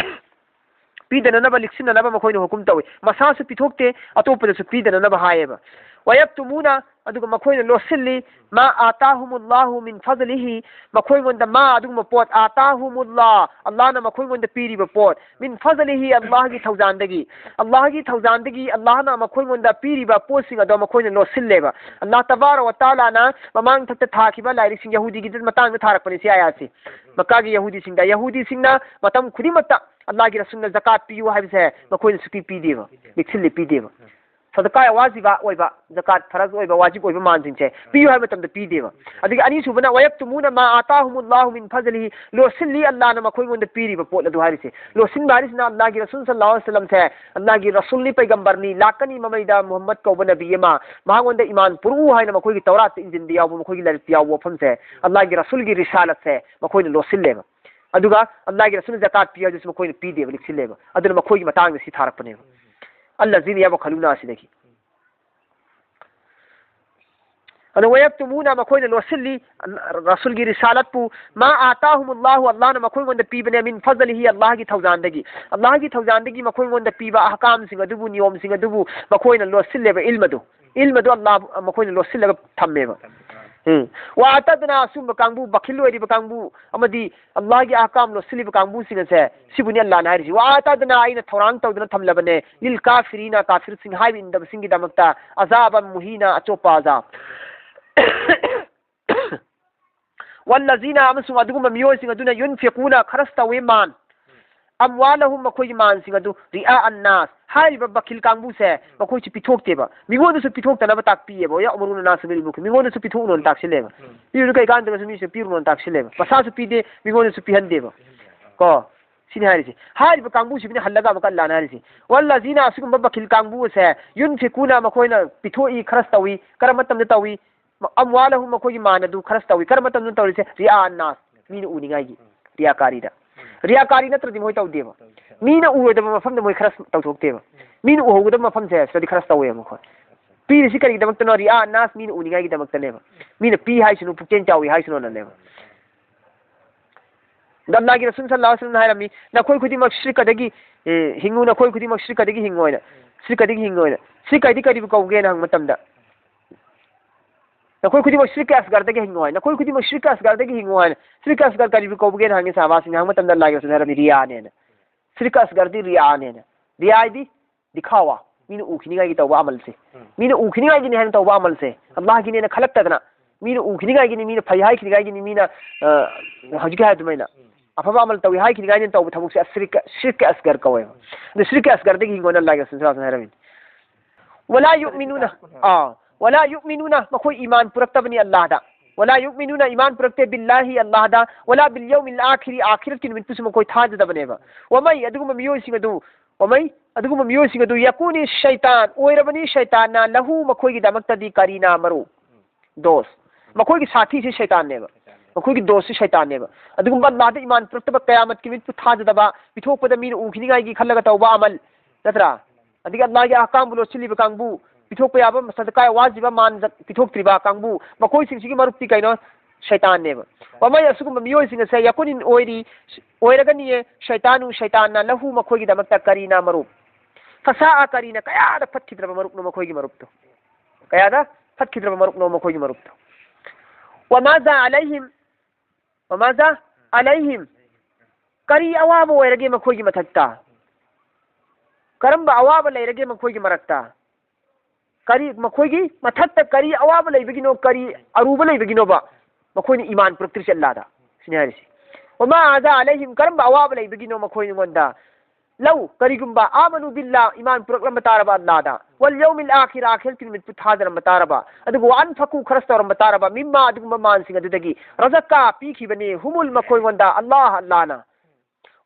ꯄꯤꯗꯅꯅꯕ ꯂꯤꯛꯁꯤꯟꯅꯅꯕ ꯃꯈꯣꯏꯅ ꯍꯨꯀꯨꯝ ꯇꯧꯏ꯫ ꯃꯁꯥꯁꯨ ꯄꯤꯊꯣꯛꯇꯦ ꯑꯇꯣꯞꯄꯗꯁꯨ ꯄꯤꯗꯅꯅꯕ ꯍꯥꯏꯌꯦꯕ꯫ ꯋꯌꯛꯇꯨꯃꯨꯅ ꯑꯗꯨꯒ ꯃꯈꯣꯏꯅ ꯂꯣꯠꯁꯤꯜꯂꯤ ꯃꯥ ꯑꯥꯇꯥꯍꯨꯃꯨꯜꯂꯥꯍꯨ ꯃꯤꯟ ꯐꯖꯂꯤꯍꯤ ꯃꯈꯣꯏꯉꯣꯟꯗ ꯃꯥ ꯑꯗꯨꯒꯨꯝꯕ ꯄꯣꯠ ꯑꯥꯇꯥꯍꯨꯃꯨꯜꯂꯥ ꯑꯜꯂꯥꯍꯅ ꯃꯈꯣꯏꯉꯣꯟꯗ ꯄꯤꯔꯤꯕ ꯄꯣꯠ ꯃꯤꯟ ꯐꯖꯂꯤꯍꯤ ꯑꯜꯂꯥꯍꯒꯤ ꯊꯧꯖꯥꯟꯗꯒꯤ ꯑꯜꯂꯥꯍꯒꯤ ꯊꯧꯖꯥꯟꯗꯒꯤ ꯑꯜꯂꯥꯍꯅ ꯃꯈꯣꯏꯉꯣꯟꯗ ꯄꯤꯔꯤꯕ ꯄꯣꯠꯁꯤꯡ ꯑꯗꯣ ꯃꯈꯣꯏꯅ ꯂꯣꯠꯁꯤꯜꯂꯦꯕ꯫ ꯑꯜꯂꯥꯍ ꯇꯕꯥꯔ ꯋ ꯇꯥꯂꯥꯅ ꯃꯃꯥꯡꯊꯛꯇ ꯊꯥꯈꯤꯕ ꯂꯥꯏꯔꯤꯛꯁꯤꯡ ꯌꯍꯨꯗꯤꯒꯤ ꯃꯇꯥꯡꯗ ꯊꯥꯔꯛꯄꯅꯤ ꯁꯤ ꯑꯌꯥꯠꯁꯤ꯫ ꯃꯛꯀꯥꯒꯤ ꯌꯍꯨꯗꯤꯁꯤꯡꯗ ꯌꯍꯨꯗꯤꯁꯤꯡꯅ ꯃꯇꯝ ꯈꯨꯗꯤꯡꯃꯛꯇ ꯑꯜꯂꯥꯍꯒꯤ ꯔꯁꯨꯜꯅ ꯖꯀꯥꯠ ꯄꯤꯌꯨ ꯍꯥꯏꯕꯁꯦ ꯃꯈꯣꯏꯅ ꯁꯨꯛꯄꯤ ꯄꯤꯗꯦꯕ꯫ ꯂꯤꯛꯁꯤꯜꯂꯤ ꯄꯤꯗꯦꯕ꯫ ꯁꯗꯀꯥ ꯋꯥꯖꯤꯕ ꯑꯣꯏꯕ ꯖꯀꯥꯠ ꯐꯔꯖ ꯑꯣꯏꯕ ꯋꯥꯖꯤꯕ ꯑꯣꯏꯕ ꯃꯥꯟꯁꯤꯡꯁꯦ ꯄꯤꯌꯨ ꯍꯥꯏꯕ ꯃꯇꯝꯗ ꯄꯤꯗꯦꯕ꯫ ꯑꯗꯒꯤ ꯑꯅꯤꯁꯨꯕꯅ ꯋꯌꯛꯇꯨꯃꯨꯅ ꯃꯥ ꯑꯥꯇꯥꯍꯨꯃꯨꯜꯂꯥꯍꯨ ꯃꯤꯟ ꯐꯖꯂꯤꯍꯤ ꯂꯣꯠꯁꯤꯜꯂꯤ ꯑꯜꯂꯥꯍꯅ ꯃꯈꯣꯏꯉꯣꯟꯗ ꯄꯤꯔꯤꯕ ꯄꯣꯠ ꯑꯗꯨ ꯍꯥꯏꯔꯤꯁꯦ꯫ ꯂꯣꯠꯁꯤꯟꯕ ꯍꯥꯏꯔꯤꯁꯤꯅ ꯑꯜꯂꯥꯍꯒꯤ ꯔꯁꯨꯜ ꯁꯜꯂꯥꯍꯨ ꯑꯂꯩꯍꯤ ꯋꯁꯜꯂꯝꯁꯦ ꯑꯜꯂꯥꯍꯒꯤ ꯔꯁꯨꯜꯅꯤ ꯄꯩꯒꯝꯕꯔꯅꯤ ꯂꯥꯛꯀꯅꯤ ꯃꯃꯩꯗ ꯃꯨꯍꯝꯃꯗ ꯀꯧꯕ ꯅꯕꯤ ꯑꯃ ꯃꯍꯥꯛꯉꯣꯟꯗ ꯏꯃꯥꯟ ꯄꯨꯔꯛꯎ ꯍꯥꯏꯅ ꯃꯈꯣꯏꯒꯤ ꯇꯧꯔꯥꯠꯇ ꯏꯟꯖꯤꯟꯗ ꯌꯥꯎꯕ ꯃꯈꯣꯏꯒꯤ ꯂꯥꯏꯔꯤꯛꯇ ꯌꯥꯎꯕ ꯋꯥꯐꯝꯁꯦ ꯑꯜꯂꯥꯍꯒꯤ ꯔꯁꯨꯜꯒꯤ ꯔꯤꯁꯥꯂꯠꯁꯦ ꯃꯈꯣꯏꯅ ꯂꯣꯠꯁꯤꯜꯂꯦꯕ꯫ ꯑꯗꯨꯒ ꯑꯜꯂꯥꯍꯒꯤ ꯔꯁꯨꯜꯅ ꯖꯀꯥꯠ ꯄꯤꯌꯨ ꯍꯥꯏꯗꯨꯁꯨ ꯃꯈꯣꯏꯅ ꯄꯤꯗꯦꯕ ꯂꯤꯛꯁꯤꯜꯂꯦꯕ꯫ ꯑꯗꯨꯅ ꯃꯈꯣꯏꯒꯤ ꯃꯇꯥꯡꯗ ꯁꯤ ꯊꯥꯔꯛꯄꯅꯦꯕ꯫ ꯑꯜꯂꯖꯤꯅ ꯌꯕꯈꯂꯨꯅ ꯑꯁꯤꯗꯒꯤ ꯑꯗꯣ ꯋꯌꯛꯇꯨꯃꯨꯅ ꯃꯈꯣꯏꯅ ꯂꯣꯠꯁꯤꯜꯂꯤ ꯔꯁꯨꯜꯒꯤ ꯔꯤꯁꯥꯂꯠꯄꯨ ꯃꯥ ꯑꯥꯇꯥꯍꯨꯃꯨꯜꯂꯥꯍꯨ ꯑꯜꯂꯥꯍꯅ ꯃꯈꯣꯏꯉꯣꯟꯗ ꯄꯤꯕꯅꯦ ꯃꯤꯟ ꯐꯖꯂꯤꯍꯤ ꯑꯜꯂꯥꯍꯒꯤ ꯊꯧꯖꯥꯟꯗꯒꯤ ꯑꯜꯂꯥꯍꯒꯤ ꯊꯧꯖꯥꯟꯗꯒꯤ ꯃꯈꯣꯏꯉꯣꯟꯗ ꯄꯤꯕ ꯑꯍꯀꯥꯝꯁꯤꯡ ꯑꯗꯨꯕꯨ ꯅꯤꯌꯣꯝꯁꯤꯡ ꯑꯗꯨꯕꯨ ꯃꯈꯣꯏꯅ ꯂꯣꯠꯁꯤꯜꯂꯦꯕ ꯏꯜꯃꯗꯨ ꯏꯜꯃꯗꯨ ꯑꯜꯂꯥꯍ ꯃꯈꯣꯏꯅ ꯂꯣꯠꯁꯤꯜꯂꯒ ꯊꯝꯃꯦꯕ꯫ ꯎꯝ꯫ ꯋꯥ ꯑꯇꯗꯅ ꯑꯁꯨꯝꯕ ꯀꯥꯡꯕꯨ ꯕꯈꯤꯜ ꯑꯣꯏꯔꯤꯕ ꯀꯥꯡꯕꯨ ꯑꯃꯗꯤ ꯑꯜꯂꯥꯍꯒꯤ ꯑꯍꯀꯥꯝ ꯂꯣꯠꯁꯤꯜꯂꯤꯕ ꯀꯥꯡꯕꯨꯁꯤꯡ ꯑꯁꯦ ꯁꯤꯕꯨꯅꯤ ꯑꯜꯂꯥꯍꯅ ꯍꯥꯏꯔꯤꯁꯤ ꯋꯥ ꯑꯇꯗꯅ ꯑꯩꯅ ꯊꯧꯔꯥꯡ ꯇꯧꯗꯨꯅ ꯊꯝꯂꯕꯅꯦ ꯂꯤꯜ ꯀꯥꯐꯤꯔꯤꯅ ꯀꯥꯐꯤꯔꯁꯤꯡ ꯍꯥꯏꯕ ꯏꯟꯗꯕꯁꯤꯡꯒꯤꯗꯃꯛꯇ ꯑꯖꯥꯕ ꯃꯨꯍꯤꯅ ꯑꯆꯣꯞꯄ ꯑꯖꯥꯕ꯫ ꯋꯜꯂꯖꯤꯅ ꯑꯃꯁꯨꯡ ꯑꯗꯨꯒꯨꯝꯕ ꯃꯤꯑꯣꯏꯁꯤꯡ ꯑꯗꯨꯅ ꯌꯨꯟꯐꯤꯀꯨꯅ ꯈꯔꯁ ꯇꯧꯏ ꯃꯥꯟ ꯑꯝꯋꯥꯂꯍꯨꯝ ꯃꯈꯣꯏꯒꯤ ꯃꯥꯟꯁꯤꯡ ꯑꯗꯨ ꯔꯤꯑꯥ ꯑꯟꯅꯥꯁ ꯍꯥꯏꯔꯤꯕ ꯕꯈꯤꯜ ꯀꯥꯡꯕꯨꯁꯦ ꯃꯈꯣꯏꯁꯨ ꯄꯤꯊꯣꯛꯇꯦꯕ, ꯃꯤꯉꯣꯟꯗꯁꯨ ꯄꯤꯊꯣꯛꯇꯅꯕ ꯇꯥꯛꯄꯤꯌꯦꯕ꯫ ꯌꯥ ꯑꯃꯔꯨꯅ ꯅꯥꯁ ꯕꯤꯜ ꯕꯨꯈꯤꯜ, ꯃꯤꯉꯣꯟꯗꯁꯨ ꯄꯤꯊꯣꯛꯅꯣꯅ ꯇꯥꯛꯁꯤꯜꯂꯦꯕ꯫ ꯄꯤꯔꯨꯅꯨ ꯀꯩ ꯀꯥꯟꯗꯕꯁꯨ ꯃꯤꯁꯨ ꯄꯤꯔꯨꯅꯣꯅ ꯇꯥꯛꯁꯤꯜꯂꯦꯕ꯫ ꯃꯁꯥꯁꯨ ꯄꯤꯗꯦ, ꯃꯤꯉꯣꯟꯗꯁꯨ ꯄꯤꯍꯟꯗꯦꯕ꯫ ꯀꯣ, ꯁꯤꯅꯤ ꯍꯥꯏꯔꯤꯁꯦ꯫ ꯍꯥꯏꯔꯤꯕ ꯀꯥꯡꯕꯨꯁꯤꯕꯨꯅꯤ ꯍꯜꯂꯒ ꯑꯃꯨꯛꯀ ꯑꯜꯂꯥꯅ ꯍꯥꯏꯔꯤꯁꯦ꯫ ꯋꯜꯂꯖꯤꯅ, ꯑꯁꯤꯒꯨꯝꯕ ꯕꯈꯤꯜ ꯀꯥꯡꯕꯨ ꯑꯁꯦ, ꯌꯨꯟꯐꯤꯀꯨꯅ, ꯃꯈꯣꯏꯅ ꯄꯤꯊꯣꯛꯏ, ꯈꯔꯁ ꯇꯧꯏ꯫ ꯀꯔꯝꯕ ꯃꯇꯝꯗ ꯇꯧꯏ? ꯑꯝꯋꯥꯂꯍꯨꯝ, ꯃꯈꯣꯏꯒꯤ ꯃꯥꯟ ꯑꯗꯨ ꯈꯔꯁ ꯇꯧꯏ꯫ ꯀꯔꯝꯕ ꯃꯇꯝꯗ ꯇꯧꯔꯤꯁꯦ? ꯔꯤꯌꯥ ꯑꯟꯅꯥꯁ, ꯃꯤꯅ ꯎꯅꯤꯡꯉꯥꯏꯒꯤ꯫ ꯔꯤꯌꯥꯀꯥꯔꯤꯗ꯫ ꯔꯤꯌꯥꯀꯥꯔꯤ ꯅꯠꯇ꯭ꯔꯗꯤ ꯃꯣꯏ ꯇꯧꯗꯦꯕ꯫ ꯃꯤꯅ ꯎꯔꯣꯏꯗꯕ ꯃꯐꯝꯗ ꯃꯣꯏ ꯈꯔꯁ ꯇꯧꯊꯣꯛꯇꯦꯕ꯫ ꯃꯤꯅ ꯎꯍꯧꯒꯗꯕ ꯃꯐꯝꯁꯦ ꯁꯤꯗꯗꯤ ꯈꯔꯁ ꯇꯧꯋꯦꯕ ꯃꯈꯣꯏ꯫ ꯄꯤꯔꯤꯁꯤ ꯀꯔꯤꯒꯤꯗꯃꯛꯇꯅꯣ? ꯔꯤꯌꯥ ꯅꯥꯁ, ꯃꯤꯅ ꯎꯅꯤꯡꯉꯥꯏꯒꯤꯗꯃꯛꯇꯅꯦꯕ꯫ ꯃꯤꯅ ꯄꯤ ꯍꯥꯏꯁꯅꯨ, ꯄꯨꯛꯆꯦꯜ ꯆꯥꯎꯏ ꯍꯥꯏꯁꯅꯨꯅꯅꯦꯕ꯫ ꯑꯗꯣ ꯑꯜꯂꯥꯍꯒꯤ ꯔꯁꯨꯜ ꯁꯜꯂꯜꯂꯥꯍꯨ ꯑꯂꯩꯍꯤ ꯋꯁꯜꯂꯝꯅ ꯍꯥꯏꯔꯝꯃꯤ, "ꯅꯈꯣꯏ ꯈꯨꯗꯤꯡꯃꯛ ꯁꯤꯔꯀꯗꯒꯤ, ꯑꯦ, ꯍꯤꯡꯉꯨ, ꯅꯈꯣꯏ ꯈꯨꯗꯤꯡꯃꯛ ꯁꯤꯔꯀꯗꯒꯤ ꯍꯤꯡꯉꯨ" ꯍꯥꯏꯅ꯫ ꯁꯤꯔꯀꯗꯒꯤ ꯍꯤꯡꯉꯨ ꯍꯥꯏꯅ꯫ ꯁꯤꯔꯀ ꯍꯥꯏꯗꯤ ꯀꯔꯤꯕꯨ ꯀꯧꯒꯦꯅ ꯍꯪꯕ ꯃꯇꯝꯗ, "ꯅꯈꯣꯏ ꯈꯨꯗꯤꯡꯃꯛ ꯁꯤꯔꯀ ꯑꯁꯒꯔꯗꯒꯤ ꯍꯤꯡꯉꯨ" ꯍꯥꯏꯅ꯫ "ꯅꯈꯣꯏ ꯈꯨꯗꯤꯡꯃꯛ ꯁꯤꯔꯀ ꯑꯁꯒꯔꯗꯒꯤ ꯍꯤꯡꯉꯨ" ꯍꯥꯏꯅ꯫ ꯁꯤꯔꯀ ꯑꯁꯒꯔ ꯀꯔꯤꯕꯨ ꯀꯧꯕꯒꯦꯅ ꯍꯪꯉꯤ ꯁꯍꯥꯕꯥꯁꯤꯡꯅ꯫ ꯍꯪꯕ ꯃꯇꯝꯗ ꯑꯜꯂꯥꯍꯒꯤ ꯔꯁꯨꯜꯅ ꯍꯥꯏꯔꯝꯃꯤ, "ꯔꯤꯌꯥꯅꯦꯅ"꯫ ꯁꯤꯔꯀ ꯑꯁꯒꯔꯗꯤ ꯔꯤꯌꯥꯅꯦꯅ꯫ ꯔꯤꯌꯥ ꯍꯥꯏꯗꯤ ꯗꯤꯈꯥꯋꯥ, ꯃꯤꯅ ꯎꯈꯤꯅꯤꯡꯉꯥꯏꯒꯤ ꯇꯧꯕ ꯑꯃꯜꯁꯦ꯫ ꯃꯤꯅ ꯎꯈꯤꯅꯤꯡꯉꯥꯏꯒꯤꯅꯤ ꯍꯥꯏꯅ ꯇꯧꯕ ꯑꯃꯜꯁꯦ꯫ ꯑꯜꯂꯥꯍꯒꯤꯅꯦꯅ ꯈꯜꯂꯛꯇꯗꯅ, ꯃꯤꯅ ꯎꯈꯤꯅꯤꯡꯉꯥꯏꯒꯤꯅꯤ, ꯃꯤꯅ ꯐꯩ ꯍꯥꯏꯈꯤꯅꯤꯡꯉꯥꯏꯒꯤꯅꯤ, ꯃꯤꯅ, ꯑ, ꯍꯧꯖꯤꯛꯀꯤ ꯍꯥꯏ ꯑꯗꯨꯃꯥꯏꯅ ꯑꯐꯕ ꯑꯃꯜ ꯇꯧꯏ ꯍꯥꯏꯈꯤꯅꯤꯡꯉꯥꯏꯅ ꯇꯧꯕ ꯊꯕꯛꯁꯦ ꯁꯤꯔꯀ, ꯁꯤꯔꯀ ꯑꯁꯒꯔ ꯀꯧꯋꯦꯕ꯫ ꯑꯗꯨ ꯁꯤꯔꯀ ꯑꯁꯒꯔꯗꯒꯤ ꯍꯤꯡꯉꯣꯅ ꯑꯜꯂꯥꯍꯒꯤ ꯔꯁꯨꯜ ꯁꯜꯂꯜꯂꯥꯍꯨ ꯑꯂꯩꯍꯤ ꯋꯁꯜꯂꯝꯅ ꯍꯥꯏꯔꯝꯃꯤꯅꯤ꯫ "ꯋꯂꯥ ꯌꯨꯛꯃꯤꯅꯨꯅ", ꯑꯥ, "ꯋꯂꯥ ꯌꯨꯛꯃꯤꯅꯨꯅ", ꯃꯈꯣꯏ ꯏꯃꯥꯟ ꯄꯨꯔꯛꯇꯕꯅꯤ ꯑꯜꯂꯥꯍꯗ꯫ "ꯋꯂꯥ ꯌꯨꯛꯃꯤꯅꯨꯅ", ꯏꯃꯥꯟ ꯄꯨꯔꯛꯇꯦ, "ꯕꯤꯜꯂꯥꯍꯤ", ꯑꯜꯂꯥꯍꯗ, "ꯋꯂꯥ ꯕꯤꯜ ꯌꯧꯃꯤꯜ ꯑꯥꯈꯤꯔꯤ", ꯑꯥꯈꯤꯔꯠꯀꯤ ꯅꯨꯃꯤꯠꯄꯨꯁꯨ ꯃꯈꯣꯏ ꯊꯥꯖꯗꯕꯅꯦꯕ꯫ "ꯋꯃꯩ", ꯑꯗꯨꯒꯨꯝꯕ ꯃꯤꯑꯣꯏꯁꯤꯡ ꯑꯗꯨ, "ꯋꯃꯩ", ꯑꯗꯨꯒꯨꯝꯕ ꯃꯤꯑꯣꯏꯁꯤꯡ ꯑꯗꯨ, "ꯌꯀꯨꯅꯤ ꯁꯩꯇꯥꯟ", ꯑꯣꯏꯔꯕꯅꯤ ꯁꯩꯇꯥꯟꯅ, "ꯂꯍꯨ", ꯃꯈꯣꯏꯒꯤꯗꯃꯛꯇꯗꯤ, "ꯀꯔꯤꯅꯥ", ꯃꯔꯨꯞ꯫ ꯗꯣꯁ꯫ ꯃꯈꯣꯏꯒꯤ ꯁꯥꯊꯤꯁꯤ ꯁꯩꯇꯥꯟꯅꯦꯕ꯫ ꯃꯈꯣꯏꯒꯤ ꯗꯣꯁꯁꯤ ꯁꯩꯇꯥꯟꯅꯦꯕ꯫ ꯑꯗꯨꯒꯨꯝꯕ ꯑꯜꯂꯥꯍꯗ ꯏꯃꯥꯟ ꯄꯨꯔꯛꯇꯕ, ꯀꯌꯥꯃꯠꯀꯤ ꯅꯨꯃꯤꯠꯄꯨ ꯊꯥꯖꯗꯕ, ꯄꯤꯊꯣꯛꯄꯗ ꯃꯤꯅ ꯎꯈꯤꯅꯤꯡꯉꯥꯏꯒꯤ ꯈꯜꯂꯒ ꯇꯧꯕ ꯑꯃꯜ, ꯅꯠꯇ꯭ꯔꯥ? ꯑꯗꯒꯤ ꯑꯜꯂꯥꯍꯒꯤ ꯑꯍꯀꯥꯝꯕꯨ ꯂꯣꯠꯁꯤꯜꯂꯤꯕ ꯀꯥꯡꯕꯨ, ꯄꯤꯊꯣꯛꯄ ꯌꯥꯕ ꯁꯗꯀꯥ ꯋꯥꯖꯤꯕ ꯃꯥꯟ ꯖꯛ ꯄꯤꯊꯣꯛꯇ꯭ꯔꯤꯕ ꯀꯥꯡꯕꯨ, ꯃꯈꯣꯏꯁꯤꯡꯁꯤꯒꯤ ꯃꯔꯨꯞꯇꯤ ꯀꯩꯅꯣ? ꯁꯩꯇꯥꯟꯅꯦꯕ꯫ ꯋꯃꯩ, ꯑꯁꯤꯒꯨꯝꯕ ꯃꯤꯑꯣꯏꯁꯤꯡ ꯑꯁꯦ, ꯌꯀꯨꯅꯤꯟ, ꯑꯣꯏꯔꯤ, ꯑꯣꯏꯔꯒꯅꯤꯌꯦ, ꯁꯩꯇꯥꯅꯨ, ꯁꯩꯇꯥꯟꯅ, ꯂꯍꯨ, ꯃꯈꯣꯏꯒꯤꯗꯃꯛꯇ, ꯀꯔꯤꯅꯥ, ꯃꯔꯨꯞ꯫ ꯐꯁꯥꯑ ꯀꯔꯤꯅ, ꯀꯌꯥꯗ ꯐꯠꯈꯤꯗ꯭ꯔꯕ ꯃꯔꯨꯞꯅꯣ ꯃꯈꯣꯏꯒꯤ ꯃꯔꯨꯞꯇꯣ꯫ ꯀꯌꯥꯗ ꯐꯠꯈꯤꯗ꯭ꯔꯕ ꯃꯔꯨꯞꯅꯣ ꯃꯈꯣꯏꯒꯤ ꯃꯔꯨꯞꯇꯣ꯫ ꯋꯃꯥꯖꯥ ꯑꯂꯩꯍꯤꯝ, ꯋꯃꯥꯖꯥ ꯑꯂꯩꯍꯤꯝ, ꯀꯔꯤ ꯑꯋꯥꯕ ꯑꯣꯏꯔꯒꯦ ꯃꯈꯣꯏꯒꯤ ꯃꯊꯛꯇ? ꯀꯔꯝꯕ ꯑꯋꯥꯕ ꯂꯩꯔꯒꯦ ꯃꯈꯣꯏꯒꯤ ꯃꯔꯛꯇ? ꯀꯔꯤ, ꯃꯈꯣꯏꯒꯤ ꯃꯊꯛꯇ ꯀꯔꯤ ꯑꯋꯥꯕ ꯂꯩꯕꯒꯤꯅꯣ, ꯀꯔꯤ ꯑꯔꯨꯕ ꯂꯩꯕꯒꯤꯅꯣꯕ ꯃꯈꯣꯏꯅ ꯏꯃꯥꯟ ꯄꯨꯔꯛꯇ꯭ꯔꯤꯁꯦ ꯑꯜꯂꯥꯗ? ꯁꯤꯅꯤ ꯍꯥꯏꯔꯤꯁꯤ꯫ ꯋꯃꯥ ꯑꯥꯖꯥ ꯑꯂꯩꯍꯤꯝ, ꯀꯔꯝꯕ ꯑꯋꯥꯕ ꯂꯩꯕꯒꯤꯅꯣ ꯃꯈꯣꯏꯉꯣꯟꯗ? ꯂꯧ, ꯀꯔꯤꯒꯨꯝꯕ, "آمنوا بالله", ꯏꯃꯥꯟ ꯄꯨꯔꯛꯂꯝꯕ ꯇꯥꯔꯕ ꯑꯜꯂꯥꯗ, "واليوم الآخر", ꯑꯥꯈꯤꯔꯠꯀꯤ ꯅꯨꯃꯤꯠꯄꯨ ꯊꯥꯖꯔꯝꯕ ꯇꯥꯔꯕ, ꯑꯗꯨꯒ "وأنفقوا", ꯈꯔꯁ ꯇꯧꯔꯝꯕ ꯇꯥꯔꯕ, "مما", ꯑꯗꯨꯒꯨꯝꯕ ꯃꯥꯟꯁꯤꯡ ꯑꯗꯨꯗꯒꯤ, "رزقا", ꯄꯤꯈꯤꯕꯅꯤ, "هم", ꯃꯈꯣꯏꯉꯣꯟꯗ, "الله", ꯑꯜꯂꯥꯅ,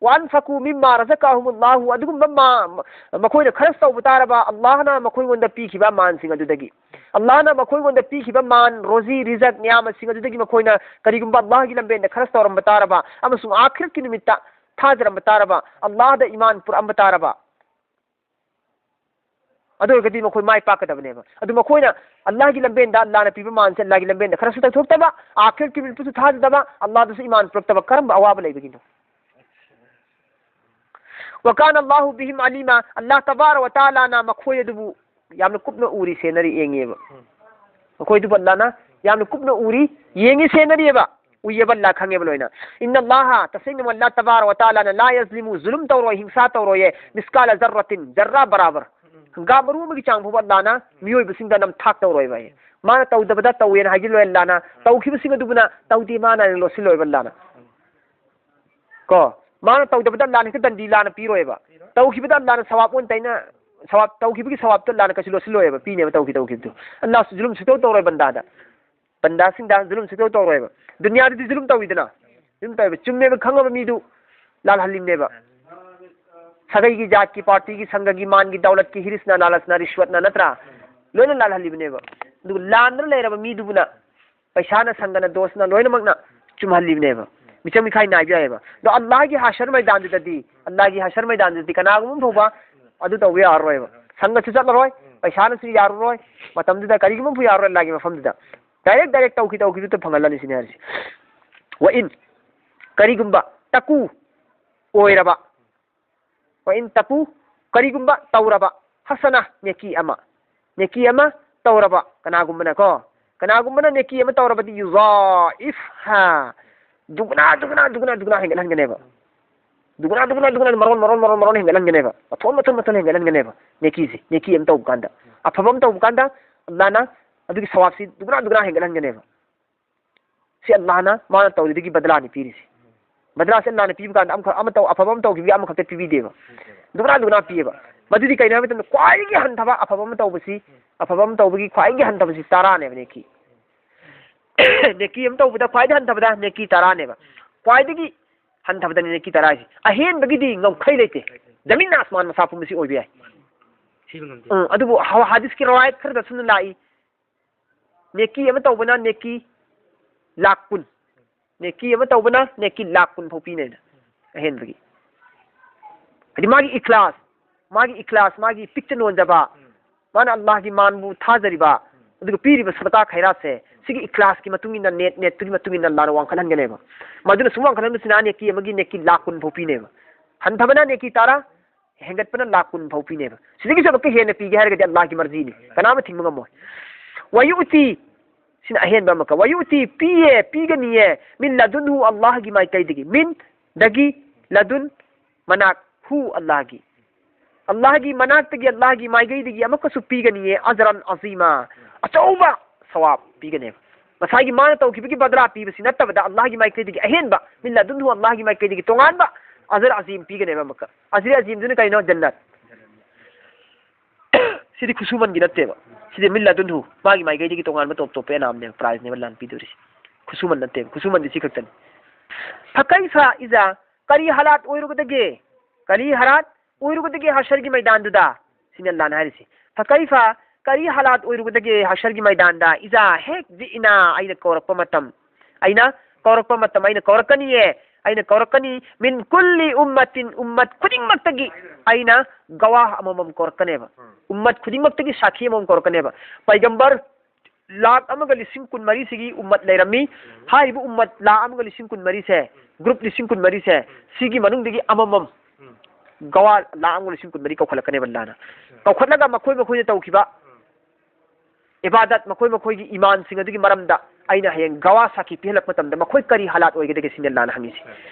"وأنفقوا مما رزقهم الله", ꯑꯗꯨꯒꯨꯝꯕ ꯃꯥ-, ꯃꯈꯣꯏꯅ ꯈꯔꯁ ꯇꯧꯕ ꯇꯥꯔꯕ, ꯑꯜꯂꯥꯍꯅ ꯃꯈꯣꯏꯉꯣꯟꯗ ꯄꯤꯈꯤꯕ ꯃꯥꯟꯁꯤꯡ ꯑꯗꯨꯗꯒꯤ, ꯑꯜꯂꯥꯍꯅ ꯃꯈꯣꯏꯉꯣꯟꯗ ꯄꯤꯈꯤꯕ ꯃꯥꯟ, ꯔꯣꯖꯤ, ꯔꯤꯖꯛ, ꯅꯤꯌꯥꯃꯠꯁꯤꯡ ꯑꯗꯨꯗꯒꯤ ꯃꯈꯣꯏꯅ ꯀꯔꯤꯒꯨꯝꯕ ꯑꯜꯂꯥꯍꯒꯤ ꯂꯝꯕꯦꯟꯗ ꯈꯔꯁ ꯇꯧꯔꯝꯕ ꯇꯥꯔꯕ ꯑꯃꯁꯨꯡ ꯑꯥꯈꯤꯔꯠꯀꯤ ꯅꯨꯃꯤꯠꯇ ꯊꯥꯖꯔꯝꯕ ꯇꯥꯔꯕ, ꯑꯜꯂꯥꯍꯗ ꯏꯃꯥꯟ ꯄꯨꯔꯛꯑꯝꯕ ꯇꯥꯔꯕ, ꯑꯗꯨ ꯑꯣꯏꯔꯒꯗꯤ ꯃꯈꯣꯏ ꯃꯥꯏ ꯄꯥꯛꯀꯗꯕꯅꯦꯕ꯫ ꯑꯗꯨ ꯃꯈꯣꯏꯅ ꯑꯜꯂꯥꯍꯒꯤ ꯂꯝꯕꯦꯟꯗ, ꯑꯜꯂꯥꯍꯅ ꯄꯤꯕ ꯃꯥꯟꯁꯦ ꯑꯜꯂꯥꯍꯒꯤ ꯂꯝꯕꯦꯟꯗ ꯈꯔꯁꯨ ꯇꯧꯊꯣꯛꯇꯕ, ꯑꯥꯈꯤꯔꯠꯀꯤ ꯅꯨꯃꯤꯠꯄꯨꯁꯨ ꯊꯥꯖꯗꯕ, ꯑꯜꯂꯥꯍꯗꯁꯨ ꯏꯃꯥꯟ ꯄꯨꯔꯛꯇꯕ, ꯀꯔꯝꯕ ꯑꯋꯥꯕ ꯂꯩꯕꯒꯤꯅꯣ? "وكان الله بهم عليما", ꯑꯜꯂꯥꯍ ꯇꯕꯥꯔꯛ ꯋ ꯇꯥꯂꯥꯅ ꯃꯈꯣꯏ ꯑꯗꯨꯕꯨ ꯌꯥꯝꯅ ꯀꯨꯞꯅ ꯎꯔꯤ, ꯁꯦꯟꯅꯔꯤ, ꯌꯦꯡꯉꯦꯕ꯫ ꯃꯈꯣꯏꯗꯨꯕꯨ ꯑꯜꯂꯥꯍꯅ ꯌꯥꯝꯅ ꯀꯨꯞꯅ ꯎꯔꯤ, ꯌꯦꯡꯉꯤ, ꯁꯦꯟꯅꯔꯤꯑꯕ꯫ ꯎꯏꯌꯦꯕ, ꯑꯜꯂꯥꯍ ꯈꯪꯉꯦꯕ ꯂꯣꯏꯅ꯫ "إن الله", ꯇꯁꯦꯡꯅꯃꯛ ꯑꯜꯂꯥꯍ ꯇꯕꯥꯔꯛ ꯋ ꯇꯥꯂꯥꯅ, "لا يظلم", ꯖꯨꯂꯨꯝ ꯇꯧꯔꯣꯏ, ꯍꯤꯡꯁꯥ ꯇꯧꯔꯣꯏꯌꯦ, "مثقال ذرة", ꯖꯔꯔꯥ ꯕꯔꯥꯕꯔ, ꯍꯪꯒꯥꯝ ꯃꯔꯨ ꯑꯃꯒꯤ ꯆꯥꯡ ꯐꯥꯎꯕ ꯑꯜꯂꯥꯍꯅ ꯃꯤꯑꯣꯏꯕꯁꯤꯡꯗ ꯅꯝꯊꯥꯛ ꯇꯧꯔꯣꯏꯕ꯫ ꯃꯥꯅ ꯇꯧꯗꯕꯗ ꯇꯧꯋꯦꯅ ꯍꯥꯏꯖꯤꯜꯂꯣꯏ ꯑꯜꯂꯥꯍꯅ, ꯇꯧꯈꯤꯕꯁꯤꯡ ꯑꯗꯨꯕꯨꯅ ꯇꯧꯗꯦ ꯃꯥꯅ ꯍꯥꯏꯅ ꯂꯣꯠꯁꯤꯜꯂꯣꯏꯕ ꯑꯜꯂꯥꯍꯅ꯫ ꯀꯣ, ꯃꯥꯅ ꯇꯧꯗꯕꯗ ꯑꯜꯂꯥꯍꯅ ꯍꯦꯛꯇ ꯗꯟꯗꯤ ꯂꯥꯟꯅ ꯄꯤꯔꯣꯏꯕ꯫ ꯇꯧꯈꯤꯕꯗ ꯑꯜꯂꯥꯍꯅ ꯁꯋꯥꯕ ꯑꯣꯟ ꯇꯩꯅ, ꯁꯋꯥꯕ ꯇꯧꯈꯤꯕꯒꯤ ꯁꯋꯥꯕꯇꯣ ꯑꯜꯂꯥꯍꯅ ꯀꯩꯁꯨ ꯂꯣꯠꯁꯤꯜꯂꯣꯏꯕ, ꯄꯤꯅꯦꯕ ꯇꯧꯈꯤ ꯇꯧꯈꯤꯕꯗꯣ꯫ ꯑꯜꯂꯥꯍꯁꯨ ꯖꯨꯂꯨꯝ ꯁꯨꯛꯇꯧ ꯇꯧꯔꯣꯏ ꯕꯟꯗꯥꯗ꯫ ꯕꯟꯗꯥꯁꯤꯡꯗ ꯖꯨꯂꯨꯝ ꯁꯨꯛꯇꯧ ꯇꯧꯔꯣꯏꯕ꯫ ꯗꯨꯅꯤꯌꯥꯗꯗꯤ ꯖꯨꯂꯨꯝ ꯇꯧꯋꯤꯗꯅ, ꯖꯨꯂꯨꯝ ꯇꯧꯋꯦꯕ, ꯆꯨꯝꯃꯦꯕ ꯈꯪꯉꯕ ꯃꯤꯗꯨ ꯂꯥꯜꯍꯜꯂꯤꯕꯅꯦꯕ꯫ ꯁꯥꯒꯩꯒꯤ, ꯖꯥꯠꯀꯤ, ꯄꯥꯔꯇꯤꯒꯤ, ꯁꯪꯒꯒꯤ, ꯃꯥꯟꯒꯤ, ꯗꯧꯂꯠꯀꯤ, ꯍꯤꯔꯤꯁꯅ, ꯂꯥꯂꯁꯅ, ꯔꯤꯁꯋꯠꯅ, ꯅꯠꯇ꯭ꯔꯥ? ꯂꯣꯏꯅ ꯂꯥꯜꯍꯜꯂꯤꯕꯅꯦꯕ꯫ ꯑꯗꯨꯒ ꯂꯥꯟꯗꯅ ꯂꯩꯔꯕ ꯃꯤꯗꯨꯕꯨꯅ ꯄꯩꯁꯥꯅ, ꯁꯪꯒꯅ, ꯗꯣꯁꯅ ꯂꯣꯏꯅꯃꯛꯅ ꯆꯨꯝꯍꯜꯂꯤꯕꯅꯦꯕ꯫ ꯃꯤꯆꯪ ꯃꯤꯈꯥꯏ ꯅꯥꯏꯕ ꯌꯥꯏꯑꯕ꯫ ꯑꯗꯣ ꯑꯜꯂꯥꯍꯒꯤ ꯍꯥꯁꯔ ꯃꯩꯗꯥꯟꯗꯨꯗꯗꯤ, ꯑꯜꯂꯥꯍꯒꯤ ꯍꯥꯁꯔ ꯃꯩꯗꯥꯟꯗꯨꯗꯗꯤ ꯀꯅꯥꯒꯨꯝꯕ ꯑꯃ ꯐꯥꯎꯕ ꯑꯗꯨ ꯇꯧꯕ ꯌꯥꯔꯔꯣꯏꯕ꯫ ꯁꯪꯒꯁꯨ ꯆꯠꯂꯔꯣꯏ, ꯄꯩꯁꯥꯅꯁꯨ ꯌꯥꯔꯔꯣꯏ, ꯃꯇꯝꯗꯨꯗ ꯀꯔꯤꯒꯨꯝꯕ ꯑꯃ ꯐꯥꯎ ꯌꯥꯔꯔꯣꯏ ꯑꯜꯂꯥꯍꯒꯤ ꯃꯐꯝꯗꯨꯗ꯫ ꯗꯥꯏꯔꯦꯛ ꯗꯥꯏꯔꯦꯛ ꯇꯧꯈꯤ ꯇꯧꯈꯤꯗꯨꯗ ꯐꯪꯍꯜꯂꯅꯤ ꯁꯤꯅꯤ ꯍꯥꯏꯔꯤꯁꯦ꯫ "وإن", ꯀꯔꯤꯒꯨꯝꯕ, "تقوا", ꯑꯣꯏꯔꯕ, "وإن تقوا", ꯀꯔꯤꯒꯨꯝꯕ ꯇꯧꯔꯕ, "حسنة", ꯅꯦꯀꯤ ꯑꯃ, ꯅꯦꯀꯤ ꯑꯃ ꯇꯧꯔꯕ ꯀꯅꯥꯒꯨꯝꯕꯅ ꯀꯣ, ꯀꯅꯥꯒꯨꯝꯕꯅ ꯅꯦꯀꯤ ꯑꯃ ꯇꯧꯔꯕꯗꯤ, "يضاعفها", ꯗꯨꯒꯨꯅꯥ, ꯗꯨꯒꯨꯅꯥ, ꯗꯨꯒꯨꯅꯥ, ꯗꯨꯒꯨꯅꯥ ꯍꯦꯟꯒꯠꯍꯟꯒꯅꯦꯕ꯫ ꯗꯨꯒꯨꯅꯥ, ꯗꯨꯒꯨꯅꯥ, ꯗꯨꯒꯨꯅꯥ, ꯃꯔꯣꯟ, ꯃꯔꯣꯟ, ꯃꯔꯣꯟ, ꯃꯔꯣꯟ ꯍꯦꯟꯒꯠꯍꯟꯒꯅꯦꯕ꯫ ꯃꯊꯣꯟ, ꯃꯊꯣꯟ, ꯃꯊꯣꯟ ꯍꯦꯟꯒꯠꯍꯟꯒꯅꯦꯕ꯫ ꯅꯦꯀꯤꯁꯦ, ꯅꯦꯀꯤ ꯑꯃ ꯇꯧꯕ ꯀꯥꯟꯗ, ꯑꯐꯕ ꯑꯃ ꯇꯧꯕ ꯀꯥꯟꯗ, ꯑꯜꯂꯥꯍꯅ ꯑꯗꯨꯒꯤ ꯁꯋꯥꯕꯁꯤ ꯗꯨꯒꯨꯅꯥ, ꯗꯨꯒꯨꯅꯥ ꯍꯦꯟꯒꯠꯍꯟꯒꯅꯦꯕ꯫ ꯁꯤ ꯑꯜꯂꯥꯍꯅ ꯃꯥꯅ ꯇꯧꯔꯤꯗꯨꯒꯤ ꯕꯗꯂꯥꯅꯤ ꯄꯤꯔꯤꯁꯤ꯫ ꯕꯗ꯭ꯔꯥꯁꯦ ꯑꯜꯂꯥꯍꯅ ꯄꯤꯕ ꯀꯥꯟꯗ ꯑꯃꯈꯛ, ꯑꯃ ꯇꯧ-, ꯑꯐꯕ ꯑꯃ ꯇꯧꯈꯤꯕꯒꯤ ꯑꯃꯈꯛꯇ ꯄꯤꯕꯤꯗꯦꯕ꯫ ꯗꯨꯒꯅꯥ ꯗꯨꯒꯅꯥ ꯄꯤꯌꯦꯕ꯫ ꯃꯗꯨꯗꯤ ꯀꯩꯅꯣ ꯍꯥꯏꯕ ꯃꯇꯝꯗ ꯈ꯭ꯋꯥꯏꯗꯒꯤ ꯍꯟꯊꯕ ꯑꯐꯕ ꯑꯃ ꯇꯧꯕꯁꯤ, ꯑꯐꯕ ꯑꯃ ꯇꯧꯕꯒꯤ ꯈ꯭ꯋꯥꯏꯗꯒꯤ ꯍꯟꯊꯕꯁꯤ ꯇꯔꯥꯅꯦꯕ ꯅꯦꯀꯤ꯫ ꯅꯦꯀꯤ ꯑꯃ ꯇꯧꯕꯗ ꯈ꯭ꯋꯥꯏꯗꯒꯤ ꯍꯟꯊꯕꯗ ꯅꯦꯀꯤ ꯇꯔꯥꯅꯦꯕ꯫ ꯈ꯭ꯋꯥꯏꯗꯒꯤ ꯍꯟꯊꯕꯗꯅꯤ ꯅꯦꯀꯤ ꯇꯔꯥ ꯍꯥꯏꯁꯦ꯫ ꯑꯍꯦꯟꯕꯒꯤꯗꯤ ꯉꯝꯈꯩ ꯂꯩꯇꯦ꯫ ꯖꯃꯤꯟ ꯑꯁꯃꯥꯟ ꯃꯁꯥ ꯄꯨꯝꯕꯁꯤ ꯑꯣꯏꯕ ꯌꯥꯏ꯫ ꯁꯤꯕ ꯉꯝꯗꯦ꯫ ꯎꯝ, ꯑꯗꯨꯕꯨ ꯍ-, ꯍꯗꯤꯁꯀꯤ ꯔꯋꯥꯌꯠ ꯈꯔꯗ ꯁꯨꯝꯅ ꯂꯥꯛꯏ꯫ ꯅꯦꯀꯤ ꯑꯃ ꯇꯧꯕꯅ ꯅꯦꯀꯤ ꯂꯥꯛ ꯀꯨꯟ꯫ ꯅꯦꯀꯤ ꯑꯃ ꯇꯧꯕꯅ ꯅꯦꯀꯤ ꯂꯥꯛ ꯀꯨꯟ ꯐꯥꯎ ꯄꯤꯅꯦꯅ꯫ ꯑꯍꯦꯟꯕꯒꯤ꯫ ꯍꯥꯏꯗꯤ ꯃꯥꯒꯤ ꯏꯈ꯭ꯂꯥꯁ, ꯃꯥꯒꯤ ꯏꯈ꯭ꯂꯥꯁ, ꯃꯥꯒꯤ ꯄꯤꯛꯆ ꯅꯣꯟꯖꯕ, ꯃꯥꯅ ꯑꯜꯂꯥꯍꯒꯤ ꯃꯥꯟꯕꯨ ꯊꯥꯖꯔꯤꯕ, ꯑꯗꯨꯒ ꯄꯤꯔꯤꯕ ꯁꯗꯀꯥ ꯈꯩꯔꯥꯠꯁꯦ, ꯁꯤꯒꯤ ꯏꯈ꯭ꯂꯥꯁꯀꯤ ꯃꯇꯨꯡ ꯏꯟꯅ, ꯅꯦꯠ, ꯅꯦꯠꯇꯨꯒꯤ ꯃꯇꯨꯡ ꯏꯟꯅ ꯑꯜꯂꯥꯍꯅ ꯋꯥꯡꯈꯠꯍꯟꯒꯅꯦꯕ꯫ ꯃꯗꯨꯅ ꯁꯨꯝ ꯋꯥꯡꯈꯠꯍꯟꯕꯁꯤꯅ ꯅꯦꯀꯤ ꯑꯃꯒꯤ ꯅꯦꯀꯤ ꯂꯥꯛ ꯀꯨꯟ ꯐꯥꯎ ꯄꯤꯅꯦꯕ꯫ ꯍꯟꯊꯕꯅ ꯅꯦꯀꯤ ꯇꯔꯥ, ꯍꯦꯟꯒꯠꯄꯅ ꯂꯥꯛ ꯀꯨꯟ ꯐꯥꯎ ꯄꯤꯅꯦꯕ꯫ ꯁꯤꯗꯒꯤꯁꯨ ꯑꯃꯨꯛꯀ ꯍꯦꯟꯅ ꯄꯤꯒꯦ ꯍꯥꯏꯔꯒꯗꯤ ꯑꯜꯂꯥꯍꯒꯤ ꯃꯔꯖꯤꯅꯤ, ꯀꯅꯥꯝ ꯊꯤꯡꯕ ꯉꯝꯃꯣꯏ꯫ ꯋꯌꯨꯇꯤ, ꯁꯤꯅ ꯑꯍꯦꯟꯕ ꯑꯃꯀ꯫ ꯋꯌꯨꯇꯤ, ꯄꯤꯌꯦ, ꯄꯤꯒꯅꯤꯌꯦ, ꯃꯤꯟ ꯂꯗꯨꯟꯍꯨ, ꯑꯜꯂꯥꯍꯒꯤ ꯃꯥꯏꯀꯩꯗꯒꯤ꯫ ꯃꯤꯟ, ꯗꯒꯤ, ꯂꯗꯨꯟ, ꯃꯅꯥꯛ, ꯍꯨ, ꯑꯜꯂꯥꯍꯒꯤ꯫ ꯑꯜꯂꯥꯍꯒꯤ ꯃꯅꯥꯛꯇꯒꯤ, ꯑꯜꯂꯥꯍꯒꯤ ꯃꯥꯏꯀꯩꯗꯒꯤ ꯑꯃꯨꯛꯀꯁꯨ ꯄꯤꯒꯅꯤꯌꯦ, ꯑꯖꯔꯟ ꯑꯖꯤꯃꯥ, ꯑꯆꯧꯕ ꯁꯋꯥꯕ ꯄꯤꯒꯅꯦꯕ꯫ ꯉꯁꯥꯏꯒꯤ ꯃꯥꯅ ꯇꯧꯈꯤꯕꯒꯤ ꯕꯗ꯭ꯔꯥ ꯄꯤꯕꯁꯤ ꯅꯠꯇꯕꯗ, ꯑꯜꯂꯥꯍꯒꯤ ꯃꯥꯏꯀꯩꯗꯒꯤ ꯑꯍꯦꯟꯕ, ꯃꯤꯟ ꯂꯗꯨꯟꯍꯨ, ꯑꯜꯂꯥꯍꯒꯤ ꯃꯥꯏꯀꯩꯗꯒꯤ ꯇꯣꯉꯥꯟꯕ ꯑꯖꯔ ꯑꯖꯤꯝ ꯄꯤꯒꯅꯦꯕ ꯑꯃꯨꯛꯀ꯫ ꯑꯖꯔ ꯑꯖꯤꯝꯗꯨꯅ ꯀꯩꯅꯣ? ꯖꯟꯅꯠ꯫ ꯁꯤꯗꯤ ꯈꯨꯠꯁꯨꯃꯟꯒꯤ ꯅꯠꯇꯦꯕ꯫ ꯁꯤꯗꯤ ꯃꯤꯟ ꯂꯗꯨꯟꯍꯨ, ꯃꯥꯒꯤ ꯃꯥꯏꯀꯩꯗꯒꯤ ꯇꯣꯉꯥꯟꯕ ꯇꯣꯞ ꯇꯣꯞꯄ ꯑꯦꯅꯥꯝꯅꯦꯕ, ꯄ꯭ꯔꯥꯏꯖꯅꯦꯕ ꯑꯜꯂꯥꯍꯅ ꯄꯤꯗꯣꯔꯤꯁꯤ꯫ ꯈꯨꯠꯁꯨꯃꯟ ꯅꯠꯇꯦꯕ, ꯈꯨꯠꯁꯨꯃꯟꯗꯤ ꯁꯤ ꯈꯛꯇꯅꯤ꯫ ꯐꯀꯩꯐ ꯏꯖꯥ, ꯀꯔꯤ ꯍꯥꯂꯥꯠ ꯑꯣꯏꯔꯨꯒꯗꯒꯦ? ꯀꯔꯤ ꯍꯥꯂꯥꯠ ꯑꯣꯏꯔꯨꯒꯗꯒꯦ ꯍꯁꯔꯒꯤ ꯃꯩꯗꯥꯟꯗꯨꯗ? ꯁꯤꯅꯤ ꯑꯜꯂꯥꯍꯅ ꯍꯥꯏꯔꯤꯁꯤ꯫ ꯐꯀꯩꯐ, ꯀꯔꯤ ꯍꯥꯂꯥꯠ ꯑꯣꯏꯔꯨꯒꯗꯒꯦ ꯍꯁꯔꯒꯤ ꯃꯩꯗꯥꯟꯗ? ꯏꯖꯥ, ꯍꯦꯛ, ꯖꯤꯏꯅꯥ, ꯑꯩꯅ ꯀꯧꯔꯛꯄ ꯃꯇꯝ, ꯑꯩꯅ ꯀꯧꯔꯛꯄ ꯃꯇꯝ, ꯑꯩꯅ ꯀꯧꯔꯛꯀꯅꯤꯌꯦ, ꯑꯩꯅ ꯀꯧꯔꯛꯀꯅꯤ꯫ ꯃꯤꯟ ꯀꯨꯜꯂꯤ ꯎꯝꯃꯇꯤꯟ, ꯎꯝꯃꯠ ꯈꯨꯗꯤꯡꯃꯛꯇꯒꯤ ꯑꯩꯅ ꯒꯋꯥꯍ ꯑꯃꯃꯝ ꯀꯧꯔꯛꯀꯅꯦꯕ꯫ ꯎꯝ꯫ ꯎꯝꯃꯠ ꯈꯨꯗꯤꯡꯃꯛꯇꯒꯤ ꯁꯥꯈꯤ ꯑꯃꯃꯝ ꯀꯧꯔꯛꯀꯅꯦꯕ꯫ ꯄꯩꯒꯝꯕꯔ ꯂꯥꯛ ꯑꯃꯒ ꯂꯤꯁꯤꯡ ꯀꯨꯟꯃꯔꯤꯁꯤꯒꯤ ꯎꯝꯃꯠ ꯂꯩꯔꯝꯃꯤ꯫ ꯎꯝ꯫ ꯍꯥꯏꯔꯤꯕ ꯎꯝꯃꯠ ꯂꯥꯛ ꯑꯃꯒ ꯂꯤꯁꯤꯡ ꯀꯨꯟꯃꯔꯤꯁꯦ, ꯎꯝ꯫ ꯒ꯭ꯔꯨꯞ ꯂꯤꯁꯤꯡ ꯀꯨꯟꯃꯔꯤꯁꯦ, ꯎꯝ꯫ ꯁꯤꯒꯤ ꯃꯅꯨꯡꯗꯒꯤ ꯑꯃꯃꯝ ꯎꯝ꯫ ꯒꯋꯥꯍ ꯂꯥꯛ ꯑꯃꯒ ꯂꯤꯁꯤꯡ ꯀꯨꯟꯃꯔꯤ ꯀꯧꯈꯠꯂꯛꯀꯅꯦꯕ ꯑꯜꯂꯥꯍꯅ꯫ ꯎꯝ꯫ ꯀꯧꯈꯠꯂꯒ ꯃꯈꯣꯏ ꯃꯈꯣꯏꯅ ꯇꯧꯈꯤꯕ ꯎꯝ꯫ ꯏꯕꯥꯗꯠ, ꯃꯈꯣꯏ ꯃꯈꯣꯏꯒꯤ ꯏꯃꯥꯟꯁꯤꯡ ꯑꯗꯨꯒꯤ ꯃꯔꯝꯗ ꯑꯩꯅ ꯍꯌꯦꯡ ꯒꯋꯥꯍ ꯁꯥꯈꯤ ꯄꯤꯍꯜꯂꯛꯄ ꯃꯇꯝꯗ ꯃꯈꯣꯏ ꯀꯔꯤ ꯍꯥꯂꯥꯠ ꯑꯣꯏꯒꯗꯒꯦ ꯁꯤꯅꯤ ꯑꯜꯂꯥꯍꯅ ꯍꯪꯉꯤꯁꯤ꯫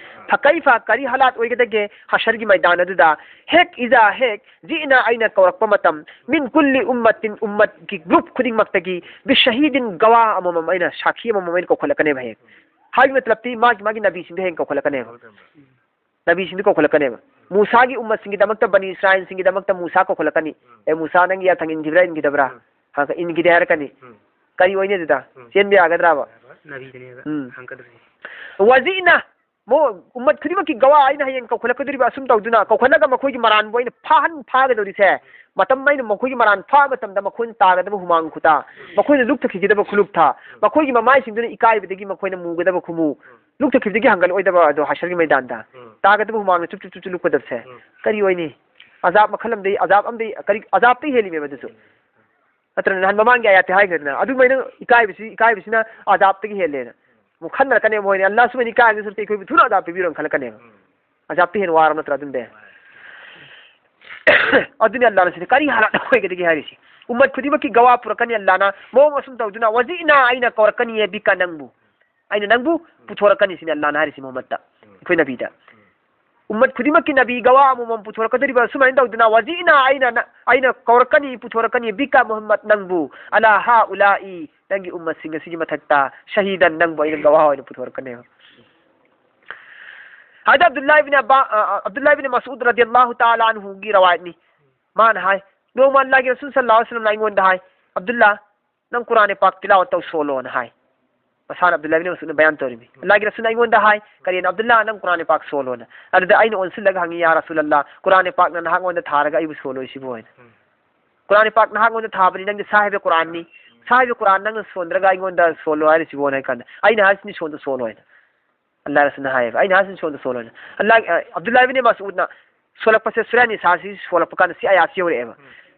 ꯐꯀꯩꯐ, ꯀꯔꯤ ꯍꯥꯂꯥꯠ ꯑꯣꯏꯒꯗꯒꯦ ꯍꯁꯔꯒꯤ ꯃꯩꯗꯥꯟ ꯑꯗꯨꯗ? ꯍꯦꯛ ꯏꯖꯥ, ꯍꯦꯛ, ꯖꯤꯏꯅꯥ, ꯑꯩꯅ ꯀꯧꯔꯛꯄ ꯃꯇꯝ, ꯃꯤꯟ ꯀꯨꯜꯂꯤ ꯎꯝꯃꯇꯤꯟ, ꯎꯝꯃꯠꯀꯤ ꯒ꯭ꯔꯨꯞ ꯈꯨꯗꯤꯡꯃꯛꯇꯒꯤ, ꯕꯤꯁꯍꯤꯗꯤꯟ, ꯒꯋꯥꯍ ꯑꯃꯃꯝ, ꯑꯩꯅ ꯁꯥꯈꯤ ꯑꯃꯃꯝ ꯑꯩꯅ ꯀꯧꯈꯠꯂꯛꯀꯅꯦꯕ ꯍꯌꯦꯡ꯫ ꯍꯥꯏꯕ ꯃꯇꯂꯕꯇꯤ ꯃꯥꯒꯤ, ꯃꯥꯒꯤ ꯅꯕꯤꯁꯤꯡꯗꯣ ꯍꯌꯦꯡ ꯀꯧꯈꯠꯂꯛꯀꯅꯦꯕ꯫ ꯅꯕꯤꯁꯤꯡꯗꯣ ꯀꯧꯈꯠꯂꯛꯀꯅꯦꯕ꯫ ꯃꯨꯁꯥꯒꯤ ꯎꯝꯃꯠꯁꯤꯡꯒꯤꯗꯃꯛꯇ, ꯕꯅꯤ ꯏꯁꯔꯥꯏꯜꯁꯤꯡꯒꯤꯗꯃꯛꯇ ꯃꯨꯁꯥ ꯀꯧꯈꯠꯂꯛꯀꯅꯤ꯫ ꯎꯝ꯫ "ꯑꯦ ꯃꯨꯁꯥ, ꯅꯪꯒꯤ ꯌꯥꯊꯪ ꯏꯟꯈꯤꯕ꯭ꯔꯥ, ꯏꯟꯈꯤꯗꯕ꯭ꯔꯥ?" ꯎꯝ꯫ ꯍꯪꯉꯛ-, "ꯏꯟꯈꯤꯗꯦ" ꯍꯥꯏꯔꯛꯀꯅꯤ꯫ ꯎꯝ꯫ ꯀꯔꯤ ꯑꯣꯏꯅꯤ ꯑꯗꯨꯗ? ꯎꯝ꯫ ꯆꯦꯟꯕ ꯌꯥꯒꯗ꯭ꯔꯕ? ꯌꯥꯔꯣꯏ꯫ ꯅꯕꯤꯗꯅꯦꯕ ꯎꯝ꯫ ꯍꯪꯉꯛꯀꯗꯣꯏꯁꯦ꯫ "ꯋꯖꯤꯅ", ꯃꯣ-, ꯎꯝꯃꯠ ꯈꯨꯗꯤꯡꯃꯛꯀꯤ ꯒꯋꯥ ꯑꯩꯅ ꯍꯌꯦꯡ ꯀꯧꯈꯠꯂꯛꯀꯗꯣꯔꯤꯕ ꯑꯁꯨꯝ ꯇꯧꯗꯨꯅ, ꯀꯧꯈꯠꯂꯒ ꯃꯈꯣꯏꯒꯤ ꯃꯔꯥꯟꯕꯨ ꯑꯩꯅ ꯐꯥꯍꯟ ꯐꯥꯒꯗꯧꯔꯤꯁꯦ, ꯃꯇꯝ ꯑꯩꯅ ꯃꯈꯣꯏꯒꯤ ꯃꯔꯥꯟ ꯐꯥꯕ ꯃꯇꯝꯗ ꯃꯈꯣꯏꯅ ꯇꯥꯒꯗꯕ ꯍꯨꯃꯥꯡ ꯈꯨꯇꯥ, ꯃꯈꯣꯏꯅ ꯂꯨꯛ ꯊꯛꯈꯤꯒꯗꯕ ꯈꯨꯂꯨꯛ ꯊꯥ, ꯃꯈꯣꯏꯒꯤ ꯃꯃꯥꯏꯁꯤꯡꯗꯨꯅ ꯏꯀꯥꯏꯕꯗꯒꯤ ꯃꯈꯣꯏꯅ ꯃꯨꯒꯗꯕ ꯈꯨꯃꯨ, ꯂꯨꯛ ꯊꯛꯈꯤꯕꯗꯒꯤ ꯍꯪꯒꯠꯂꯛꯑꯣꯏꯗꯕ ꯑꯗꯣ ꯍꯥꯏꯁꯔꯒꯤ ꯃꯩꯗꯥꯟꯗ ꯎꯝ꯫ ꯇꯥꯒꯗꯕ ꯍꯨꯃꯥꯡꯅ ꯆꯨꯞ ꯆꯨꯞ ꯆꯨꯞ ꯆꯨꯞ ꯂꯨꯞꯀꯗꯕꯁꯦ ꯎꯝ꯫ ꯀꯔꯤ ꯑꯣꯏꯅꯤ? ꯑꯖꯥꯕ ꯃꯈꯜ ꯑꯃꯗꯤ, ꯑꯖꯥꯕ ꯑꯃꯗꯤ, ꯀꯔꯤ ꯑꯖꯥꯕꯇꯩ ꯍꯦꯜꯂꯤꯃꯦꯕ ꯑꯗꯨꯁꯨ꯫ ꯅꯠꯇ꯭ꯔ ꯅꯍꯥꯟ ꯃꯃꯥꯡꯒꯤ ꯑꯌꯥꯠꯇꯤ ꯍꯥꯏꯈ꯭ꯔꯦꯗꯅ, ꯑꯗꯨꯃꯥꯏꯅ ꯏꯀꯥꯏꯕꯁꯤ, ꯏꯀꯥꯏꯕꯁꯤꯅ ꯑꯖꯥꯕꯇꯒꯤ ꯍꯦꯜꯂꯦꯅ꯫ ꯑꯃꯨꯛ ꯈꯟꯅꯔꯛꯀꯅꯦꯕ ꯃꯣꯏꯅ, "ꯑꯜꯂꯥꯍ ꯁꯨꯃꯥꯏꯅ ꯏꯀꯥꯏꯕꯒꯤ ꯁꯔꯨꯛꯇ ꯑꯩꯈꯣꯏꯕꯨ ꯊꯨꯅ ꯑꯖꯥꯕ ꯄꯤꯕꯤꯔꯣꯅ" ꯈꯜꯂꯛꯀꯅꯦꯕ꯫ ꯎꯝ꯫ ꯑꯖꯥꯕꯇꯤ ꯍꯦꯟꯅ ꯋꯥꯔꯕ ꯅꯠꯇ꯭ꯔꯥ ꯑꯗꯨꯝꯗꯤ? ꯑꯗꯨꯅꯤ ꯑꯜꯂꯥꯍꯅ ꯁꯤꯗ ꯀꯔꯤ ꯍꯥꯂꯥꯠ ꯑꯣꯏꯒꯗꯒꯦ ꯍꯥꯏꯔꯤꯁꯤ꯫ ꯎꯝꯃꯠ ꯈꯨꯗꯤꯡꯃꯛꯀꯤ ꯒꯋꯥ ꯄꯨꯔꯛꯀꯅꯤ ꯑꯜꯂꯥꯍꯅ, ꯃꯑꯣꯡ ꯑꯁꯨꯝ ꯇꯧꯗꯨꯅ, "ꯋꯖꯤꯅ", ꯑꯩꯅ ꯀꯧꯔꯛꯀꯅꯤꯌꯦ, "ꯕꯤꯀ", ꯅꯪꯕꯨ꯫ ꯑꯩꯅ ꯅꯪꯕꯨ ꯄꯨꯊꯣꯔꯛꯀꯅꯤ ꯁꯤꯅꯤ ꯑꯜꯂꯥꯍꯅ ꯍꯥꯏꯔꯤꯁꯤ ꯃꯨꯍꯝꯃꯗꯇ, ꯑꯩꯈꯣꯏ ꯅꯕꯤꯗ꯫ ꯎꯝꯃꯠ ꯈꯨꯗꯤꯡꯃꯛꯀꯤ ꯅꯕꯤ ꯒꯋꯥ ꯑꯃꯃꯝ ꯄꯨꯊꯣꯔꯛꯀꯗꯧꯔꯤꯕ꯫ ꯁꯨꯃꯥꯏꯅ ꯇꯧꯗꯅ, "ꯋꯖꯤꯅ", ꯑꯩꯅ ꯅ-, ꯑꯩꯅ ꯀꯧꯔꯛꯀꯅꯤ, ꯄꯨꯊꯣꯔꯛꯀꯅꯤ, "ꯕꯤꯀ", ꯃꯨꯍꯝꯃꯗ, ꯅꯪꯕꯨ, "ꯑꯂꯥ ꯍꯥꯎꯂꯥꯏ", ꯅꯪꯒꯤ ꯎꯝꯃꯠꯁꯤꯡ ꯑꯁꯤꯒꯤ ꯃꯊꯛꯇ, "ꯁꯍꯤꯗꯟ", ꯅꯪꯕꯨ ꯑꯩꯅ ꯒꯋꯥ ꯑꯣꯏꯅ ꯄꯨꯊꯣꯔꯛꯀꯅꯦꯕ꯫ ꯍꯥꯏꯗꯤ ꯑꯕꯗꯨꯜꯂꯥ ꯏꯕꯤꯟ ꯑꯕꯥ-, ꯑ, ꯑ, ꯑꯕꯗꯨꯜꯂꯥ ꯏꯕꯤꯟ ꯃꯁꯎꯗ ꯔꯗꯤꯌꯜꯂꯥꯍꯨ ꯇꯥꯂꯥ ꯑꯟꯍꯨꯒꯤ ꯔꯋꯥꯌꯠꯅꯤ꯫ ꯃꯥꯅ ꯍꯥꯏ, ꯅꯣꯡꯃ ꯑꯜꯂꯥꯍꯒꯤ ꯔꯁꯨꯜ ꯁꯜꯂꯜꯂꯥꯍꯨ ꯑꯂꯩꯍꯤ ꯋꯁꯜꯂꯝꯅ ꯑꯩꯉꯣꯟꯗ ꯍꯥꯏ, "ꯑꯕꯗꯨꯜꯂꯥ, ꯅꯪ ꯀꯨꯔꯥꯟ ꯄꯥꯛ ꯇꯤꯂꯥꯋꯠ ꯇꯧ ꯁꯣꯜꯂꯣꯅ" ꯍꯥꯏ꯫ ꯃꯁꯥꯅ ꯑꯕꯗꯨꯜꯂꯥ ꯏꯕꯤꯟ ꯃꯁꯎꯗꯅ ꯕꯌꯥꯟ ꯇꯧꯔꯤꯃꯤ꯫ ꯑꯜꯂꯥꯍꯒꯤ ꯔꯁꯨꯜꯅ ꯑꯩꯉꯣꯟꯗ ꯍꯥꯏ, ꯀꯔꯤꯅ, "ꯑꯕꯗꯨꯜꯂꯥ, ꯅꯪ ꯀꯨꯔꯥꯟ ꯄꯥꯛ ꯁꯣꯜꯂꯣꯅ"꯫ ꯑꯗꯨꯗ ꯑꯩꯅ ꯑꯣꯟꯁꯤꯜꯂꯒ ꯍꯪꯉꯤ, "ꯌꯥ ꯔꯁꯨꯂꯜꯂꯥꯍ, ꯀꯨꯔꯥꯟ ꯄꯥꯛꯅ ꯅꯍꯥꯛꯉꯣꯟꯗ ꯊꯥꯔꯒ ꯑꯩꯕꯨ ꯁꯣꯜꯂꯣꯏꯁꯤꯕꯨ?" ꯍꯥꯏꯅ꯫ ꯎꯝ꯫ "ꯀꯨꯔꯥꯟ ꯄꯥꯛ ꯅꯍꯥꯛꯉꯣꯟꯗ ꯊꯥꯕꯅꯤ, ꯅꯪꯗꯤ ꯁꯥꯍꯤꯕ ꯀꯨꯔꯥꯟꯅꯤ꯫ ꯁꯥꯍꯤꯕ ꯀꯨꯔꯥꯟ ꯅꯪꯅ ꯁꯣꯟꯗ꯭ꯔꯒ ꯑꯩꯉꯣꯟꯗ ꯁꯣꯜꯂꯣ ꯍꯥꯏꯔꯤꯁꯤꯕꯨ?" ꯍꯥꯏ ꯀꯥꯟꯗ, "ꯑꯩꯅ ꯍꯥꯏꯁꯤꯅꯤ ꯁꯣꯟꯗ ꯁꯣꯜꯂꯣ" ꯍꯥꯏꯅ꯫ ꯑꯜꯂꯥꯍ ꯔꯁꯨꯜꯅ ꯍꯥꯏꯌꯦꯕ, "ꯑꯩꯅ ꯍꯥꯏꯁꯤꯅꯤ ꯁꯣꯟꯗ ꯁꯣꯜꯂꯣ" ꯍꯥꯏꯅ꯫ ꯑꯜꯂꯥꯍ, ꯑ, ꯑꯕꯗꯨꯜꯂꯥꯍ ꯏꯕꯤꯟ ꯃꯁꯎꯗꯅ ꯁꯣꯜꯂꯛꯄꯁꯦ, ꯁꯨꯔꯥ ꯅꯤꯁꯥꯁꯤ ꯁꯣꯜꯂꯛꯄ ꯀꯥꯟꯗ ꯁꯤ ꯑꯌꯥꯠꯁꯤ ꯌꯧꯔꯛꯑꯦꯕ꯫ ꯎꯝ꯫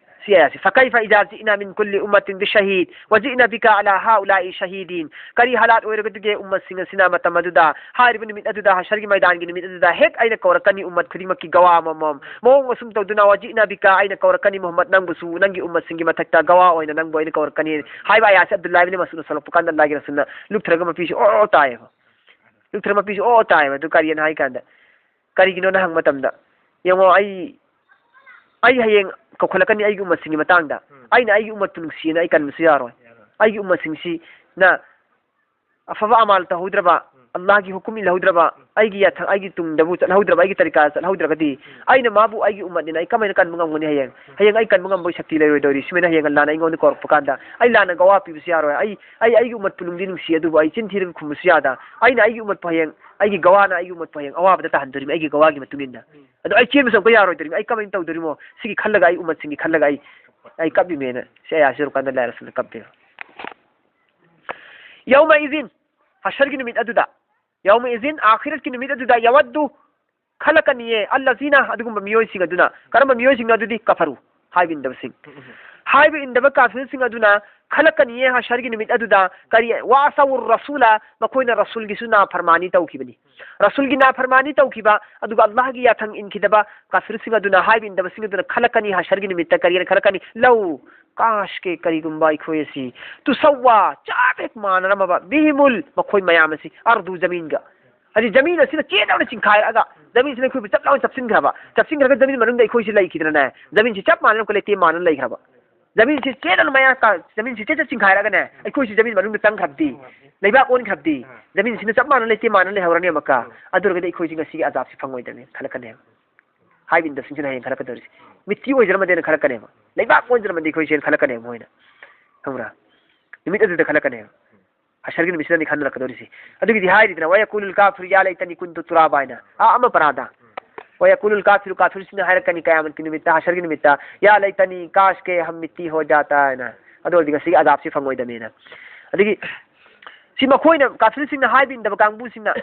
ꯁꯤ ꯑꯌꯥꯠꯁꯤ, "ꯐꯀꯩꯐ ꯏꯖꯥ ꯖꯤꯅꯥ ꯃꯤꯟ ꯀꯨꯜꯂꯤ ꯎꯝꯃꯥꯇꯤꯟ ꯕꯤꯁꯍꯤꯗ ꯋꯥ ꯖꯤꯅꯥ ꯕꯤꯀ ꯑꯂꯥ ꯍꯥꯎꯂꯥꯏ ꯁꯍꯤꯗꯤꯟ?" ꯀꯔꯤ ꯍꯥꯂꯥꯠ ꯑꯣꯏꯔꯒꯗꯒꯦ ꯎꯝꯃꯠꯁꯤꯡ ꯑꯁꯤꯅ ꯃꯇꯝ ꯑꯗꯨꯗ, ꯍꯥꯏꯔꯤꯕ ꯅꯨꯃꯤꯠ ꯑꯗꯨꯗ, ꯍꯁꯔꯒꯤ ꯃꯩꯗꯥꯟꯒꯤ ꯅꯨꯃꯤꯠ ꯑꯗꯨꯗ ꯍꯦꯛ ꯑꯩꯅ ꯀꯧꯔꯛꯀꯅꯤ ꯎꯝꯃꯠ ꯈꯨꯗꯤꯡꯃꯛꯀꯤ ꯒꯋꯥ ꯑꯃꯃꯝ꯫ ꯃꯑꯣꯡ ꯑꯁꯨꯝ ꯇꯧꯗꯨꯅ, "ꯋꯥ ꯖꯤꯅꯥ ꯕꯤꯀ", ꯑꯩꯅ ꯀꯧꯔꯛꯀꯅꯤ ꯃꯨꯍꯝꯃꯗ, ꯅꯪꯕꯨꯁꯨ, ꯅꯪꯒꯤ ꯎꯝꯃꯠꯁꯤꯡꯒꯤ ꯃꯊꯛꯇ ꯒꯋꯥ ꯑꯣꯏꯅ ꯅꯪꯕꯨ ꯑꯩꯅ ꯀꯧꯔꯛꯀꯅꯤ ꯍꯥꯏꯕ ꯑꯌꯥꯠꯁꯦ ꯑꯕꯗꯨꯜꯂꯥꯍ ꯏꯕꯤꯟ ꯃꯁꯎꯗꯅ ꯁꯣꯜꯂꯛꯄ ꯀꯥꯟꯗ ꯑꯜꯂꯥꯍꯒꯤ ꯔꯁꯨꯜꯅ ꯂꯨꯛꯊꯔꯒ ꯃꯄꯤꯁꯤ ꯑꯣ ꯑꯣ ꯇꯥꯏꯌꯦꯕ꯫ ꯂꯨꯛꯊꯔ ꯃꯄꯤꯁꯤ ꯑꯣ ꯑꯣ ꯇꯥꯏꯌꯦꯕ꯫ ꯑꯗꯨ ꯀꯔꯤꯅꯣ ꯍꯥꯏ ꯀꯥꯟꯗ, ꯀꯔꯤꯒꯤꯅꯣꯅ ꯍꯪꯕ ꯃꯇꯝꯗ, ꯌꯦꯡꯉꯣ, ꯑꯩ, ꯑꯩ ꯍꯌꯦꯡ ꯀꯧꯈꯠꯂꯛꯀꯅꯤ ꯑꯩꯒꯤ ꯎꯝꯃꯠꯁꯤꯡꯒꯤ ꯃꯇꯥꯡꯗ꯫ ꯎꯝ꯫ ꯑꯩꯅ ꯑꯩꯒꯤ ꯎꯝꯃꯠꯄꯨ ꯅꯨꯡꯁꯤꯌꯦꯅ ꯑꯩ ꯀꯟꯕꯁꯨ ꯌꯥꯔꯣꯏ꯫ ꯌꯥꯔꯣꯏ꯫ ꯑꯩꯒꯤ ꯎꯝꯃꯠꯁꯤꯡꯁꯤꯅ ꯑꯐꯕ ꯑꯃꯥꯜ ꯇꯧꯍꯧꯗ꯭ꯔꯕ, ꯑꯜꯂꯥꯍꯒꯤ ꯍꯨꯀꯨꯝ ꯏꯜꯍꯧꯗ꯭ꯔꯕ, ꯑꯩꯒꯤ ꯌꯥꯊꯪ, ꯑꯩꯒꯤ ꯇꯨꯡꯗꯕꯨ ꯆꯠꯍꯧꯗ꯭ꯔꯕ, ꯑꯩꯒꯤ ꯇꯔꯤꯀꯥ ꯆꯠꯍꯧꯗ꯭ꯔꯒꯗꯤ, ꯑꯩꯅ ꯃꯥꯕꯨ ꯑꯩꯒꯤ ꯎꯝꯃꯠꯅꯤꯅ ꯑꯩ ꯀꯃꯥꯏꯅ ꯀꯟꯕ ꯉꯝꯒꯅꯤ ꯍꯌꯦꯡ? ꯍꯌꯦꯡ ꯑꯩ ꯀꯟꯕ ꯉꯝꯕꯒꯤ ꯁꯛꯇꯤ ꯂꯩꯔꯣꯏꯗꯧꯔꯤ꯫ ꯁꯨꯃꯥꯏꯅ ꯍꯌꯦꯡ ꯑꯜꯂꯥꯍꯅ ꯑꯩꯉꯣꯟꯗ ꯀꯧꯔꯛꯄ ꯀꯥꯟꯗ ꯑꯩ ꯂꯥꯟꯅ ꯒꯋꯥ ꯄꯤꯕꯁꯨ ꯌꯥꯔꯣꯏ꯫ ꯑꯩ, ꯑꯩ ꯑꯩꯒꯤ ꯎꯝꯃꯠꯄꯨ ꯅꯨꯡꯗꯤ ꯅꯨꯡꯁꯤ, ꯑꯗꯨꯕꯨ ꯑꯩ ꯆꯤꯟ ꯊꯤꯔꯒ ꯈꯨꯝꯕꯁꯨ ꯌꯥꯗ꯫ ꯑꯩꯅ ꯑꯩꯒꯤ ꯎꯝꯃꯠꯄꯨ ꯍꯌꯦꯡ, ꯑꯩꯒꯤ ꯒꯋꯥꯅ ꯑꯩꯒꯤ ꯎꯝꯃꯠꯄꯨ ꯍꯌꯦꯡ ꯑꯋꯥꯕꯗ ꯇꯥꯍꯟꯗꯣꯔꯤꯕꯅꯤ, ꯑꯩꯒꯤ ꯒꯋꯥꯒꯤ ꯃꯇꯨꯡ ꯏꯟꯅ꯫ ꯑꯗꯣ ꯑꯩ ꯆꯦꯟꯕꯁꯨ ꯑꯃꯨꯛꯀ ꯌꯥꯔꯣꯏꯗꯧꯔꯤꯕꯅꯤ꯫ ꯑꯩ ꯀꯃꯥꯏꯅ ꯇꯧꯗꯣꯔꯤꯃꯣ? ꯁꯤꯒꯤ ꯈꯜꯂꯒ, ꯑꯩ ꯎꯝꯃꯠꯁꯤꯡꯒꯤ ꯈꯜꯂꯒ ꯑꯩ, ꯑꯩ ꯀꯞꯄꯤꯃꯦꯅ ꯁꯤ ꯑꯌꯥꯁꯤ ꯌꯧꯔꯀꯥꯟꯗ ꯂꯥꯏ ꯔꯁꯨꯜꯅ ꯀꯞꯄꯦꯕ꯫ ꯌꯧꯃ ꯏꯖꯤꯟ, ꯍꯁꯔꯒꯤ ꯅꯨꯃꯤꯠ ꯑꯗꯨꯗ, ꯌꯧꯃ ꯏꯖꯤꯟ, ꯑꯥꯈꯤꯔꯠꯀꯤ ꯅꯨꯃꯤꯠ ꯑꯗꯨꯗ, ꯌꯥꯋꯠꯗꯨ, ꯈꯜꯂꯛꯀꯅꯤꯌꯦ, ꯑꯜꯂꯖꯤꯅ, ꯑꯗꯨꯒꯨꯝꯕ ꯃꯤꯑꯣꯏꯁꯤꯡ ꯑꯗꯨꯅ꯫ ꯀꯔꯝꯕ ꯃꯤꯑꯣꯏꯁꯤꯡꯅꯣ ꯑꯗꯨꯗꯤ? ꯀꯐꯔꯨ, ꯍꯥꯏꯕ ꯏꯟꯗꯕꯁꯤꯡ꯫ ꯍꯥꯏꯕ ꯏꯟꯗꯕ ꯀꯥꯐꯤꯔꯁꯤꯡ ꯑꯗꯨꯅ ꯈꯜꯂꯛꯀꯅꯤꯌꯦ ꯍꯁꯔꯒꯤ ꯅꯨꯃꯤꯠ ꯑꯗꯨꯗ꯫ ꯀꯔꯤ? ꯋꯥꯁꯥꯎꯔ ꯔꯁꯨꯂ, ꯃꯈꯣꯏꯅ ꯔꯁꯨꯜꯒꯤꯁꯨ ꯅꯥꯐꯔꯃꯥꯅꯤ ꯇꯧꯈꯤꯕꯅꯤ꯫ ꯔꯁꯨꯜꯒꯤ ꯅꯥꯐꯔꯃꯥꯅꯤ ꯇꯧꯈꯤꯕ, ꯑꯗꯨꯒ ꯑꯜꯂꯥꯍꯒꯤ ꯌꯥꯊꯪ ꯏꯟꯈꯤꯗꯕ ꯀꯥꯐꯤꯔꯁꯤꯡ ꯑꯗꯨꯅ, ꯍꯥꯏꯕ ꯏꯟꯗꯕꯁꯤꯡ ꯑꯗꯨꯅ ꯈꯜꯂꯛꯀꯅꯤ ꯍꯁꯔꯒꯤ ꯅꯨꯃꯤꯠꯇ꯫ ꯀꯔꯤꯅ ꯈꯜꯂꯛꯀꯅꯤ? ꯂꯧ ꯀꯥꯁꯀꯦ, ꯀꯔꯤꯒꯨꯝꯕ ꯑꯩꯈꯣꯏ ꯑꯁꯤ ꯇꯨꯁꯧꯋꯥ, ꯆꯞ ꯍꯦꯛ ꯃꯥꯟꯅꯔꯝꯃꯕ, ꯕꯤꯍꯤꯃꯨꯜ, ꯃꯈꯣꯏ ꯃꯌꯥꯝ ꯑꯁꯤ, ꯑꯔꯗꯨ, ꯖꯃꯤꯟꯒ꯫ ꯍꯥꯏꯗꯤ ꯖꯃꯤꯟ ꯑꯁꯤꯅ ꯆꯦꯠ ꯂꯥꯎꯅ ꯆꯤꯡꯈꯥꯏꯔꯛꯑꯒ, ꯖꯃꯤꯟꯁꯤꯅ ꯑꯩꯈꯣꯏꯕꯨ ꯆꯞ ꯂꯥꯎꯅ ꯆꯞꯁꯤꯟꯈ꯭ꯔꯕ, ꯆꯞꯁꯤꯟꯈ꯭ꯔꯒ ꯖꯃꯤꯟ ꯃꯅꯨꯡꯗ ꯑꯩꯈꯣꯏꯁꯤ ꯂꯩꯈꯤꯗꯅꯅꯦ, ꯖꯃꯤꯟꯁꯤ ꯆꯞ ꯃꯥꯟꯅꯅ ꯂꯩꯇꯦꯝ ꯃꯥꯟꯅꯅ ꯂꯩꯈ꯭ꯔꯕ꯫ ꯖꯃꯤꯟꯁꯤ ꯆꯦꯠ ꯂꯥꯎꯅ ꯃꯌꯥ ꯀꯥ-, ꯖꯃꯤꯟꯁꯤ ꯆꯦꯠ ꯆꯦꯠ ꯆꯤꯡꯈꯥꯏꯔꯛꯑꯒꯅꯦ, ꯑꯩꯈꯣꯏꯁꯤ ꯖꯃꯤꯟ ꯃꯅꯨꯡꯗ ꯆꯪꯈ꯭ꯔꯕꯗꯤ, ꯂꯩꯕꯥꯛ ꯑꯣꯟꯈ꯭ꯔꯕꯗꯤ, ꯖꯃꯤꯟꯁꯤꯅ ꯆꯞ ꯃꯥꯟꯅꯅ ꯂꯩꯇꯦꯝ ꯃꯥꯟꯅꯅ ꯂꯩꯍꯧꯔꯅꯦꯕꯀ꯫ ꯑꯗꯨ ꯑꯣꯏꯔꯒꯗꯤ ꯑꯩꯈꯣꯏꯁꯤ ꯉꯁꯤꯒꯤ ꯑꯖꯥꯕꯁꯤ ꯐꯪꯉꯣꯏꯗꯕꯅꯤ ꯈꯜꯂꯛꯀꯅꯦꯕ꯫ ꯍꯥꯏꯕ ꯏꯟꯗꯕꯁꯤꯡꯁꯤꯅ ꯍꯌꯦꯡ ꯈꯜꯂꯛꯀꯗꯧꯔꯤꯁꯤ꯫ ꯃꯤꯠꯇꯤ ꯑꯣꯏꯖꯔꯝꯃꯗꯦꯅ ꯈꯜꯂꯛꯀꯅꯦꯕ꯫ ꯂꯩꯕꯥꯛ ꯑꯣꯟꯖꯔꯝꯃꯗꯤ ꯑꯩꯈꯣꯏꯁꯦꯅ ꯈꯜꯂꯛꯀꯅꯦꯕ ꯃꯣꯏꯅ꯫ ꯈꯪꯕ꯭ꯔꯥ? ꯅꯨꯃꯤꯠ ꯑꯗꯨꯗ ꯈꯜꯂꯛꯀꯅꯦꯕ꯫ ꯍꯁꯔꯒꯤ ꯅꯨꯃꯤꯠꯁꯤꯗꯅꯤ ꯈꯟꯅꯔꯛꯀꯗꯧꯔꯤꯁꯤ꯫ ꯑꯗꯨꯒꯤꯗꯤ ꯍꯥꯏꯔꯤꯗꯅ, "ꯋꯌꯀꯨꯂꯨꯜ ꯀꯥꯐꯤꯔꯨ ꯌꯥ ꯂꯩꯇꯅꯤ ꯀꯨꯟꯇꯨ ꯇꯨꯔꯥꯕꯥ" ꯍꯥꯏꯅ꯫ ꯑꯥ, ꯑꯃ ꯄꯔꯥꯗ꯫ "ꯋꯌꯀꯨꯂꯨꯜ ꯀꯥꯐꯤꯔꯨ", ꯀꯥꯐꯤꯔꯁꯤꯡꯅ ꯍꯥꯏꯔꯛꯀꯅꯤ ꯀꯌꯥꯃꯠꯀꯤ ꯅꯨꯃꯤꯠꯇ, ꯍꯁꯔꯒꯤ ꯅꯨꯃꯤꯠꯇ, "ꯌꯥ ꯂꯩꯇꯅꯤ ꯀꯥꯁꯀꯦ ꯍꯝ ꯃꯤꯠꯇꯤ ꯍꯣ ꯖꯥꯇꯥ" ꯍꯥꯏꯅ꯫ ꯑꯗꯨ ꯑꯣꯏꯔꯗꯤ ꯉꯁꯤꯒꯤ ꯑꯖꯥꯕꯁꯤ ꯐꯪꯉꯣꯏꯗꯕꯅꯤꯅ꯫ ꯑꯗꯒꯤ ꯁꯤ ꯃꯈꯣꯏꯅ, ꯀꯥꯐꯤꯔꯁꯤꯡꯅ ꯍꯥꯏꯕ ꯏꯟꯗꯕ ꯀꯥꯡꯕꯨꯁꯤꯡꯅ,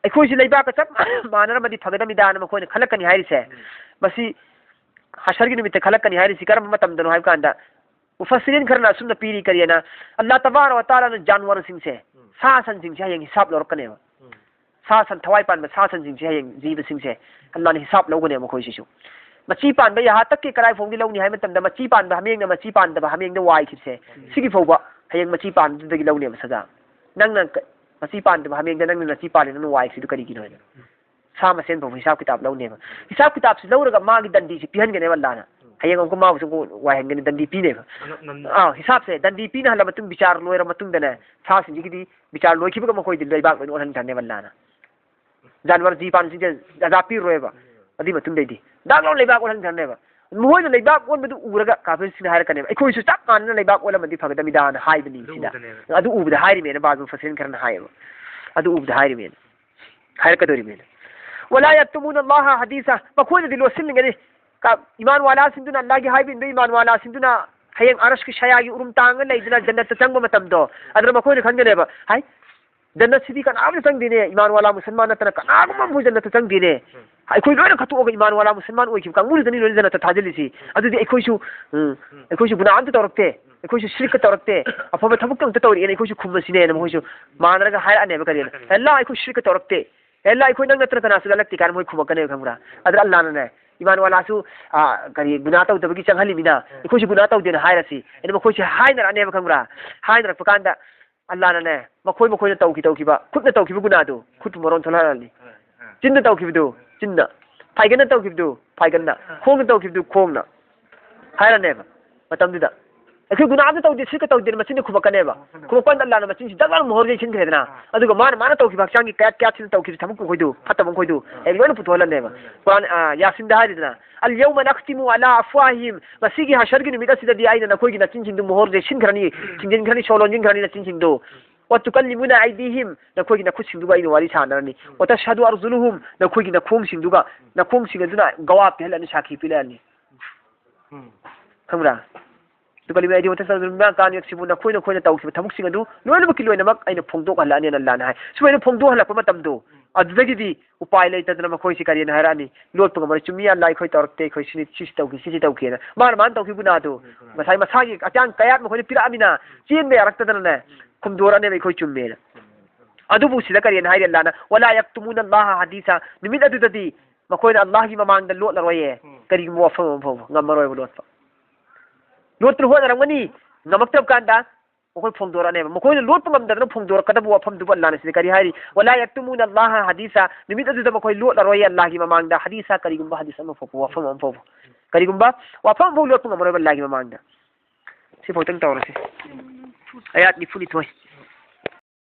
"ꯑꯩꯈꯣꯏꯁꯤ ꯂꯩꯕꯥꯛꯀ ꯆꯞ ꯃꯥꯟꯅꯔꯝꯃꯗꯤ ꯐꯒꯗꯕꯅꯤꯗꯥꯅ" ꯃꯈꯣꯏꯅ ꯈꯜꯂꯛꯀꯅꯤ ꯍꯥꯏꯔꯤꯁꯦ꯫ ꯃꯁꯤ ꯍꯁꯔꯒꯤ ꯅꯨꯃꯤꯠꯇ ꯈꯜꯂꯛꯀꯅꯤ ꯍꯥꯏꯔꯤꯁꯤ ꯀꯔꯝꯕ ꯃꯇꯝꯗꯅꯣ ꯍꯥꯏꯕ ꯀꯥꯟꯗ, ꯃꯨꯐꯁꯤꯔꯤꯟ ꯈꯔꯅ ꯑꯁꯨꯝꯅ ꯄꯤꯔꯤ, ꯀꯔꯤꯅ? ꯑꯜꯂꯥ ꯇꯕꯥꯔ ꯋꯥ ꯇꯥꯂꯥꯅ ꯖꯥꯟꯋꯔꯁꯤꯡꯁꯦ, ꯁꯥ ꯁꯟꯁꯤꯡꯁꯦ ꯍꯌꯦꯡ ꯍꯤꯁꯥꯞ ꯂꯧꯔꯛꯀꯅꯦꯕ꯫ ꯁꯥ ꯁꯟ, ꯊꯋꯥꯏ ꯄꯥꯟꯕ ꯁꯥ ꯁꯟꯁꯤꯡꯁꯦ ꯍꯌꯦꯡ, ꯖꯤꯕꯁꯤꯡꯁꯦ ꯑꯜꯂꯥꯅ ꯍꯤꯁꯥꯞ ꯂꯧꯒꯅꯦꯕ ꯃꯈꯣꯏꯁꯤꯁꯨ꯫ ꯃꯆꯤ ꯄꯥꯟꯕ ꯌꯥꯍꯥ ꯇꯛꯀꯤ ꯀꯗꯥꯏ ꯐꯥꯎꯗꯤ ꯂꯧꯅꯤ ꯍꯥꯏꯕ ꯃꯇꯝꯗ, ꯃꯆꯤ ꯄꯥꯟꯕ ꯍꯥꯃꯦꯡꯅ ꯃꯆꯤ ꯄꯥꯟꯗꯕ ꯍꯥꯃꯦꯡꯗ ꯋꯥꯏꯈꯤꯕꯁꯦ, ꯁꯤꯒꯤ ꯐꯥꯎꯕ ꯍꯌꯦꯡ ꯃꯆꯤ ꯄꯥꯟꯕꯗꯨꯗꯒꯤ ꯂꯧꯅꯦꯕ ꯁꯖꯥ꯫ ꯅꯪꯅ ꯀ-, ꯃꯆꯤ ꯄꯥꯟꯗꯕ ꯍꯥꯃꯦꯡꯗ ꯅꯪꯅ ꯃꯆꯤ ꯄꯥꯜꯂꯦ, ꯅꯪꯅ ꯋꯥꯏꯈꯤꯕꯗꯨ ꯀꯔꯤꯒꯤꯅꯣ ꯍꯥꯏꯅ꯫ ꯁꯥ ꯃꯁꯦꯟ ꯐꯥꯎꯕ ꯍꯤꯁꯥꯞ ꯀꯤꯇꯥꯕ ꯂꯧꯅꯦꯕ꯫ ꯍꯤꯁꯥꯞ ꯀꯤꯇꯥꯕꯁꯤ ꯂꯧꯔꯒ ꯃꯥꯒꯤ ꯗꯟꯗꯤꯁꯤ ꯄꯤꯍꯟꯒꯅꯦꯕ ꯑꯜꯂꯥꯅ꯫ ꯍꯌꯦꯡ ꯑꯃꯨꯛꯀ ꯃꯥꯕꯨꯁꯨ ꯑꯃꯨꯛꯀ ꯋꯥꯏꯍꯟꯒꯅꯤ, ꯗꯟꯗꯤ ꯄꯤꯅꯦꯕ꯫ ꯑꯥ, ꯍꯤꯁꯥꯞꯁꯦ ꯗꯟꯗꯤ ꯄꯤꯅ ꯍꯜꯂ ꯃꯇꯨꯡ, ꯕꯤꯆꯥꯔ ꯂꯣꯏꯔ ꯃꯇꯨꯡꯗꯅꯦ, ꯁꯥꯁꯤꯡꯁꯤꯒꯤꯗꯤ ꯕꯤꯆꯥꯔ ꯂꯣꯏꯈꯤꯕꯒ ꯃꯈꯣꯏꯗꯤ ꯂꯩꯕꯥꯛ ꯂꯣꯏꯅ ꯑꯣꯜꯍꯟꯈ꯭ꯔꯅꯦꯕ ꯑꯜꯂꯥꯅ꯫ ꯖꯥꯟꯋꯥꯔ ꯖꯤ ꯄꯥꯟꯁꯤꯡꯁꯦ ꯑꯖꯥ ꯄꯤꯔꯣꯏꯕ꯫ ꯑꯗꯨꯒꯤ ꯃꯇꯨꯡꯗꯩꯗꯤ ꯗꯥꯛ ꯂꯥꯎ ꯂꯩꯕꯥꯛ ꯑꯣꯜꯍꯟꯈ꯭ꯔꯅꯦꯕ꯫ ꯃꯈꯣꯏꯅ ꯂꯩꯕꯥꯛ ꯑꯣꯟꯕꯗꯨ ꯎꯔꯒ ꯀꯥꯐꯤꯔꯁꯤꯡꯅ ꯍꯥꯏꯔꯛꯀꯅꯦꯕ, "ꯑꯩꯈꯣꯏꯁꯨ ꯆꯞ ꯃꯥꯟꯅꯅ ꯂꯩꯕꯥꯛ ꯑꯣꯜꯂꯝꯃꯗꯤ ꯐꯒꯗꯕꯅꯤꯗꯥꯅ" ꯍꯥꯏꯕꯅꯤ ꯑꯗꯨ ꯁꯤꯗ꯫ ꯎꯕꯗꯅꯦꯕ꯫ ꯑꯗꯨ ꯎꯕꯗ ꯍꯥꯏꯔꯤꯃꯦꯅ ꯕꯥꯖꯨ ꯐꯁꯤꯟ ꯈꯔꯅ ꯍꯥꯏꯌꯦꯕ꯫ ꯑꯗꯨ ꯎꯕꯗ ꯍꯥꯏꯔꯤꯃꯦꯅ꯫ ꯍꯥꯏꯔꯛꯀꯗꯧꯔꯤꯃꯦꯅ꯫ "ꯋꯂꯥ ꯌꯛꯇꯨꯃꯨꯅ ꯑꯜꯂꯥꯍ ꯍꯗꯤꯁ", ꯃꯈꯣꯏꯅꯗꯤ ꯂꯣꯠꯁꯤꯟꯅꯤꯡꯒꯅꯤ꯫ ꯀ-, ꯏꯃꯥꯟ ꯋꯥꯂꯥꯁꯤꯡꯗꯨꯅ, ꯑꯜꯂꯥꯍꯒꯤ ꯍꯥꯏꯕ ꯏꯟꯕ ꯏꯃꯥꯟ ꯋꯥꯂꯥꯁꯤꯡꯗꯨꯅ ꯍꯌꯦꯡ ꯑꯔꯁꯀꯤ ꯁꯌꯥꯒꯤ ꯎꯔꯨꯝ ꯇꯥꯡꯉ ꯂꯩꯗꯅ ꯖꯟꯅꯠꯇ ꯆꯪꯕ ꯃꯇꯝꯗꯣ, ꯑꯗꯨꯅ ꯃꯈꯣꯏꯅ ꯈꯟꯒꯅꯦꯕ, "ꯍꯥꯏ, ꯖꯟꯅꯠꯁꯤꯗꯤ ꯀꯅꯥꯝꯇ ꯆꯪꯗꯦꯅꯦ, ꯏꯃꯥꯟ ꯋꯥꯂꯥ ꯃꯨꯁꯜꯃꯥꯟ ꯅꯠꯇꯅ ꯀꯅꯥꯒꯨꯝꯕ ꯑꯃ ꯃꯣꯏ ꯖꯟꯅꯠꯇ ꯆꯪꯗꯦꯅꯦ꯫ ꯑꯩꯈꯣꯏ ꯂꯣꯏꯅ ꯀꯠꯊꯣꯛꯑꯒ ꯏꯃꯥꯟ ꯋꯥꯂꯥ ꯃꯨꯁꯜꯃꯥꯟ ꯑꯣꯏꯈꯤꯕ ꯀꯥꯡꯕꯨꯗꯨꯗꯅꯤ ꯂꯣꯏꯅ ꯖꯟꯅꯠꯇ ꯊꯥꯖꯤꯜꯂꯤꯁꯤ꯫ ꯑꯗꯨꯗꯤ ꯑꯩꯈꯣꯏꯁꯨ, ꯎꯝ, ꯑꯩꯈꯣꯏꯁꯨ ꯒꯨꯅꯥ ꯑꯝꯇ ꯇꯧꯔꯛꯇꯦ, ꯑꯩꯈꯣꯏꯁꯨ ꯁꯤꯔꯛꯀ ꯇꯧꯔꯛꯇꯦ, ꯑꯐꯕ ꯊꯕꯛꯇ ꯑꯝꯇ ꯇꯧꯔꯛꯑꯦꯅ ꯑꯩꯈꯣꯏꯁꯨ ꯈꯨꯝꯕꯁꯤꯅꯦꯅ ꯃꯈꯣꯏꯁꯨ ꯃꯥꯟꯅꯔꯒ ꯍꯥꯏꯔꯛꯑꯅꯦꯕ꯫ ꯀꯔꯤꯅ? "ꯑꯜꯂꯥ, ꯑꯩꯈꯣꯏ ꯁꯤꯔꯛꯀ ꯇꯧꯔꯛꯇꯦ꯫ ꯑꯜꯂꯥ, ꯑꯩꯈꯣꯏ ꯅꯪ ꯅꯠꯇꯅ ꯀꯅꯥꯁꯨ ꯂꯥꯜꯂꯛꯇꯦ" ꯀꯥꯏꯅ ꯃꯣꯏ ꯈꯨꯝꯃꯛꯀꯅꯦꯕ, ꯈꯪꯕ꯭ꯔꯥ? ꯑꯗꯨꯗ ꯑꯜꯂꯥꯅꯅꯦ, ꯏꯃꯥꯟ ꯋꯥꯂꯥꯁꯨ, ꯑ, ꯀꯔꯤ, ꯒꯨꯅꯥ ꯇꯧꯗꯕꯒꯤ ꯆꯪꯍꯜꯂꯤꯃꯤꯅ, ꯑꯩꯈꯣꯏꯁꯨ ꯒꯨꯅꯥ ꯇꯧꯗꯦꯅ ꯍꯥꯏꯔꯁꯤ꯫ ꯑꯗꯨ ꯃꯈꯣꯏꯁꯦ ꯍꯥꯏꯅꯔꯛꯑꯅꯦꯕ, ꯈꯪꯕ꯭ꯔꯥ? ꯍꯥꯏꯅꯔꯛꯄ ꯀꯥꯟꯗ ꯑꯜꯂꯥꯅꯅꯦ, ꯃꯈꯣꯏ ꯃꯈꯣꯏꯅ ꯇꯧꯈꯤ ꯇꯧꯈꯤꯕ, ꯈꯨꯠꯅ ꯇꯧꯈꯤꯕ ꯒꯨꯅꯥꯗꯨ ꯈꯨꯠꯄꯨ ꯃꯔꯣꯟ ꯊꯣꯛꯍꯜꯂꯅꯤ꯫ ꯆꯤꯟꯅ ꯇꯧꯈꯤꯕꯗꯨ ꯆꯤꯟꯅ, ꯐꯥꯏꯒꯟꯅ ꯇꯧꯈꯤꯕꯗꯨ ꯐꯥꯏꯒꯟꯅ, ꯈꯣꯡꯅ ꯇꯧꯈꯤꯕꯗꯨ ꯈꯣꯡꯅ ꯍꯥꯏꯔꯅꯦꯕ꯫ ꯃꯇꯝꯗꯨꯗ ꯑꯩꯈꯣꯏ ꯒꯨꯅꯥ ꯑꯝꯇ ꯇꯧꯗꯦ, ꯁꯤꯔꯛꯀ ꯇꯧꯗꯦꯅ ꯃꯆꯤꯟꯗ ꯈꯨꯝꯃꯛꯀꯅꯦꯕ꯫ ꯈꯨꯝꯃꯛꯄ ꯀꯥꯟꯗ ꯑꯜꯂꯥꯅ ꯃꯆꯤꯟꯁꯤ ꯗꯛ ꯂꯥꯎꯅ ꯃꯣꯍꯣꯔ ꯌꯩꯁꯤꯟꯈ꯭ꯔꯦꯗꯅ꯫ ꯑꯗꯨꯒ ꯃꯥꯅ, ꯃꯥꯅ ꯇꯧꯈꯤꯕ ꯍꯛꯆꯥꯡꯒꯤ ꯀꯌꯥꯠ, ꯀꯌꯥꯠꯁꯤꯅ ꯇꯧꯈꯤꯕ ꯊꯕꯛ ꯃꯈꯣꯏꯗꯨ, ꯐꯠꯇꯕ ꯃꯈꯣꯏꯗꯨ, ꯑꯩ ꯂꯣꯏꯅ ꯄꯨꯊꯣꯛꯍꯜꯂꯅꯦꯕ꯫ ꯀꯨꯔꯥꯟ, ꯑ, ꯌꯥꯁꯤꯟꯗ ꯍꯥꯏꯔꯤꯗꯅ, "ꯑꯜ ꯌꯧꯃ ꯅꯈꯇꯤꯃꯨ ꯑꯂꯥ ꯑꯐ꯭ꯋꯥꯍꯤꯝ", ꯃꯁꯤꯒꯤ ꯍꯁꯔꯒꯤ ꯅꯨꯃꯤꯠ ꯑꯁꯤꯗꯗꯤ ꯑꯩꯅ ꯅꯈꯣꯏꯒꯤ ꯅꯆꯤꯟꯁꯤꯡꯗꯨ ꯃꯣꯍꯣꯔ ꯌꯩꯁꯤꯟꯈ꯭ꯔꯅꯤ, ꯊꯤꯡꯖꯤꯟꯈ꯭ꯔꯅꯤ, ꯁꯣ ꯂꯣꯟꯁꯤꯟꯈ꯭ꯔꯅꯤ ꯅꯆꯤꯟꯁꯤꯡꯗꯨ꯫ "ꯋ ꯇꯨꯀꯜꯂꯤꯃꯨꯅ ꯑꯥꯏꯗꯤꯍꯤꯝ", ꯅꯈꯣꯏꯒꯤ ꯅꯈꯨꯠꯁꯤꯡꯗꯨꯒ ꯑꯩꯅ ꯋꯥꯔꯤ ꯁꯥꯟꯅꯔꯅꯤ꯫ "ꯋ ꯇꯁꯍꯗꯨ ꯑꯔꯖꯨꯂꯨꯍꯨꯝ", ꯅꯈꯣꯏꯒꯤ ꯅꯈꯣꯡꯁꯤꯡꯗꯨꯒ, ꯅꯈꯣꯡꯁꯤꯡ ꯑꯗꯨꯅ ꯒꯋꯥ ꯄꯤꯍꯜꯂꯅꯤ, ꯁꯥꯈꯤ ꯄꯤꯍꯜꯂꯅꯤ꯫ ꯎꯝ꯫ ꯈꯪꯕ꯭ꯔꯥ? ꯑꯗꯨꯒ ꯂꯤꯃꯥꯏꯗꯤ ꯃꯇꯁ ꯕꯤꯃꯥ ꯀꯥꯅꯨ ꯌꯛꯁꯤꯕꯨ, ꯅꯈꯣꯏ ꯅꯈꯣꯏꯅ ꯇꯧꯈꯤꯕ ꯊꯕꯛꯁꯤꯡ ꯑꯗꯨ ꯂꯣꯏꯅꯃꯛꯀꯤ ꯂꯣꯏꯅꯃꯛ ꯑꯩꯅ ꯐꯣꯡꯗꯣꯛꯍꯜꯂꯛꯑꯅꯤꯅ ꯑꯜꯂꯥꯅ ꯍꯥꯏ꯫ ꯁꯨꯃꯥꯏꯅ ꯐꯣꯡꯗꯣꯛꯍꯜꯂꯛꯄ ꯃꯇꯝꯗꯣ, ꯑꯗꯨꯗꯒꯤꯗꯤ ꯎꯄꯥꯏ ꯂꯩꯇꯗꯅ ꯃꯈꯣꯏꯁꯤ ꯀꯔꯤꯅ ꯍꯥꯏꯔꯛꯑꯅꯤ? ꯂꯣꯠꯄ ꯉꯝꯃꯔꯣꯏ꯫ "ꯆꯨꯝꯃꯤ, ꯑꯜꯂꯥ, ꯑꯩꯈꯣꯏ ꯇꯧꯔꯛꯇꯦ, ꯑꯩꯈꯣꯏ ꯁꯤꯅꯤ, ꯁꯤꯁꯤ ꯇꯧꯈꯤ, ꯁꯤꯁꯤ ꯇꯧꯈꯤꯅ", ꯃꯥꯅ, ꯃꯥꯅ ꯇꯧꯈꯤꯕ ꯒꯨꯅꯥꯗꯨ, ꯉꯁꯥꯏ ꯃꯁꯥꯒꯤ ꯑꯇꯥꯡ ꯀꯌꯥꯠ ꯃꯈꯣꯏꯅ ꯄꯤꯔꯛꯑꯃꯤꯅ ꯆꯦꯟꯕ ꯌꯥꯔꯛꯇꯗꯅꯅꯦ, ꯈꯨꯝꯗꯣꯔꯛꯑꯅꯦꯕ, "ꯑꯩꯈꯣꯏ ꯆꯨꯝꯃꯦꯅ"꯫ ꯑꯗꯨꯕꯨ ꯁꯤꯗ ꯀꯔꯤꯅ ꯍꯥꯏꯔꯤ ꯑꯜꯂꯥꯅ? "ꯋꯂꯥ ꯌꯛꯇꯨꯃꯨꯅ ꯑꯜꯂꯥꯍ ꯍꯗꯤꯁ", ꯅꯨꯃꯤꯠ ꯑꯗꯨꯗꯗꯤ ꯃꯈꯣꯏꯅ ꯑꯜꯂꯥꯍꯒꯤ ꯃꯃꯥꯡꯗ ꯂꯣꯠꯂꯔꯣꯏꯌꯦ꯫ ꯎꯝ꯫ ꯀꯔꯤꯒꯨꯝꯕ ꯋꯥꯐꯝ ꯑꯃ ꯐꯥꯎꯕ ꯉꯝꯃꯔꯣꯏꯕ ꯂꯣꯠꯄ꯫ ꯂꯣꯠꯇꯨꯅ ꯍꯣꯠꯅꯔꯝꯒꯅꯤ, ꯉꯝꯃꯛꯇ꯭ꯔꯕ ꯀꯥꯟꯗ, ꯃꯈꯣꯏ ꯐꯣꯡꯗꯣꯔꯛꯑꯅꯦꯕ꯫ ꯃꯈꯣꯏꯅ ꯂꯣꯠꯄ ꯉꯝꯗꯗꯅ ꯐꯣꯡꯗꯣꯔꯛꯀꯗꯕ ꯋꯥꯐꯝꯗꯨꯕꯨ ꯑꯜꯂꯥꯅ ꯁꯤꯗ ꯀꯔꯤ ꯍꯥꯏꯔꯤ? "ꯋꯂꯥ ꯌꯛꯇꯨꯃꯨꯅ ꯑꯜꯂꯥꯍ ꯍꯗꯤꯁꯥ", ꯅꯨꯃꯤꯠ ꯑꯗꯨꯗ ꯃꯈꯣꯏ ꯂꯣꯠꯂꯔꯣꯏ ꯑꯜꯂꯥꯍꯒꯤ ꯃꯃꯥꯡꯗ, "ꯍꯗꯤꯁꯥ", ꯀꯔꯤꯒꯨꯝꯕ ꯍꯗꯤꯁ ꯑꯃ ꯐꯥꯎꯕ, ꯋꯥꯐꯝ ꯑꯃ ꯐꯥꯎꯕ꯫ ꯀꯔꯤꯒꯨꯝꯕ ꯋꯥꯐꯝ ꯑꯃꯐꯥꯎ ꯂꯣꯠꯄ ꯉꯝꯃꯔꯣꯏꯕ ꯑꯜꯂꯥꯍꯒꯤ ꯃꯃꯥꯡꯗ꯫ ꯁꯤꯐꯥꯎꯇꯪ ꯇꯧꯔꯁꯤ꯫ ꯑꯌꯥꯠ ꯅꯤꯐꯨꯅꯤꯊꯣꯏ꯫